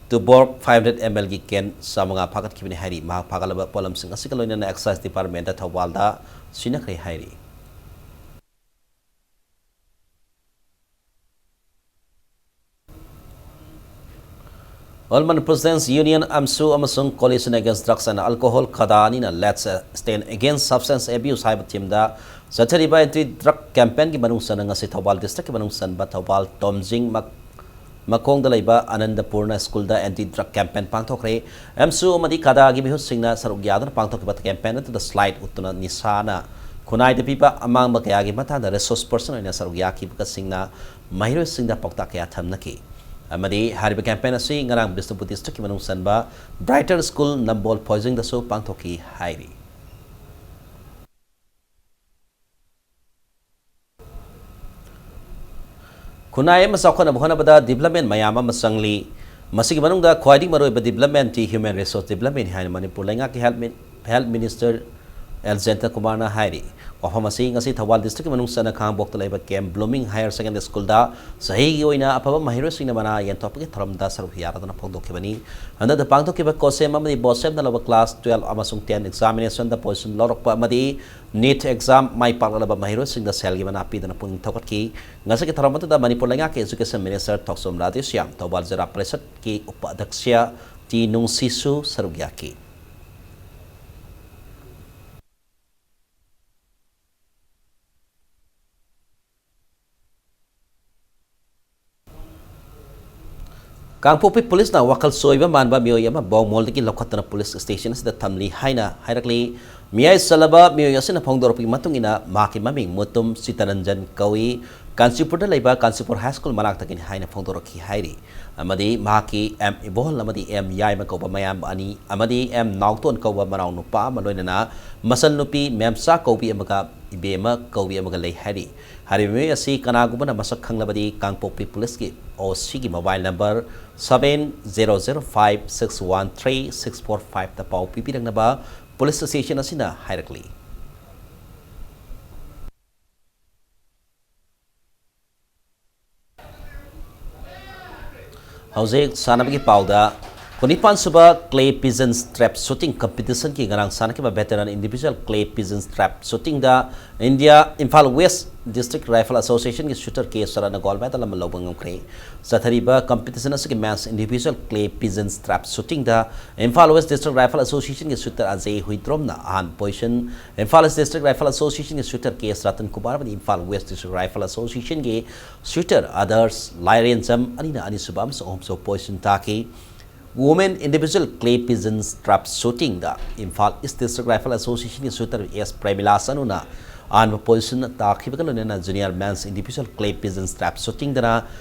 Tuborg five hundred ml ꯒꯤ can ꯆꯥꯃꯉꯥ ꯐꯥꯒꯠꯈꯤꯕꯅꯤ ꯍꯥꯏꯔꯤ꯫ ꯃꯍꯥꯛ ꯐꯥꯒꯠꯂꯕ ꯄꯣꯠꯂꯝꯁꯤꯡ ꯑꯁꯤꯒ ꯂꯣꯏꯅꯅ excise department ꯊꯧꯕꯥꯜꯗ ꯁꯤꯟꯅꯈ꯭ꯔꯦ ꯍꯥꯏꯔꯤ꯫ All Manipur Students Union, AMSU, ꯑꯃꯁꯨꯡ Coalition Against Drugs and Alcohol, ꯈꯗꯥ ꯑꯅꯤꯅ Let's Stand Against Substance Abuse ꯍꯥꯏꯕ theme ꯗ ꯆꯠꯊꯔꯤꯕ anti drug campaign ꯒꯤ ꯃꯅꯨꯡ ꯆꯟꯅ ꯉꯁꯤ ꯊꯧꯕꯥꯜ district ꯀꯤ ꯃꯅꯨꯡ ꯆꯟꯕ ꯊꯧꯕꯥꯜ ꯇꯣꯝꯖꯤꯡ ꯃꯛ-, ꯃꯈꯣꯡꯗ ꯂꯩꯕ ꯑꯅꯟꯗꯄꯨꯔꯅ ꯁ꯭ꯀꯨꯜꯗ ꯑꯦꯟꯇꯤ ꯗ꯭ꯔꯒ ꯀꯦꯝꯄꯦꯟ ꯄꯥꯡꯊꯣꯛꯈ꯭ꯔꯦ꯫ ꯑꯦꯝꯁꯨ ꯑꯃꯗꯤ ꯀꯥꯗꯥꯒꯤ ꯃꯤꯍꯨꯠꯁꯤꯡꯅ ꯁꯔꯨꯛ ꯌꯥꯗꯨꯅ ꯄꯥꯡꯊꯣꯛꯈꯤꯕ ꯀꯦꯝꯄꯦꯟ ꯑꯗꯨꯗ ꯁ꯭ꯂꯥꯏꯠ ꯎꯠꯇꯨꯅ ꯅꯤꯁꯥꯅ ꯈꯨꯟꯅꯥꯏꯗ ꯄꯤꯕ ꯑꯃꯥꯡꯕ ꯀꯌꯥꯒꯤ ꯃꯇꯥꯡꯗ ꯔꯤꯁꯣꯔꯁ ꯄꯔꯁꯟ ꯑꯣꯏꯅ ꯁꯔꯨꯛ ꯌꯥꯈꯤꯕꯁꯤꯡꯅ ꯃꯍꯩꯔꯣꯏꯁꯤꯡꯗ ꯄꯥꯎꯇꯥꯛ ꯀꯌꯥ ꯊꯝꯅꯈꯤ꯫ ꯑꯃꯗꯤ ꯍꯥꯏꯔꯤꯕ ꯀꯦꯝꯄꯦꯟ ꯑꯁꯤ ꯉꯔꯥꯡ ꯕꯤꯁꯅꯨꯄꯨꯔ ꯗꯤꯁꯇ꯭ꯔꯤꯛꯀꯤ ꯃꯅꯨꯡ ꯆꯟꯕ ꯕ꯭ꯔꯥꯏꯇꯔ ꯁ꯭ꯀꯨꯜ ꯅꯝꯕꯣꯜ ꯐꯣꯏꯖꯤꯡꯗꯁꯨ ꯄꯥꯡꯊꯣꯛꯈꯤ ꯍꯥꯏꯔꯤ꯫ ꯈꯨꯟꯅꯥꯏ ꯑꯃ ꯆꯥꯎꯈꯠꯅꯕ ꯍꯣꯠꯅꯕꯗ ꯗꯤꯕ꯭ꯂꯞꯃꯦꯟ ꯃꯌꯥꯝ ꯑꯃ ꯆꯪꯂꯤ꯫ ꯃꯁꯤꯒꯤ ꯃꯅꯨꯡꯗ ꯈ꯭ꯋꯥꯏꯗꯒꯤ ꯃꯔꯨꯑꯣꯏꯕ ꯗꯤꯕ꯭ꯂꯞꯃꯦꯟꯇꯤ ꯍ꯭ꯌꯨꯃꯦꯟ ꯔꯤꯁꯣꯔꯁ ꯗꯤꯕ꯭ꯂꯞꯃꯦꯟꯅꯤ ꯍꯥꯏꯅ ꯃꯅꯤꯄꯨꯔ ꯂꯩꯉꯥꯛꯀꯤ ꯍꯦꯜꯠ ꯃꯤꯟ-, ꯍꯦꯜꯠ ꯃꯤꯅꯤꯁꯇꯔ ꯑꯦꯜ ꯖꯌꯟꯇ ꯀꯨꯃꯥꯔꯅ ꯍꯥꯏꯔꯤ꯫ ꯋꯥꯐꯝ ꯑꯁꯤ ꯉꯁꯤ ꯊꯧꯕꯥꯜ ꯗꯤꯁꯇ꯭ꯔꯤꯛꯀꯤ ꯃꯅꯨꯡ ꯆꯟꯅ ꯈꯥꯉꯕꯣꯛꯇ ꯂꯩꯕ ꯀꯦꯝ ꯕ꯭ꯂꯨꯃꯤꯡ ꯍꯥꯌꯔ ꯁꯦꯀꯦꯟꯗꯔꯤ ꯁ꯭ꯀꯨꯜꯗ ꯆꯍꯤꯒꯤ ꯑꯣꯏꯅ ꯑꯐꯕ ꯃꯍꯩꯔꯣꯏꯁꯤꯡꯅ ꯃꯅꯥ ꯌꯦꯟꯊꯣꯛꯄꯒꯤ ꯊꯧꯔꯝꯗ ꯁꯔꯨꯛ ꯌꯥꯔꯗꯨꯅ ꯐꯣꯡꯗꯣꯛꯈꯤꯕꯅꯤ꯫ ꯍꯟꯗꯛꯇ ꯄꯥꯡꯊꯣꯛꯈꯤꯕ ꯀꯣꯁꯦꯝ ꯑꯃꯗꯤ ꯕꯣꯁꯦꯝꯅ ꯂꯧꯕ ꯀ꯭ꯂꯥꯁ ꯇꯨꯌꯦꯜꯐ ꯑꯃꯁꯨꯡ ꯇꯦꯟ ꯑꯦꯛꯖꯥꯃꯤꯅꯦꯁꯟꯗ ꯄꯣꯖꯤꯁꯟ ꯂꯧꯔꯛꯄ ꯑꯃꯗꯤ ꯅꯤꯠ ꯑꯦꯛꯖꯥꯝ ꯃꯥꯏ ꯄꯥꯛꯂꯕ ꯃꯍꯩꯔꯣꯏꯁꯤꯡꯗ ꯁꯦꯜꯒꯤ ꯃꯅꯥ ꯄꯤꯗꯨꯅ ꯄꯨꯛꯅꯤꯡ ꯊꯧꯒꯠꯈꯤ꯫ ꯉꯁꯤꯒꯤ ꯊꯧꯔꯝ ꯑꯗꯨꯗ ꯃꯅꯤꯄꯨꯔ ꯂꯩꯉꯥꯛꯀꯤ ꯑꯦꯖꯨꯀꯦꯁꯟ ꯃꯤꯅꯤꯁꯇꯔ ꯊꯣꯛꯆꯣꯝ ꯔꯥꯙꯦꯁ꯭ꯌꯥꯝ, ꯊꯧꯕꯥꯜ ꯖꯤꯂꯥ ꯄꯔꯤꯁꯠꯀꯤ ꯎꯄ ꯑꯗ꯭ꯌꯛꯁ ꯇꯤ ꯅꯨꯡꯁꯤꯁꯨ ꯁꯔꯨꯛ ꯌꯥꯈꯤ꯫ ꯀꯥꯡꯄꯣꯛꯄꯤ ꯄꯨꯂꯤꯁꯅ ꯋꯥꯈꯜ ꯆꯣꯏꯕ ꯃꯥꯟꯕ ꯃꯤꯑꯣꯏ ꯑꯃ ꯕꯥꯎꯃꯣꯜꯗꯒꯤ ꯂꯧꯈꯠꯇꯨꯅ ꯄꯨꯂꯤꯁ ꯁ꯭ꯇꯦꯁꯟ ꯑꯁꯤꯗ ꯊꯝꯂꯤ ꯍꯥꯏꯅ ꯍꯥꯏꯔꯛꯂꯤ꯫ ꯃꯤꯌꯥꯏ ꯆꯜꯂꯕ ꯃꯤꯑꯣꯏ ꯑꯁꯤꯅ ꯐꯣꯡꯗꯣꯔꯛꯄꯒꯤ ꯃꯇꯨꯡ ꯏꯟꯅ, ꯃꯍꯥꯛꯀꯤ ꯃꯃꯤꯡ ꯃꯨꯇꯨꯝ ꯆꯤꯇꯔꯟꯖꯟ ꯀꯧꯏ, ꯀꯥꯟꯆꯤꯄꯨꯔꯗ ꯂꯩꯕ ꯀꯥꯟꯆꯤꯄꯨꯔ ꯍꯥꯏ ꯁ꯭ꯀꯨꯜ ꯃꯅꯥꯛꯇꯒꯤꯅꯤ ꯍꯥꯏꯅ ꯐꯣꯡꯗꯣꯔꯛꯈꯤ ꯍꯥꯏꯔꯤ꯫ ꯑꯃꯗꯤ ꯃꯍꯥꯛꯀꯤ ꯑꯦꯝ ꯏꯕꯣꯍꯜ ꯑꯃꯗꯤ ꯑꯦꯝ ꯌꯥꯏꯃ ꯀꯧꯕ ꯃꯌꯥꯝꯕ ꯑꯅꯤ ꯑꯃꯗꯤ ꯑꯦꯝ ꯅꯥꯎꯇꯣꯟ ꯀꯧꯕ ꯃꯅꯥꯎ ꯅꯨꯄꯥ ꯑꯃ, ꯂꯣꯏꯅꯅ ꯃꯆꯟꯅꯨꯄꯤ ꯃꯦꯝꯆꯥ ꯀꯧꯕꯤ ꯑꯃꯒ ꯏꯕꯦꯝꯃ ꯀꯧꯕꯤ ꯑꯃꯒ ꯂꯩ ꯍꯥꯏꯔꯤ꯫ ꯍꯥꯏꯔꯤꯕ ꯃꯤꯑꯣꯏ ꯑꯁꯤ ꯀꯅꯥꯒꯨꯝꯕꯅ ꯃꯁꯛ ꯈꯪꯂꯕꯗꯤ ꯀꯥꯡꯄꯣꯛꯄꯤ ꯄꯨꯂꯤꯁꯀꯤ ꯑꯣ ꯁꯤꯒꯤ mobile number seven zero zero five six one three six four ꯐꯥꯏꯚꯇ ꯄꯥꯎ ꯄꯤꯕꯤꯔꯛꯅꯕ ꯄꯨꯂꯤꯁ ꯁ꯭ꯇꯦꯁꯟ ꯑꯁꯤꯅ ꯍꯥꯏꯔꯛꯂꯤ꯫ ꯍꯧꯖꯤꯛ ꯁꯥꯟꯅꯕꯒꯤ ꯄꯥꯎꯗ ꯀꯨꯟꯅꯤꯄꯥꯟ ꯁꯨꯕ Clay Pigeon Trap Shooting Competition ꯒꯤ ꯉꯔꯥꯡ ꯁꯥꯟꯅꯈꯤꯕ Veteran Individual Clay Pigeon Trap Shooting ꯗ India, Imphal West District Rifle Association ꯒꯤ shooter ꯀꯦ ꯁꯔꯠꯅ gold medal ꯑꯃ ꯂꯧꯕ ꯉꯝꯈ꯭ꯔꯦ꯫ ꯆꯠꯊꯔꯤꯕ competition ꯑꯁꯤꯒꯤ Men's Individual Clay Pigeon Trap Shooting ꯗ Imphal West District Rifle Association ꯒꯤ shooter ꯑꯖꯦ ꯍꯨꯏꯗ꯭ꯔꯣꯝꯅ ꯑꯍꯥꯟꯕ position, Imphal East District Rifle Association ꯒꯤ shooter ꯀꯦ ꯑꯦꯁ ꯔꯇꯟ ꯀꯨꯃꯥꯔ ꯑꯃꯗꯤ Imphal West District Rifle Association ꯒꯤ shooter ꯑꯥꯗꯔꯁ ꯂꯥꯏꯔꯦꯟꯖꯝ ꯑꯅꯤꯅ ꯑꯅꯤꯁꯨꯕ ꯑꯃꯁꯨꯡ ꯑꯍꯨꯝꯁꯨꯕ position ꯇꯥꯈꯤ꯫ Women Individual Clay Pigeon Trap Shooting ꯗ Imphal East District Rifle Association ꯒꯤ shooter ꯑꯦꯁ ꯄ꯭ꯔꯦꯃꯤꯂꯥ ꯁꯅꯨꯅ ꯑꯍꯥꯟꯕ position ꯇꯥꯈꯤꯕꯒ ꯂꯣꯏꯅꯅ Junior Men's Individual Clay Pigeon Trap Shooting ꯗꯅ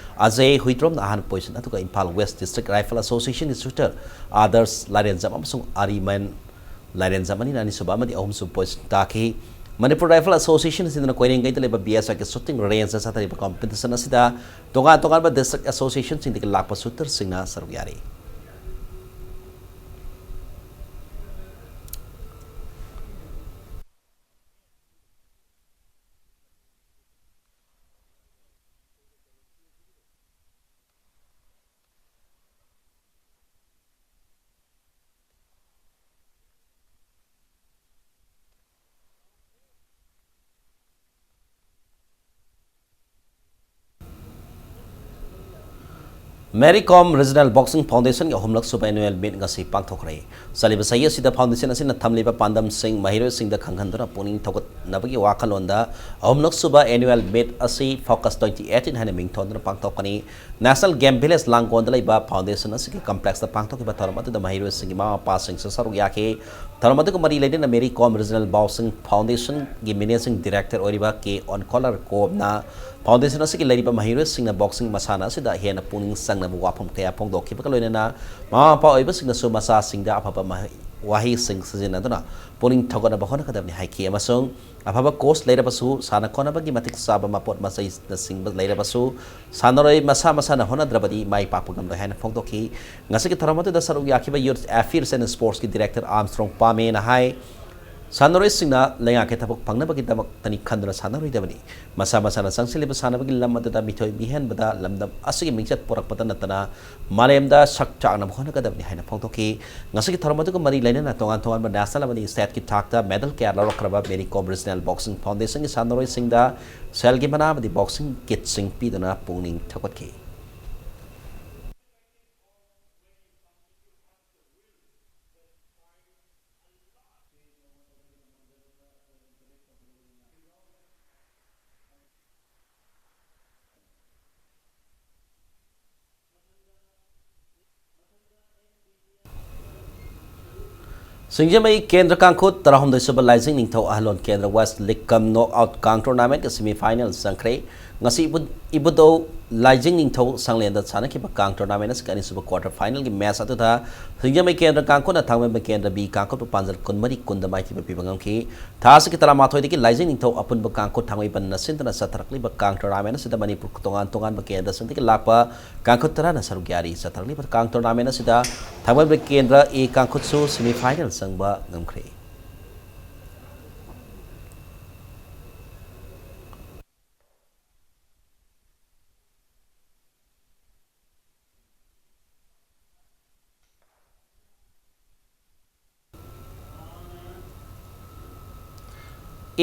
ꯑꯖꯦ ꯍꯨꯏꯗ꯭ꯔꯣꯝꯅ ꯑꯍꯥꯟꯕ position, ꯑꯗꯨꯒ Imphal West District Rifle Association ꯒꯤ shooter ꯑꯥꯗꯔꯁ ꯂꯥꯏꯔꯦꯟꯖꯝ ꯑꯃꯁꯨꯡ ꯑꯔꯤꯃꯟ ꯂꯥꯏꯔꯦꯟꯖꯝ ꯑꯅꯤꯅ ꯑꯅꯤꯁꯨꯕ ꯑꯃꯗꯤ ꯑꯍꯨꯝꯁꯨꯕ position ꯇꯥꯈꯤ꯫ ꯃꯅꯤꯄꯨꯔ Rifle Association ꯑꯁꯤꯅ ꯀꯣꯏꯔꯦꯡꯒꯩꯗ ꯂꯩꯕ ꯕꯤ ꯑꯦꯁ ꯑꯥꯏꯒꯤ shooting range ꯗ ꯆꯠꯊꯔꯤꯕ competition ꯑꯁꯤꯗ ꯇꯣꯉꯥꯟ ꯇꯣꯉꯥꯟꯕ district association ꯁꯤꯡꯗꯒꯤ ꯂꯥꯛꯄ shooter ꯁꯤꯡꯅ ꯁꯔꯨꯛ ꯌꯥꯔꯤ꯫ Mary Kom Regional Boxing Foundation ꯒꯤ ꯑꯍꯨꯝꯂꯛ ꯁꯨꯕ annual meet ꯉꯁꯤ ꯄꯥꯡꯊꯣꯛꯈ꯭ꯔꯦ꯫ ꯆꯠꯂꯤꯕ ꯆꯍꯤ ꯑꯁꯤꯗ foundation ꯑꯁꯤꯅ ꯊꯝꯂꯤꯕ ꯄꯥꯟꯗꯝꯁꯤꯡ ꯃꯍꯩꯔꯣꯏꯁꯤꯡꯗ ꯈꯪꯍꯟꯗꯨꯅ ꯄꯨꯛꯅꯤꯡ ꯊꯧꯒꯠꯅꯕꯒꯤ ꯋꯥꯈꯜꯂꯣꯟꯗ ꯑꯍꯨꯝꯂꯛ ꯁꯨꯕ annual meet ꯑꯁꯤ Focus twenty eighteen ꯍꯥꯏꯅ ꯃꯤꯡ ꯊꯣꯟꯗꯨꯅ ꯄꯥꯡꯊꯣꯛꯄꯅꯤ꯫ National Game Village ꯂꯥꯡꯒꯣꯜꯗ ꯂꯩꯕ foundation ꯑꯁꯤꯒꯤ complex ꯇ ꯄꯥꯡꯊꯣꯛꯈꯤꯕ ꯊꯧꯔꯝ ꯑꯗꯨꯗ ꯃꯍꯩꯔꯣꯏꯁꯤꯡꯒꯤ ꯃꯃꯥ ꯃꯄꯥꯁꯤꯡꯁꯨ ꯁꯔꯨꯛ ꯌꯥꯈꯤ꯫ ꯊꯧꯔꯝ ꯑꯗꯨꯒ ꯃꯔꯤ ꯂꯩꯅꯅ Mary Kom Regional Boxing Foundation ꯒꯤ Managing Director ꯑꯣꯏꯔꯤꯕ ꯀꯦ ꯑꯣꯟꯀꯣꯂꯔ ꯀꯣꯝꯅ foundation ꯑꯁꯤꯒꯤ ꯂꯩꯔꯤꯕ ꯃꯍꯩꯔꯣꯏꯁꯤꯡꯅ boxing ꯃꯁꯥꯟꯅ ꯑꯁꯤꯗ ꯍꯦꯟꯅ ꯄꯨꯛꯅꯤꯡ ꯆꯪꯅꯕ ꯋꯥꯐꯝ ꯀꯌꯥ ꯐꯣꯡꯗꯣꯛꯈꯤꯕꯒ ꯂꯣꯏꯅꯅ ꯃꯃꯥ ꯃꯄꯥ ꯑꯣꯏꯕꯁꯤꯡꯅꯁꯨ ꯃꯆꯥꯁꯤꯡꯗ ꯑꯐꯕ ꯃꯍꯩ-, ꯋꯥꯍꯩꯁꯤꯡ ꯁꯤꯖꯤꯟꯅꯗꯨꯅ ꯄꯨꯛꯅꯤꯡ ꯊꯧꯒꯠꯅꯕ ꯍꯣꯠꯅꯒꯗꯕꯅꯤ ꯍꯥꯏꯈꯤ ꯑꯃꯁꯨꯡ ꯑꯐꯕ coach ꯂꯩꯔꯕꯁꯨ, ꯁꯥꯟꯅ ꯈꯣꯠꯅꯕꯒꯤ ꯃꯇꯤꯛ ꯆꯥꯕ ꯃꯄꯣꯠ ꯃꯆꯩꯅꯆꯤꯡꯕ ꯂꯩꯔꯕꯁꯨ, ꯁꯥꯟꯅꯔꯣꯏ ꯃꯁꯥ ꯃꯁꯥꯅ ꯍꯣꯠꯅꯗ꯭ꯔꯕꯗꯤ ꯃꯥꯏ ꯄꯥꯛꯄ ꯉꯝꯂꯣꯏ ꯍꯥꯏꯅ ꯐꯣꯡꯗꯣꯛꯈꯤ꯫ ꯉꯁꯤꯒꯤ ꯊꯧꯔꯝ ꯑꯗꯨꯗ ꯁꯔꯨꯛ ꯌꯥꯈꯤꯕ Youth Affairs and Sports ꯀꯤ Director ꯑꯥꯔꯝꯁꯇ꯭ꯔꯣꯡ ꯄꯥꯃꯦꯅ ꯍꯥꯏ, ꯁꯥꯟꯅꯔꯣꯏꯁꯤꯡꯅ ꯂꯩꯉꯥꯛꯀꯤ ꯊꯕꯛ ꯐꯪꯅꯕꯒꯤꯗꯃꯛꯇꯅꯤ ꯈꯟꯗꯨꯅ ꯁꯥꯟꯅꯔꯣꯏꯗꯕꯅꯤ꯫ ꯃꯁꯥ ꯃꯁꯥꯅ ꯆꯪꯁꯤꯜꯂꯤꯕ ꯁꯥꯟꯅꯕꯒꯤ ꯂꯝ ꯑꯗꯨꯗ ꯃꯤꯊꯣꯏ ꯃꯤꯍꯦꯟꯕꯗ ꯂꯝꯗꯝ ꯑꯁꯤꯒꯤ ꯃꯤꯡꯆꯠ ꯄꯨꯔꯛꯄꯗ ꯅꯠꯇꯅ ꯃꯥꯂꯦꯝꯗ ꯁꯛ ꯆꯥꯛꯅꯕ ꯍꯣꯠꯅꯒꯗꯕꯅꯤ ꯍꯥꯏꯅ ꯐꯣꯡꯗꯣꯛꯈꯤ꯫ ꯉꯁꯤꯒꯤ ꯊꯧꯔꯝ ꯑꯗꯨꯒ ꯃꯔꯤ ꯂꯩꯅꯅ ꯇꯣꯉꯥꯟ ꯇꯣꯉꯥꯟꯕ national ꯑꯃꯗꯤ stateꯀꯤ ꯊꯥꯛꯇ medal ꯀꯌꯥ ꯂꯧꯔꯛꯈ꯭ꯔꯕ Mary Kom Regional Boxing Foundationꯒꯤ ꯁꯥꯟꯅꯔꯣꯏꯁꯤꯡꯗ ꯁꯦꯜꯒꯤ ꯃꯅꯥ ꯑꯃꯗꯤ boxing kitꯁꯤꯡ ꯄꯤꯗꯨꯅ ꯄꯨꯛꯅꯤꯡ ꯊꯧꯒꯠꯈꯤ꯫ ꯁꯤꯡꯖꯃꯩ ꯀꯦꯟꯗ꯭ꯔ ꯀꯥꯡꯈꯨꯠ ꯇꯔꯥꯍꯨꯝꯗꯣꯏ ꯁꯨꯕ ꯂꯥꯏꯖꯤꯡ ꯅꯤꯡꯊꯧ ꯑꯍꯜꯂꯣꯟ ꯀꯦꯟꯗ꯭ꯔ West League cum Knockout Kang Tournamentꯀꯤ semi final ꯆꯪꯈ꯭ꯔꯦ꯫ ꯉꯁꯤ ꯏꯕꯨ-, ꯏꯕꯨꯙꯧ ꯂꯥꯏꯖꯤꯡ ꯅꯤꯡꯊꯧ ꯁꯪꯂꯦꯟꯗ ꯁꯥꯟꯅꯈꯤꯕ Kang Tournament ꯑꯁꯤꯒꯤ ꯑꯅꯤꯁꯨꯕ quarter finalꯒꯤ match ꯑꯗꯨꯗ ꯁꯤꯡꯖꯃꯩ ꯀꯦꯟꯗ꯭ꯔ ꯀꯥꯡꯈꯨꯠꯅ ꯊꯥꯡꯃꯩꯕꯟ ꯀꯦꯟꯗ꯭ꯔ B ꯀꯥꯡꯈꯨꯠꯄꯨ ꯄꯥꯟꯖꯜ ꯀꯨꯟꯃꯔꯤ ꯀꯨꯟꯗ ꯃꯥꯏꯊꯤꯕ ꯄꯤꯕ ꯉꯝꯈꯤ꯫ ꯊꯥ ꯑꯁꯤꯒꯤ ꯇꯔꯥꯃꯥꯊꯣꯏꯗꯒꯤ ꯂꯥꯏꯖꯤꯡ ꯅꯤꯡꯊꯧ ꯑꯄꯨꯟꯕ ꯀꯥꯡꯈꯨꯠ ꯊꯥꯡꯃꯩꯕꯟꯅ ꯁꯤꯟꯗꯨꯅ ꯆꯠꯊꯔꯛꯂꯤꯕ Kang Tournament ꯑꯁꯤꯗ ꯃꯅꯤꯄꯨꯔ ꯇꯣꯉꯥꯟ ꯇꯣꯉꯥꯟꯕ ꯀꯦꯟꯗ꯭ꯔꯁꯤꯡꯗꯒꯤ ꯂꯥꯛꯄ ꯀꯥꯡꯈꯨꯠ ꯇꯔꯥꯅ ꯁꯔꯨꯛ ꯌꯥꯔꯤ꯫ ꯆꯠꯊꯔꯛꯂꯤꯕ Kang Tournament ꯑꯁꯤꯗ ꯊꯥꯡꯃꯩꯕꯟ ꯀꯦꯟꯗ꯭ꯔ A ꯀꯥꯡꯈꯨꯠꯁꯨ semi final ꯆꯪꯕ ꯉꯝꯈ꯭ꯔꯦ꯫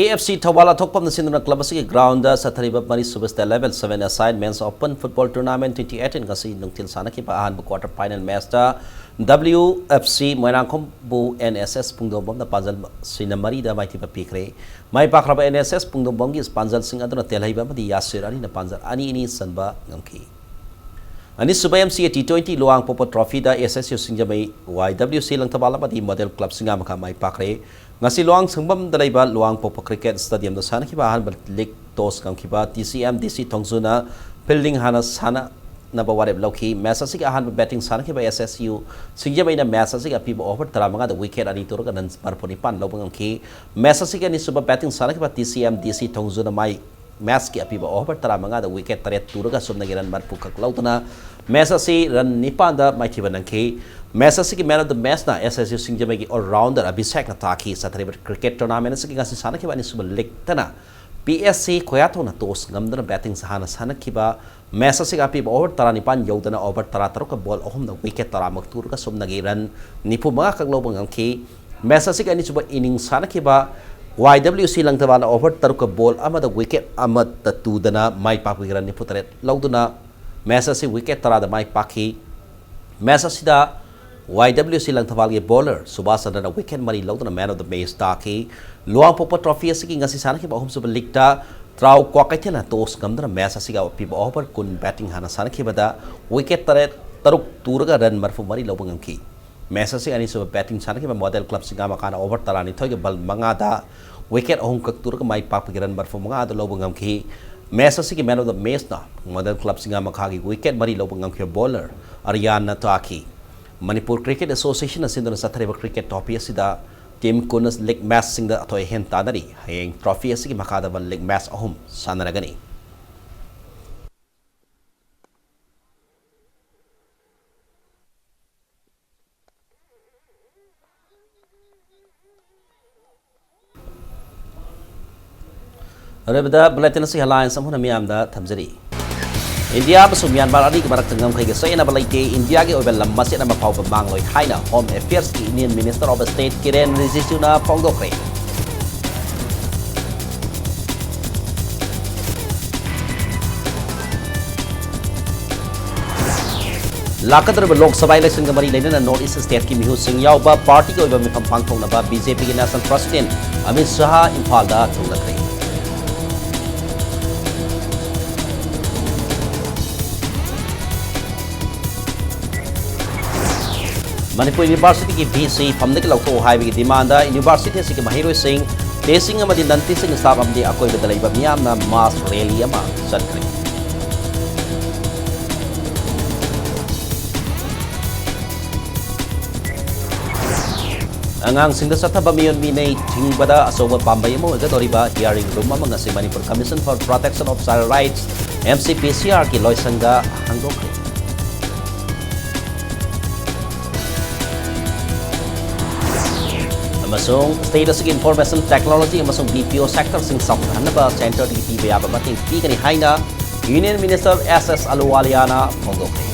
AFC ꯊꯧꯕꯥꯜ ꯑꯊꯣꯛꯄꯝꯅ ꯁꯤꯟꯗꯨꯅ club ꯑꯁꯤꯒꯤ groundꯗ ꯆꯠꯊꯔꯤꯕ ꯃꯔꯤꯁꯨꯕ state level seven-a-side men's open football tournament twenty eighteen ꯉꯁꯤ ꯅꯨꯡꯊꯤꯜ ꯁꯥꯟꯅꯈꯤꯕ ꯑꯍꯥꯟꯕ quarter final matchꯇ WFC ꯃꯣꯏꯔꯥꯡꯈꯣꯝꯕꯨ NSS ꯄꯨꯡꯗꯣꯡꯕꯝꯅ ꯄꯥꯟꯖꯜ ꯁꯤꯅ ꯃꯔꯤꯗ ꯃꯥꯏꯊꯤꯕ ꯄꯤꯈ꯭ꯔꯦ꯫ ꯃꯥꯏ ꯄꯥꯛꯈ꯭ꯔꯕ NSS ꯄꯨꯡꯗꯣꯡꯕꯝꯒꯤ ꯄꯥꯟꯖꯜꯁꯤꯡ ꯑꯗꯨꯅ ꯇꯦꯜꯍꯩꯕ ꯑꯃꯗꯤ ꯌꯥꯁꯤꯔ ꯑꯅꯤꯅ ꯄꯥꯟꯖꯜ ꯑꯅꯤ ꯑꯅꯤ ꯆꯟꯕ ꯉꯝꯈꯤ꯫ ꯑꯅꯤꯁꯨꯕ MCA T twenty ꯂꯨꯋꯥꯡꯄꯣꯛꯄ trophyꯗ SSU ꯁꯤꯡꯖꯃꯩ, YWC ꯂꯪꯊꯕꯥꯜ ꯑꯃꯗꯤ model club ꯁꯤꯡꯉꯥꯃꯈꯥ ꯃꯥꯏ ꯄꯥꯛꯈ꯭ꯔꯦ꯫ ꯉꯁꯤ ꯂꯨꯋꯥꯡꯁꯪꯕꯝꯗ ꯂꯩꯕ ꯂꯨꯋꯥꯡꯄꯣꯛꯄ cricket stadiumꯗ ꯁꯥꯟꯅꯈꯤꯕ ꯑꯍꯥꯟꯕ league toss ꯉꯝꯈꯤꯕ TCM DC ꯊꯣꯡꯖꯨꯅ fielding ꯍꯥꯟꯅ ꯁꯥꯟꯅꯅꯕ ꯋꯥꯔꯦꯞ ꯂꯧꯈꯤ꯫ Match ꯑꯁꯤꯒꯤ ꯑꯍꯥꯟꯕ batting ꯁꯥꯟꯅꯈꯤꯕ SSU ꯁꯤꯡꯖꯃꯩꯅ match ꯑꯁꯤꯒꯤ ꯑꯄꯤꯕ over ꯇꯔꯥꯃꯉꯥꯗ wicket ꯑꯅꯤ ꯇꯨꯔꯒ run ꯃꯔꯐꯨ ꯅꯤꯄꯥꯟ ꯂꯧꯕ ꯉꯝꯈꯤ꯫ Match ꯑꯁꯤꯒꯤ ꯑꯅꯤꯁꯨꯕ batting ꯁꯥꯟꯅꯈꯤꯕ TCM DC ꯊꯣꯡꯖꯨꯅ ꯃꯥꯏ ꯃꯦꯆꯀꯤ ꯑꯄꯤꯕ ꯑꯣꯚꯔ ꯇꯔꯥꯃꯉꯥꯗ ꯋꯤꯀꯦꯠ ꯇꯔꯦꯠ ꯇꯨꯔꯒ ꯁꯨꯞꯅꯒꯤ ꯔꯟ ꯃꯔꯤꯐꯨ ꯈꯛ ꯂꯧꯗꯨꯅ ꯃꯦꯆ ꯑꯁꯤ ꯔꯟ ꯅꯤꯄꯥꯟꯗ ꯃꯥꯏꯊꯤꯕ ꯅꯪꯈꯤ꯫ ꯃꯦꯆ ꯑꯁꯤꯒꯤ man of the ꯃꯦꯆꯅ S S U ꯁꯤꯡꯖꯃꯩꯒꯤ ꯑꯣꯜꯔꯥꯎꯟꯗꯔ ꯑꯕꯤꯁꯦꯛꯅ ꯇꯥꯈꯤ꯫ ꯆꯠꯊꯔꯤꯕ ꯀ꯭ꯔꯤꯀꯦꯠ ꯇꯣꯔꯅꯥꯃꯦꯟ ꯑꯁꯤꯒꯤ ꯉꯁꯤ ꯁꯥꯟꯅꯈꯤꯕ ꯑꯅꯤꯁꯨꯕ ꯂꯤꯒꯇꯅ P S C ꯈꯣꯌꯥꯊꯣꯡꯅ toss ꯉꯝꯗꯨꯅ betting ꯍꯥꯟꯅ ꯁꯥꯟꯅꯈꯤꯕ꯫ ꯃꯦꯆ ꯑꯁꯤꯒ ꯑꯄꯤꯕ ꯑꯣꯚꯔ ꯇꯔꯥꯅꯤꯄꯥꯟ ꯌꯧꯗꯅ ꯑꯣꯚꯔ ꯇꯔꯥꯇꯔꯨꯛꯀ ꯕꯣꯜ ꯑꯍꯨꯝꯗ ꯋꯤꯀꯦꯠ ꯇꯔꯥꯃꯨꯛ ꯇꯨꯔꯒ ꯁꯨꯞꯅꯒꯤ ꯔꯟ ꯅꯤꯐꯨꯃꯉꯥ ꯈꯛ ꯂꯧꯕ ꯉꯝꯈꯤ꯫ ꯃꯦꯆ ꯑꯁꯤꯒꯤ ꯑꯅꯤꯁꯨꯕ ꯏꯅꯤꯡ ꯁꯥꯟꯅꯈꯤꯕ ꯋꯥꯏ ꯗꯕ꯭ꯂꯤꯎ ꯁꯤ ꯂꯪꯊꯕꯥꯜꯅ ꯑꯣꯚꯔ ꯇꯔꯨꯛꯀ ꯕꯣꯜ ꯑꯃꯗ ꯋꯤꯀꯦꯠ ꯑꯃꯠꯇ ꯇꯨꯗꯅ ꯃꯥꯏ ꯄꯥꯛꯄꯒꯤ ꯔꯟ ꯅꯤꯐꯨꯇꯔꯦꯠ ꯂꯧꯗꯨꯅ ꯃꯦꯆ ꯑꯁꯤ ꯋꯤꯀꯦꯠ ꯇꯔꯥꯗ ꯃꯥꯏ ꯄꯥꯛꯈꯤ꯫ ꯃꯦꯆ ꯑꯁꯤꯗ ꯋꯥꯏ ꯗꯕ꯭ꯂꯤꯎ ꯁꯤ ꯂꯪꯊꯕꯥꯜꯒꯤ ꯕꯣꯂꯔ ꯁꯨꯕꯥꯁ ꯆꯟꯗ꯭ꯔꯅ ꯋꯤꯀꯦꯠ ꯃꯔꯤ ꯂꯧꯗꯨꯅ ꯃꯦꯟ ꯑꯣꯐ ꯗ ꯃꯦꯆ ꯇꯥꯈꯤ꯫ ꯂꯨꯋꯥꯡꯄꯣꯛꯄ ꯇ꯭ꯔꯣꯐꯤ ꯑꯁꯤꯒꯤ ꯉꯁꯤ ꯁꯥꯟꯅꯈꯤꯕ ꯑꯍꯨꯝꯁꯨꯕ ꯂꯤꯒꯇ ꯇ꯭ꯔꯥꯎ ꯀ꯭ꯋꯥꯀꯩꯊꯦꯜꯅ ꯇꯣꯁ ꯉꯝꯗꯨꯅ ꯃꯦꯆ ꯑꯁꯤꯒꯤ ꯑꯄꯤꯕ ꯑꯣꯚꯔ ꯀꯨꯟ ꯕꯦꯇꯤꯡ ꯍꯥꯟꯅ ꯁꯥꯟꯅꯈꯤꯕꯗ ꯋꯤꯀꯦꯠ ꯇꯔꯦꯠ, ꯇꯔꯨꯛ ꯇꯨꯔꯒ ꯔꯟ ꯃꯔꯤꯐꯨ ꯃꯔꯤ ꯂꯧꯕ ꯉꯝꯈꯤ꯫ ꯃꯦꯆ ꯑꯁꯤ ꯑꯅꯤꯁꯨꯕ ꯕꯦꯇꯤꯡ ꯁꯥꯟꯅꯈꯤꯕ ꯃꯣꯗꯦꯜ ꯀ꯭ꯂꯕ ꯁꯤꯡꯒꯥꯃꯈꯥꯅ ꯑꯣꯚꯔ ꯇꯔꯥꯅꯤꯊꯣꯏꯒꯤ ꯕꯜ ꯃꯉꯥꯗ ꯋꯤꯀꯦꯠ ꯑꯍꯨꯝꯈꯛ ꯇꯨꯔꯒ ꯃꯥꯏ ꯄꯥꯛꯄꯒꯤ ꯔꯟ ꯃꯔꯤꯐꯨ ꯃꯉꯥ ꯑꯗꯨ ꯂꯧꯕ ꯉꯝꯈꯤ꯫ ꯃꯦꯆ ꯑꯁꯤꯒꯤ ꯃꯦꯟ ꯑꯣꯐ ꯗ ꯃꯦꯆꯅ ꯃꯣꯗꯦꯜ ꯀ꯭ꯂꯕ ꯁꯤꯡꯒꯥꯃꯈꯥꯒꯤ ꯋꯤꯀꯦꯠ ꯃꯔꯤ ꯂꯧꯕ ꯉꯝꯈꯤꯕ ꯕꯣꯂꯔ ꯑꯔꯤꯌꯥꯟꯅ ꯇꯥꯈꯤ꯫ ꯃꯅꯤꯄꯨꯔ ꯀ꯭ꯔꯤꯀꯦꯠ ꯑꯦꯁꯣꯁꯤꯌꯦꯁꯟꯅ ꯁꯤꯟꯗꯨꯅ ꯆꯠꯊꯔꯤꯕ ꯀ꯭ꯔꯤꯀꯦꯠ ꯇ꯭ꯔꯣꯐꯤ ꯑꯁꯤꯗ ꯇꯤꯝ ꯀꯨꯟꯅ ꯂꯤꯒ ꯃꯦꯆꯁꯤꯡꯗ ꯑꯊꯣꯏ ꯑꯍꯦꯟ ꯇꯥꯟꯅꯔꯤ꯫ ꯍꯌꯦꯡ ꯇ꯭ꯔꯣꯐꯤ ꯑꯁꯤꯒꯤ ꯃꯈꯥꯗ ꯂꯤꯒ ꯃꯦꯆ ꯑꯍꯨꯝ ꯁꯥꯟꯅꯔꯒꯅꯤ꯫ ꯑꯔꯣꯏꯕꯗ ꯕꯨꯂꯦꯇꯤꯟ ꯑꯁꯤ ꯍꯦꯗꯂꯥꯏꯟꯁ ꯑꯃꯨꯛ ꯍꯟꯅ ꯃꯤꯌꯥꯝꯗ ꯊꯝꯖꯔꯤ꯫ ꯏꯟꯗꯤꯌꯥ ꯑꯃꯁꯨꯡ ꯃ꯭ꯌꯥꯟꯃꯥꯔ ꯑꯅꯤꯒꯤ ꯃꯔꯛꯇ ꯉꯝꯈꯩꯒ ꯆꯌꯦꯠꯅꯕ ꯂꯩꯇꯦ, ꯏꯟꯗꯤꯌꯥꯒꯤ ꯑꯣꯏꯕ ꯂꯝ ꯃꯆꯦꯠ ꯑꯃ ꯐꯥꯎꯕ ꯃꯥꯡꯂꯣꯏ ꯍꯥꯏꯅ ꯍꯣꯝ ꯑꯦꯐꯤꯌꯔꯁꯀꯤ Indian minister of state Kiren ꯔꯤꯖꯤꯖꯨꯅ ꯐꯣꯡꯗꯣꯛꯈ꯭ꯔꯦ꯫ ꯂꯥꯛꯀꯗꯧꯔꯤꯕ ꯂꯣꯛ ꯁꯚꯥ ꯏꯂꯦꯛꯁꯟꯒ ꯃꯔꯤ ꯂꯩꯅꯅ ꯅꯣꯔꯠ ꯏꯁ ꯁ꯭ꯇꯦꯠꯀꯤ ꯃꯤꯍꯨꯠꯁꯤꯡ ꯌꯥꯎꯕ ꯄꯥꯔꯇꯤꯒꯤ ꯑꯣꯏꯕ ꯃꯤꯐꯝ ꯄꯥꯡꯊꯣꯛꯅꯕ ꯕꯤ ꯖꯦ ꯄꯤꯒꯤ ꯅꯦꯁꯅꯦꯜ ꯄ꯭ꯔꯁꯤꯗꯦꯟꯠ ꯑꯃꯤꯠ ꯁꯍꯥ ꯏꯝꯐꯥꯜꯗ ꯊꯨꯡꯂꯈ꯭ꯔꯦ꯫ ꯃꯅꯤꯄꯨꯔ ꯌꯨꯅꯤꯚꯔꯁꯤꯇꯤꯒꯤ ꯚꯤ ꯁꯤ ꯐꯝꯗꯒꯤ ꯂꯧꯊꯣꯛꯎ ꯍꯥꯏꯕꯒꯤ ꯗꯤꯃꯥꯟꯗ ꯌꯨꯅꯤꯚꯔꯁꯤꯇꯤ ꯑꯁꯤꯒꯤ ꯃꯍꯩꯔꯣꯏꯁꯤꯡ, ꯇꯤꯆꯤꯡ ꯑꯃꯗꯤ ꯅꯟ ꯇꯤꯆꯤꯡ ꯁ꯭ꯇꯥꯐ ꯑꯃꯗꯤ ꯑꯀꯣꯏꯕꯗ ꯂꯩꯕ ꯃꯤꯌꯥꯝꯅ ꯃꯥꯁ ꯔꯦꯂꯤ ꯑꯃ ꯆꯠꯈ꯭ꯔꯦ꯫ ꯑꯉꯥꯡꯁꯤꯡꯗ ꯆꯠꯊꯕ ꯃꯤꯑꯣꯠ ꯃꯤꯅꯩ ꯊꯤꯡꯕꯗ ꯑꯆꯧꯕ ꯄꯥꯝꯕꯩ ꯑꯃ ꯑꯣꯏꯒꯗꯧꯔꯤꯕ hearing room ꯑꯃ ꯉꯁꯤ Manipur Commission for Protection of Child Rights, M C P C R ꯀꯤ ꯂꯣꯏꯁꯪꯗ ꯍꯥꯡꯗꯣꯛꯈ꯭ꯔꯦ꯫ ꯑꯃꯁꯨꯡ state ꯑꯁꯤꯒꯤ information technology ꯑꯃꯁꯨꯡ B P O sectorꯁꯤꯡ ꯆꯥꯎꯈꯠꯍꯟꯅꯕ centreꯗꯒꯤ ꯄꯤꯕ ꯌꯥꯕ ꯃꯇꯦꯡ ꯄꯤꯒꯅꯤ ꯍꯥꯏꯅ Union Minister S S ꯑꯂꯨꯋꯥꯂꯤꯌꯥꯅ ꯐꯣꯡꯗꯣꯛꯈ꯭ꯔꯦ꯫